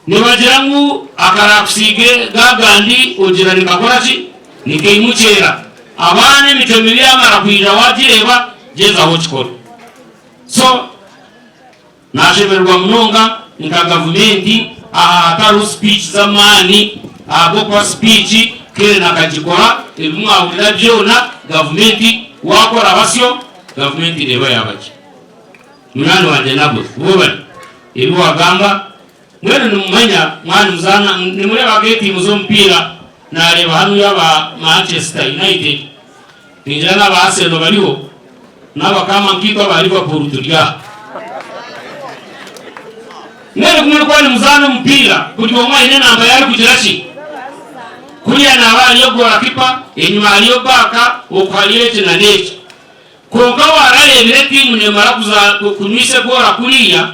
Nibagira ngu akarakusiige gagandi ogira nikakora ki? Nikaimukyera. Abaana emicwe mibi yamara kwija wagireeba gyezaho okikore. So nashemererwa munonga nka gavumenti aha hatariho speech z'amaani ahabw'okuba speech Karen akagikora ebi mwahurira byona gavumenti wakora basyo gavumenti neeba yaaba gye. Munywani wangye Naboth webare ebi wagamba Mbwenu nimumanya mwaba nimuzaana nimureeba nk'etiimu z'omupiira naareeba hanuya aba Manchester United ningira n'aba Arsenal bariho n'abakama nkaitwe aba Liverpool turi aha. Mbwenu ku murikuba nimuzaana omupiira buri omwe aine enamba ei arikugira ki? Kuriya nahaba hariyo gorakipa, enyima hariyo baaka, oku hariyo eki na n'eki. Kwonka waarareebire tiimu neemara kunywisa egoora kuriya,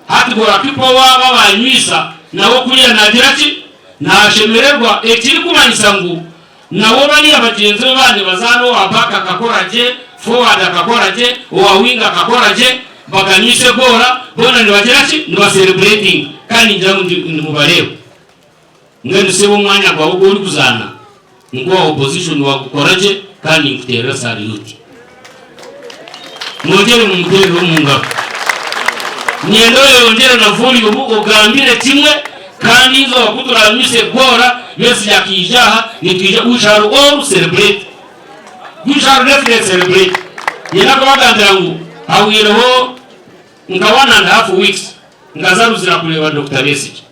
hati gorakipa owaabo abaanywisa nawe kuriya naagira ki? Naashemererwa, ekirikumanyisa ngu nawe bariya bagyenzi be baaba nibazaana owa baaka akakora gye, forward akakora gye, owa wiinga akakora gye, bakanywisa egoora, boona nibagira ki? Nibaserebureetinga. Kandi ningira ngu nimubareeba. Mbwenu sebo omwanya gwawe ogu orikuzaana nk'owa opposition wagukora gye kandi ninkuteerera saluti. Mwongyere mumuteerere omu ngaro. Niinyenda oyeyongyere na volume ogambire kimwe kandi eizooba ku turaanywise goora Besigye akaija aha nitwija we shall all celebrate. We shall definitely celebrate. Niinyenda kubagambira ngu hahwireho nka one and half weeks nkaza Luzira kureeba Dokita Besigye.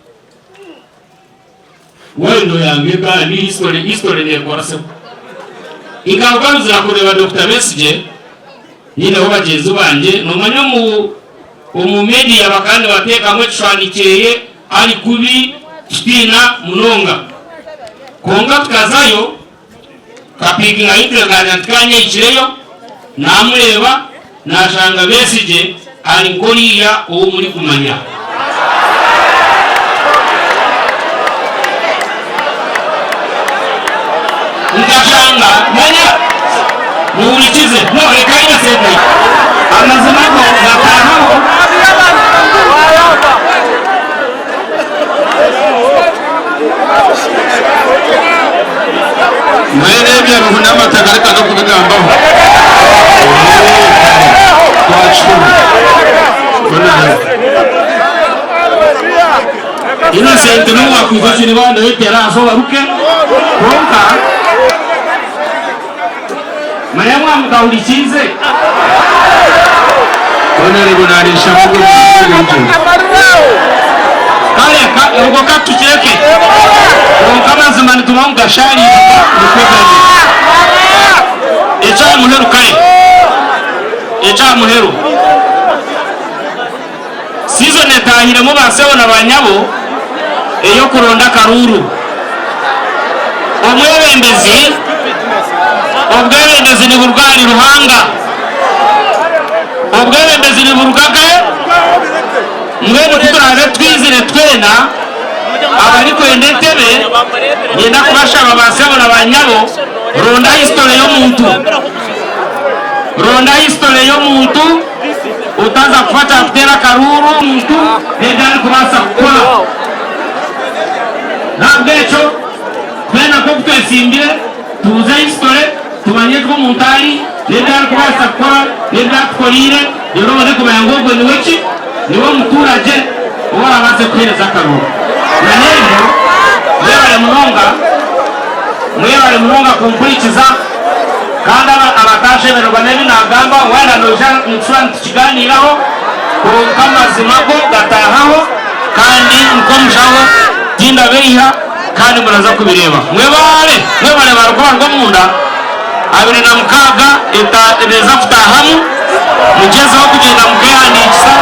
Wendo yange kandi history history nekora sebo. Nkaruga Luzira kureeba Dokita Besigye nyineho bagyenzi bangye nomanya omu omu media bakaba nibateekamu ekishushani kyeye ari kubi tutiina munonga. Kwonka tukazayo tukapiikinga interest naagira nti kanyehikireyo namureeba nashanga Besigye ari nk'oriya ou murikumanya. Nkashanga manya muhurikize no reka Innocent amazima go gataahaho. Mbwenu ebyo abihu n'amata gareka n'okubigambaho. Innocent n'obu wakwija okiri bandaretera aha obaruke kwonka manya mwamutahurikiize. Honorable naresha mvugo Kale obwo katukireke kwonka amazima nituba ngu gashaariire nikwo gari. Ekyaha muheru kare ekyaha muheru season etahiremu ba sebo na ba nyabo ey'okuronda akaruuru. Omwebembezi obwebembezi niburuga ahari Ruhanga. Obwebembezi niburuga nkahe? Mbwenu ku turaabe twizire twena abarikwenda entebe, niinyenda kubashaba ba sebo na ba nyabo, ronda history y'omuntu. Ronda history y'omuntu otaza kufa kyakuteera akaruuru omuntu n'ebi arikubaasa kukora. N'ahabw'ekyo twena nk'oku twesimbire, tubuuze history tumanye eki omuntu ari n'ebi arikubaasa kukora n'ebi atukoreire reero obone kumanya ngu ogwe niwe ki? Niwe mutuuragye ou oraabaase kuheereza akaruuru. Na n'ebyo mwebare munonga, mwebare munonga kumpurikiza kandi abataashemererwa n'ebi naagamba waaba noija nitushuba nitukigaaniiraho kwonka amazima go gataahaho kandi nk'omushaho tindabeiha. Kandi muraza kubireeba. Mwebare, mwebare ba rukoba rw'omunda, 26 neeza kutaahamu, mugyezeho kugyenda mukeehandiikisa,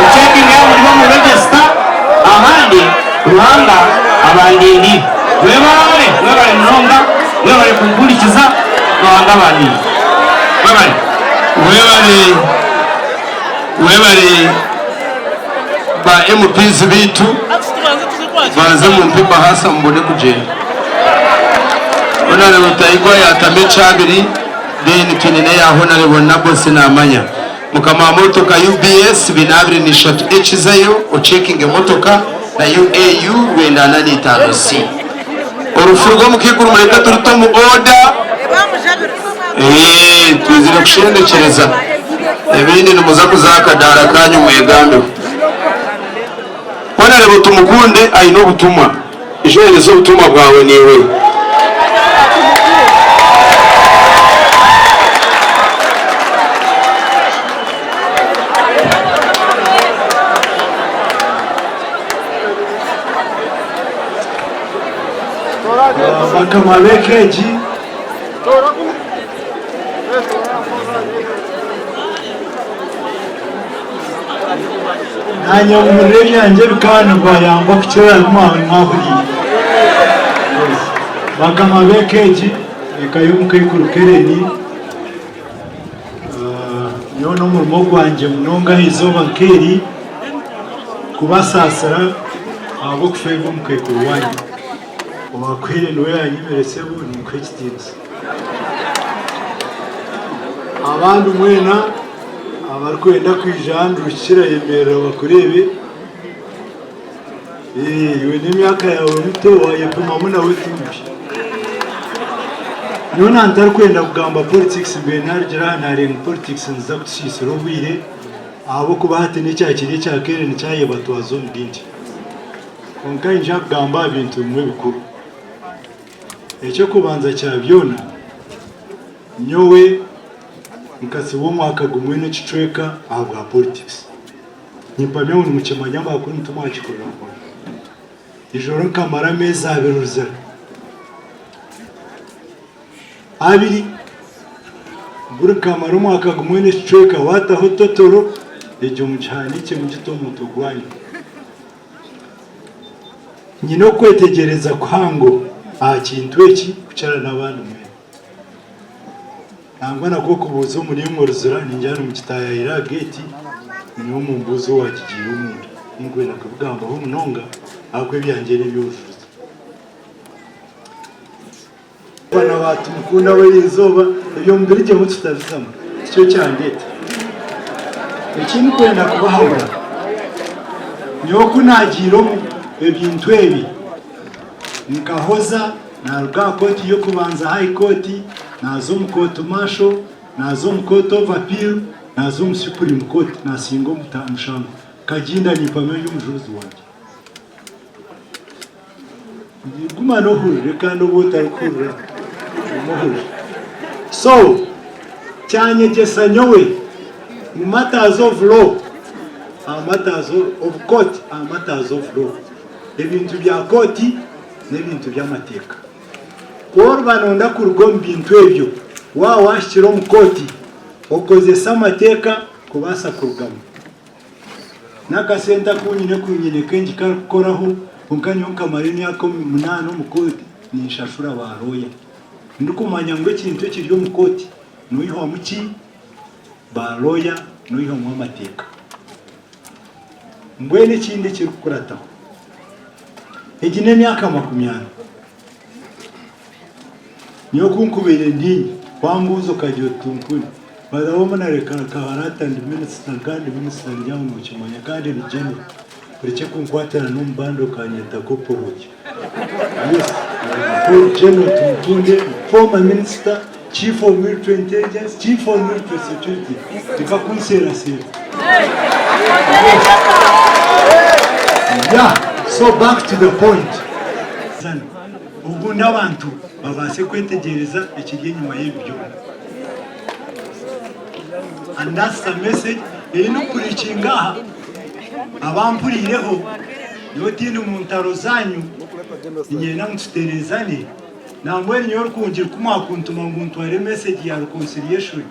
mucekinge yaaba muri omu register, ahandi Ruhanga abandindire. Mwebare, mwebare munonga, mwebare kumpurikiza, Ruhanga abandinde. Mwebare. Webare, webare ba MPs baitu. Banze mumpe ebahasa mubone kugyenda. Honarebo Tayigwa yatamu ekyabiri then twine neya Honarebo Nabosi namanya. Mukama wa motoka UBS 423 ekizeyo ocekinge emotoka na UAU 95 C. Orufu rw'omukaikuru mureke turute omu order. Eeh twizire kushendekyereza ebindi nimuza kuza aha kadaara kanyu mwegambeho. Honourable Tumukunde aine obutumwa. Ija ohereze obutumwa bwawe naiwe. Bakama b'eka egi. Naanye muhurire ebyangye bikaba nibibayamba kukira ebi mwaba mwahuriire. Bakama b'eka egi, eka y'omukaikuru Kellen, nyowe n'omurimo gwangye munonga aha izooba nk'eri kubasaasira ahabw'okufeerwa omukaikuru waanyu. Owaakuhaire niwe yaanyimire sebo ninkuha ekitiinisa. Abandi mwena abarikwenda kwija aha nduhikire yemerera bakureebe. Iwe n'emyaka yaawe mito waayepimamu nawe ti mubi. Nyowe nantarikwenda kugamba politics mbaire narugira aha nareeba ngu politics niziza kutusiisira obwire ahabw'okuba hati n'ekyakiri ekya Karen kyayeba twaza omu bindi. Kwonka niinyija kugamba aha bintu bimwe bikuru. Eky'okubanza kya byona, nyowe nkatsibwa omwaka gumwe n'ekicweka ahabwa politics. Nimpamya ngu nimukimanya amakuru timwakikorera mpora. Eijoro nkamara ameezi abiri ruzira. Abiri buri nkamara omwaka gumwe n'ekicweka waataho totoro egyo mugihandiikye mugite omu mutwe gwanyu. Nyine okwetegyereza kuhango aha kintu eki kukira n'abandi mwena. Nangwa nakwo okubuuza omuri imwe oruzira ningira nimukitaayayira aha geeti niiwe mumbuuze owaakigiire omunda. Tinkwenda kubigambaho munonga ahabw'okuba ebyangye n'eby'obujurizi. Abaana ba Tumukunde abo eriizooba eby'omubirigyemu tutabizamu tikyo kyandeeta. Eki ndikwenda kubahabura nyowe ku naagiire omu ebintu ebi nkahoza Naaruga aha kooti y'okubanza, High Court, naaza omu kooti Martial, naaza omu kooti of Appeal, naaza omu Supreme Court naasinga omushango. Kaginda nimpamya ori omujurizi wangye. Guma n'ohurire kandi obu otarikuhurira guma ohurire. So, kyanyegyesa nyowe ngu matters of law are matters of court are matters of law. Ebintu bya kooti n'ebintu by'amateeka. Ku oriba noyenda kuruga omu bintu ebyo, waaba waahikire omu kooti, okozese amateeka kubaasa kurugamu. N'akasente aku nyine ku nyine kaingi karikukoraho, kwonka nyowe nkamara emyaka munaana omu kooti ninshashura baarooya. Ndikumanya ngu ekintu ekiri omu kooti noihwamu ki? Baarooya noihwamu amateeka. Mbwenu ekindi ekirikukurataho. Egi n'emyaka makumyana. Nyowe ku nkubaire ndi inye, wambuuza okagira oti Tunkuni, baza womunareka nkaharata ndi minisita nka ndi minisita ndi aho nokimanya kandi ndi general, orekye kunkwatira n'omu bandi okanyeta corporal otyo. Yes, I am General Tumukunde, former minister, chief of military intelligence, chief of military security. Reka kunseeraseera. Yeah, so back to the point. Zana. Obundi abantu babaase kwetegyereza ekiri enyima y'ebi byona. And that's the message ei ndikupurikinga aha abampuriireho nyowe tindi mu ntaro zaanyu niinyenda ngu tutereezane nambwenu nyowe orikungira ku mwakuntuma ngu ntware message ya reconciliation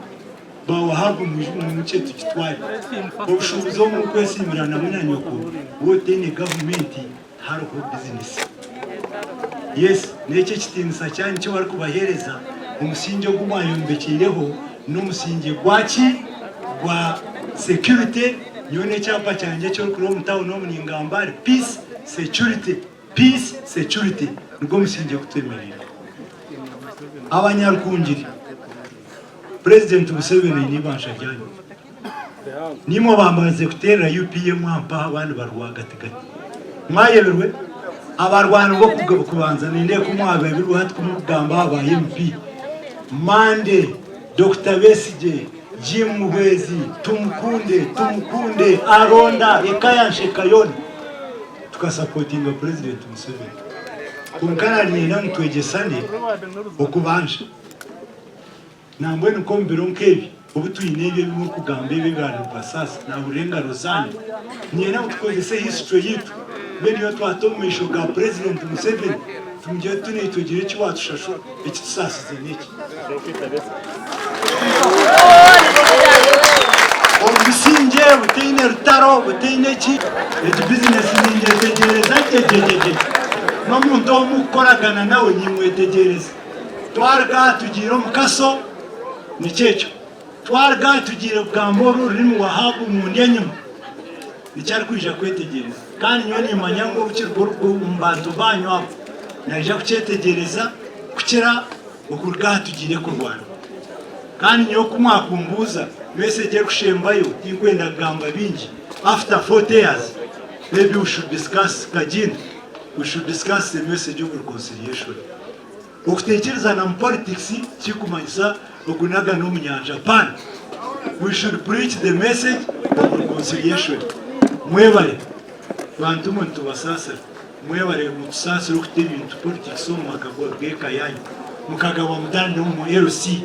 Ba Wahab mwimukye tukitware. Obushubuzi obu murikwesiimiranamu na nyoko waaba otaine gavumenti tihariho bizinesi. Yes n'ekyo ekitiinisa kyanyu eki barikubaheereza omusingye ogu mwayombekyeireho n'omusingye gwaki? Gwa security nyowe n'ekyapa kyangye eki orikureeba omu town omu ningamba ahari peace, security, peace, security nigwo musingye ogu twemereireho. Abanyarukungiri. Purezidenti Museveni aine eibanja ryanyu. Niimwe abambandize kuteerera UPA mwampaho abandi bari rwagatigati. Mwayebirwe? Abarwani b'okubanza nindeeba ku mwabebirwe hati ku murikugamba aha ba MP. Monday, Dokita Besigye, Jim Muhwezi, Tumukunde, Tumukunde, Aronda, eka ya Nsheka yoona tukasapotinga Purezidenti Museveni. Kwonka narinyenda ngu twegyesane okubanja. Nambwenu nk'omu biro nk'ebi, obu twine ebyo ebi murikugamba ebi ebiraareebwa saasi, naahurira engaro zaanyu. Niinyenda ngu tukozese history yaitu, mbwenu niyo twata omu maisho ga Purezidenti Museveni, tumugire tuti naitwe gira eki waatushashura, ekitusaasize n'eki. Omu busingye butaine rutaro, butaine ki, egi bizinesi ningyetegyereza gye gye gye gye. N'omuntu ou murikukoragana nawe nimwetegyereza. Twaruga aha tugiire omu kaso, nikyo ekyo. Twaruga aha tugiire kugamba oru rurimi Wahabu omundi enyima, nikyo arikwija kwetegyereza. Kandi nyowe nimanya ngu obu kirikuruga omu bantu baanyu abo, naija kukyetegyereza kukira okuruga aha tugiire kurwana. Kandi nyowe ku mwakumbuuza message erikushembayo tinkwenda kugamba bingi, after 40 years maybe we should discuss Kagina, we should discuss the message of reconciliation. Okutaikirizana mu politics tikirikumanyisa okunagana omu nyanja apana. We should preach the message of reconciliation. Mwebare bantu mwe nitubasaasira. Mwebare mutusaasire okuta ebintu politics omu maka g'eka yanyu mukagabwa mutari n'omu LC.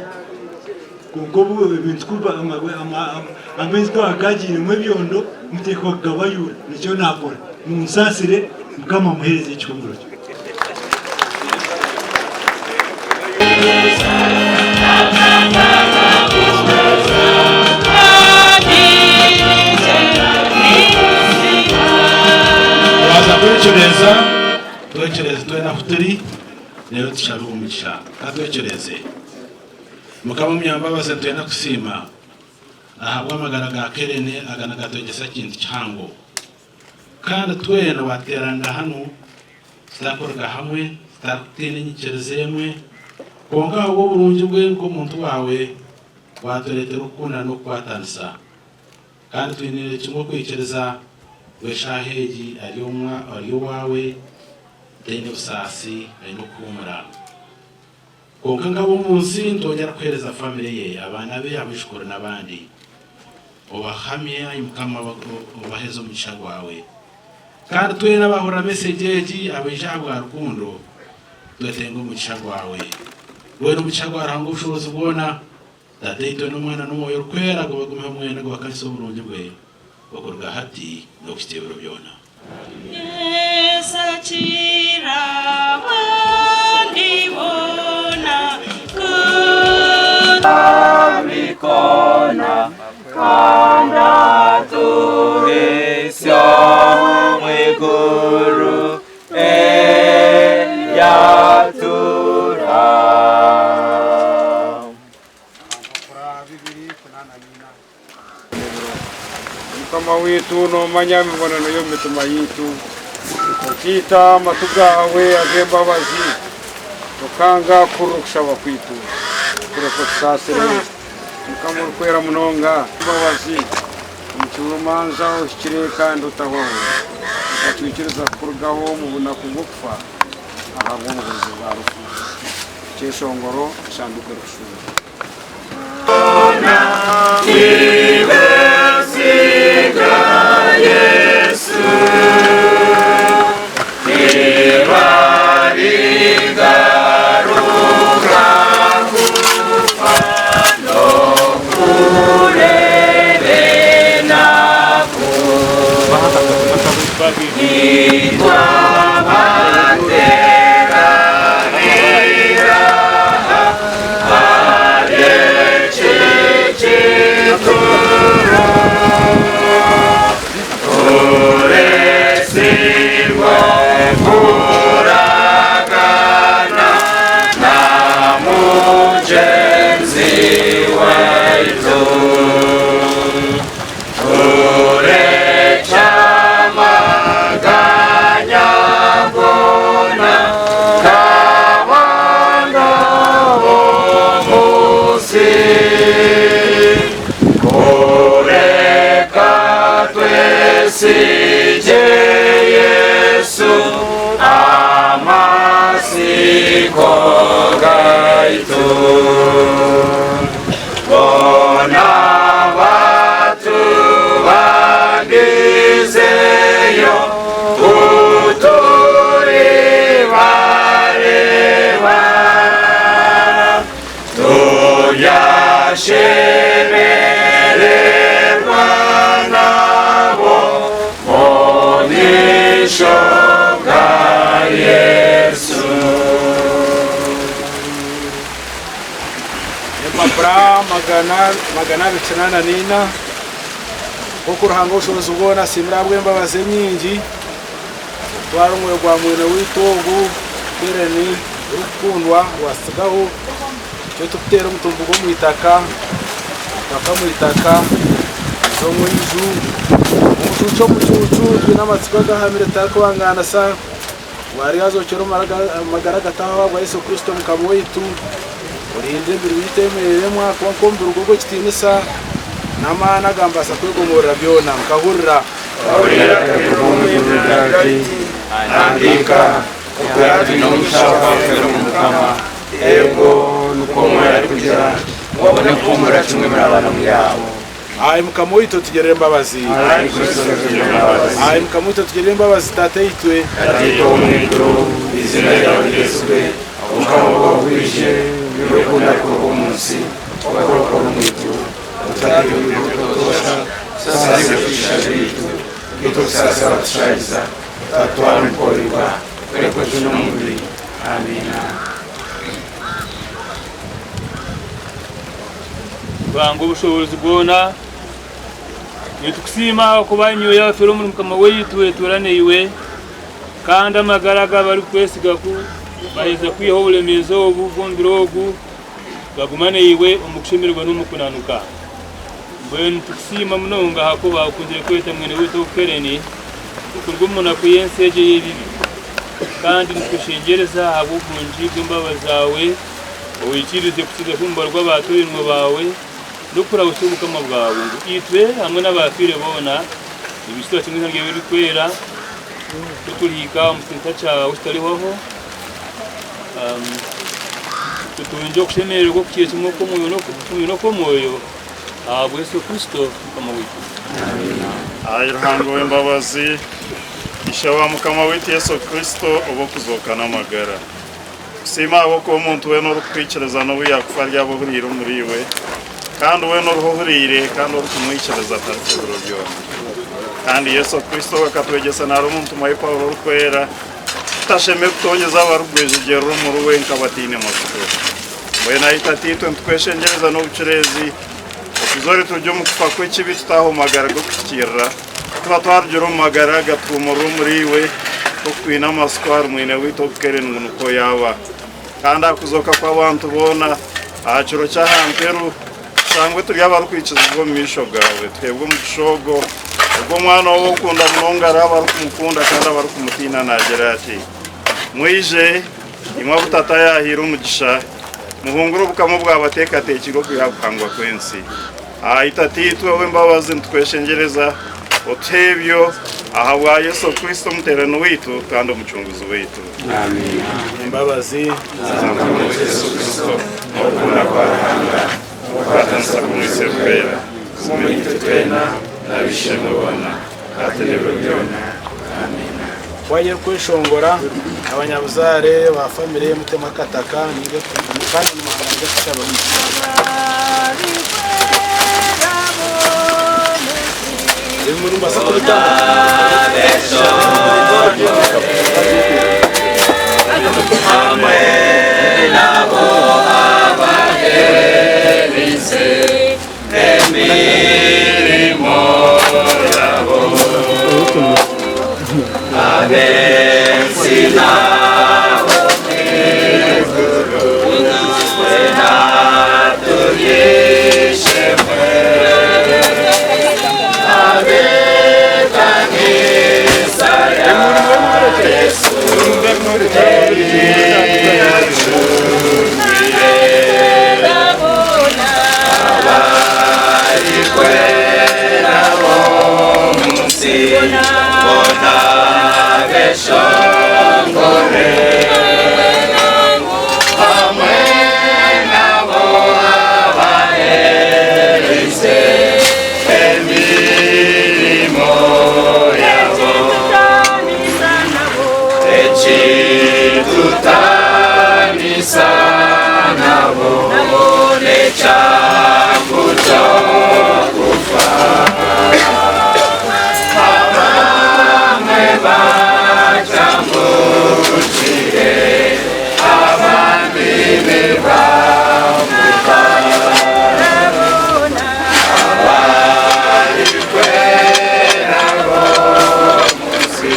Kwonka obu ebintu ku amaizi ku gagiiremu ebyondo muteekwa kugabayuura. Nikyo naakora. Munsaasire Mukama amuheereze ekihumuro kye. Twaza kwecureeza, twecureeze twena ahu turi, reero tushabe omugisha. Ka twecureeze. Mukama omunyambabazi nitwenda kukusiima ahabw'amagara ga Kellen aga nigatwegyesa ekintu kihango. Kandi twena wateeranga hanu tutakuruga hamwe, tutarikutiina enyikiriza emwe, kwonka ahabw'oburungi bwe nk'omuntu waawe, waatureetera okukundana n'okukwatanisa. Kandi twiniire kimwe okwikiriza ngu eshaaha egi ari ari owaawe, taine busaasi, aine okuhuumura. Kwonka nk'ab'omu nsi, nitwongyera kuheereza famire ye, abaana be, abaijukuru n'abandi. Obahamye, ai Mukama, obaheeze omugisha gwawe. Kandi twena abahurira mesegi egi, abaija ahabwa rukundo, twetenga omugisha gwawe. Mbwenu omugisha gwa Ruhanga Obushoboorozi bwona, Tataitwe n'Omwana n'Omwoyo Orikwera gubagumeho mwena gubakanyise oburungi bwe okuruga hati n'okuhitsya ebiro byona. Yesu akira abandi boona ku. Mikona kandi atuhitsya omu iguru eryatura. Mukama waitu, noomanya emibonano y'omu mitima yaitu. Okiita amatu gaawe ag'embabazi, okanga kuhurira okushaba kwaitu. Kureka otusaasire, Mukama orikwera munonga. Embabazi, omucwi w'emanja ohikire kandi otahwaho, okatwikiriza kukurugaho omu bunaku bw'okufa ahabw'obuhurizi bwa rufu. Ekyeshongoro, Eshanduuko Erikushuuma. Empapura 284 Nk'oku Ruhanga Ow'obushoboorozi bwona asiimire ahabw'embabazi ze nyingi. Twara omwoyo gwa mwene waitu ogu, Keren, orikukundwa, waatsigaho. Itwe turikuteera omutumbi gwe omu itaka, mpaka omu itaka, guze omu iju, omucuucu omucuucu, twine amatsiko agahamire tutarikubangaanisa ngu aryazookyera omu magara agatahwaho ahabwa Yesu Kristo Mukama waitu. Orinde emibiri yaitu emereremu ahakuba nk'omubiri gwe ogw'ekitiinisa n'amaani agambaasa kwegomorora byona. Nkahurira. Nkahurira akabi k'omu iguru kati, Handiika, Okuhika twine omugisha gw'okwafeera omu Mukama. Eego, nikwo Omwoyo arikugira, ngu abone kuhuumurira kimwe emirabanamu yaabo. Ai Mukama waitu otugirire embabazi. Ai Kristo otugirire embabazi. Ai Mukama waitu otugirire embabazi Tataitwe. Tataitwe ow'omu iguru, eiziina ryawe ryezibwe, Obukama bwawe bwije, eby'okunda kukorwa omu nsi nk'oku orikukora omu iguru. Otuhe ebyokurya eby'obutoosha, otusaasire ebihiisha byaitu, nk'itwe okusaasira abatushaariza, otatutwara omu kwohibwa, kureka otujune omubi. Amiina. Ruhanga obushoboorozi bwona, nitukusiima ahakuba emyoyo y'abafeire omuri Mukama waitu etuura naiwe, kandi amagara ag'abarikukwesiga ku baheza kwihaho oburemeezi obu bw'omubiri ogu, baguma naiwe omu kushemererwa n'omu kunanuka. Mbwenu nitukusiima munonga ahakuba okunzire kweta mwene waitu ogu Kereni okuruga omu naku y'ensi egi ey'ebibi. Kandi nitukweshengyereza ahabw'oburungi bw'embabazi zaawe, Oikirize kukiza kw'omubaro gw'abaatoorainwe baawe n'okurahutsya obukama bwawe, ngu itwe hamwe n'abaafiire boona nibiija kimwe eizina ryawe eririkwera, ku turihika omu kitiinisa kyawe ekitarihwaho, tutungye okushemererwa okukira kimwe okw'omwoyo n'okw'omwoyo, ahabwa Yesu Kristo Mukama waitu. Ai Ruhanga ow'embabazi, Ishe wa Mukama waitu Yesu Kristo, ow'okuzooka n'amagara. Tukusiima ahabw'okuba omuntu weena orikukwikiriza n'obu yaakufa aryaba ohuriire omuriiwe, kandi weena oriho ohuriire kandi orikumwikiriza tarifa ebiro byona. Kandi Yesu Kristo we akatwegyesa nari omu ntumwa ye Paulo orikwera, tutashemereire kutongeza abarikugwejegyerera omuri we nk'abataine matsiko. Mbwenu ai Tataitwe nitukweshengyereza n'obucureezi, otuzoore turugye omu kufa kw'ekibi tutaahe omu magara g'okuhikiirira. Tuba twarugire omu magara aga tuhuumurira omuriiwe, nk'oku twine amatsiko ahari mwine waitu Obu-Keren ngu nikwo yaaba. Kandi aha kuzooka kw'abantu boona aha kiro ky'aha mperu, tushangwe turi abarikwikizibwa omu maisho gaawe, tuheebwe omugisha ogwo, ogu Omwana waawe ou okunda munonga ariha abarikumukunda kandi abarikumutiina naagira ati, Mwije, imwe abu Tata yaahaire omugisha, muhungure obukama obwabateekateekirwe okwiha aha kuhangwa kw'ensi. Ai Tataitwe ow'embabazi, nitukweshengyereza otuhe ebyo ahabwa Yesu Kristo omuteerani waitu kandi omucunguzi waitu. Amiina. Embabazi za Mukama waitu Yesu Kristo, n'okukunda kwa Ruhanga, n'okukwatanisa kw'Omwoyo Orikwera, kugume omuri itwe twena n'ab'eishe-emwe boona, hati n'ebiro byona. Amiina. Waayeri kweshongora, abanyabuzaare ba famire mutemu akataka kandi Muhanga naija kutushabira omugisha. Ebimwe nimubaasa kubitanga. Hamwe nabo abaherize emirimo yabo ab'ensi nabo mw'iguru twena turi ishemwe ab'ekanisa ya Yesu Abarikwera b'omu nsi boona beshongore hamwe nabo abaherize emirimo yabo. Ekitutanisa nabo n'ekyago ky'okufa. Abamwe bakyambukire, abandi nibambuka. Abarikwera b'omu nsi.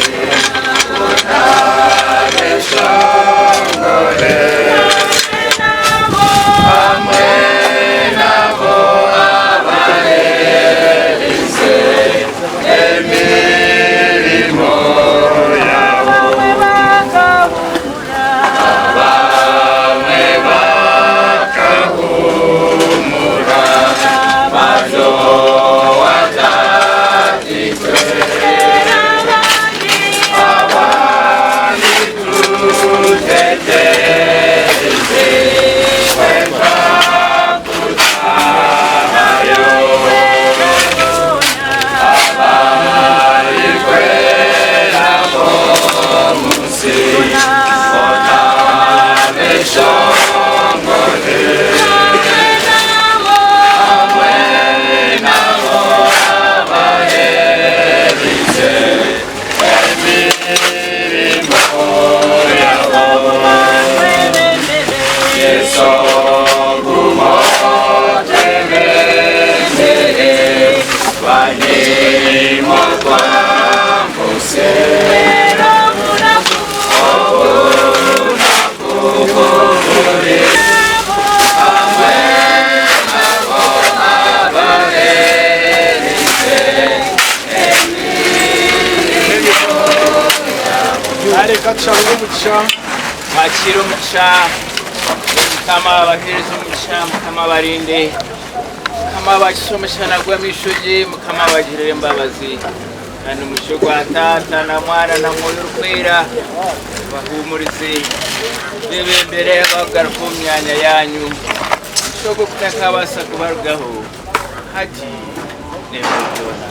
Katushabe omugisha. Mwakire omugisha, Mukama abaheereze omugisha, Mukama abarinde, Mukama abakise omushana gw'amaisho gye, Mukama abagirire embabazi. Kandi omugisha ogwa Taata na Mwana na Mwoyo Orikwera abahuumurize, bebembere bakugaruka omu myanya yaanyu. Omugisha ogwo gutakabaasa kubarugaho hati n'ebiro byona.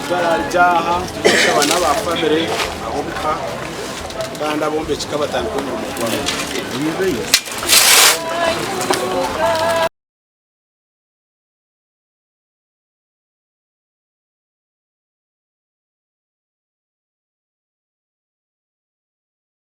Bararya aha turikushaba n'aba famire ab'omuka kandi abombeki kabatandika omurimo gwabo.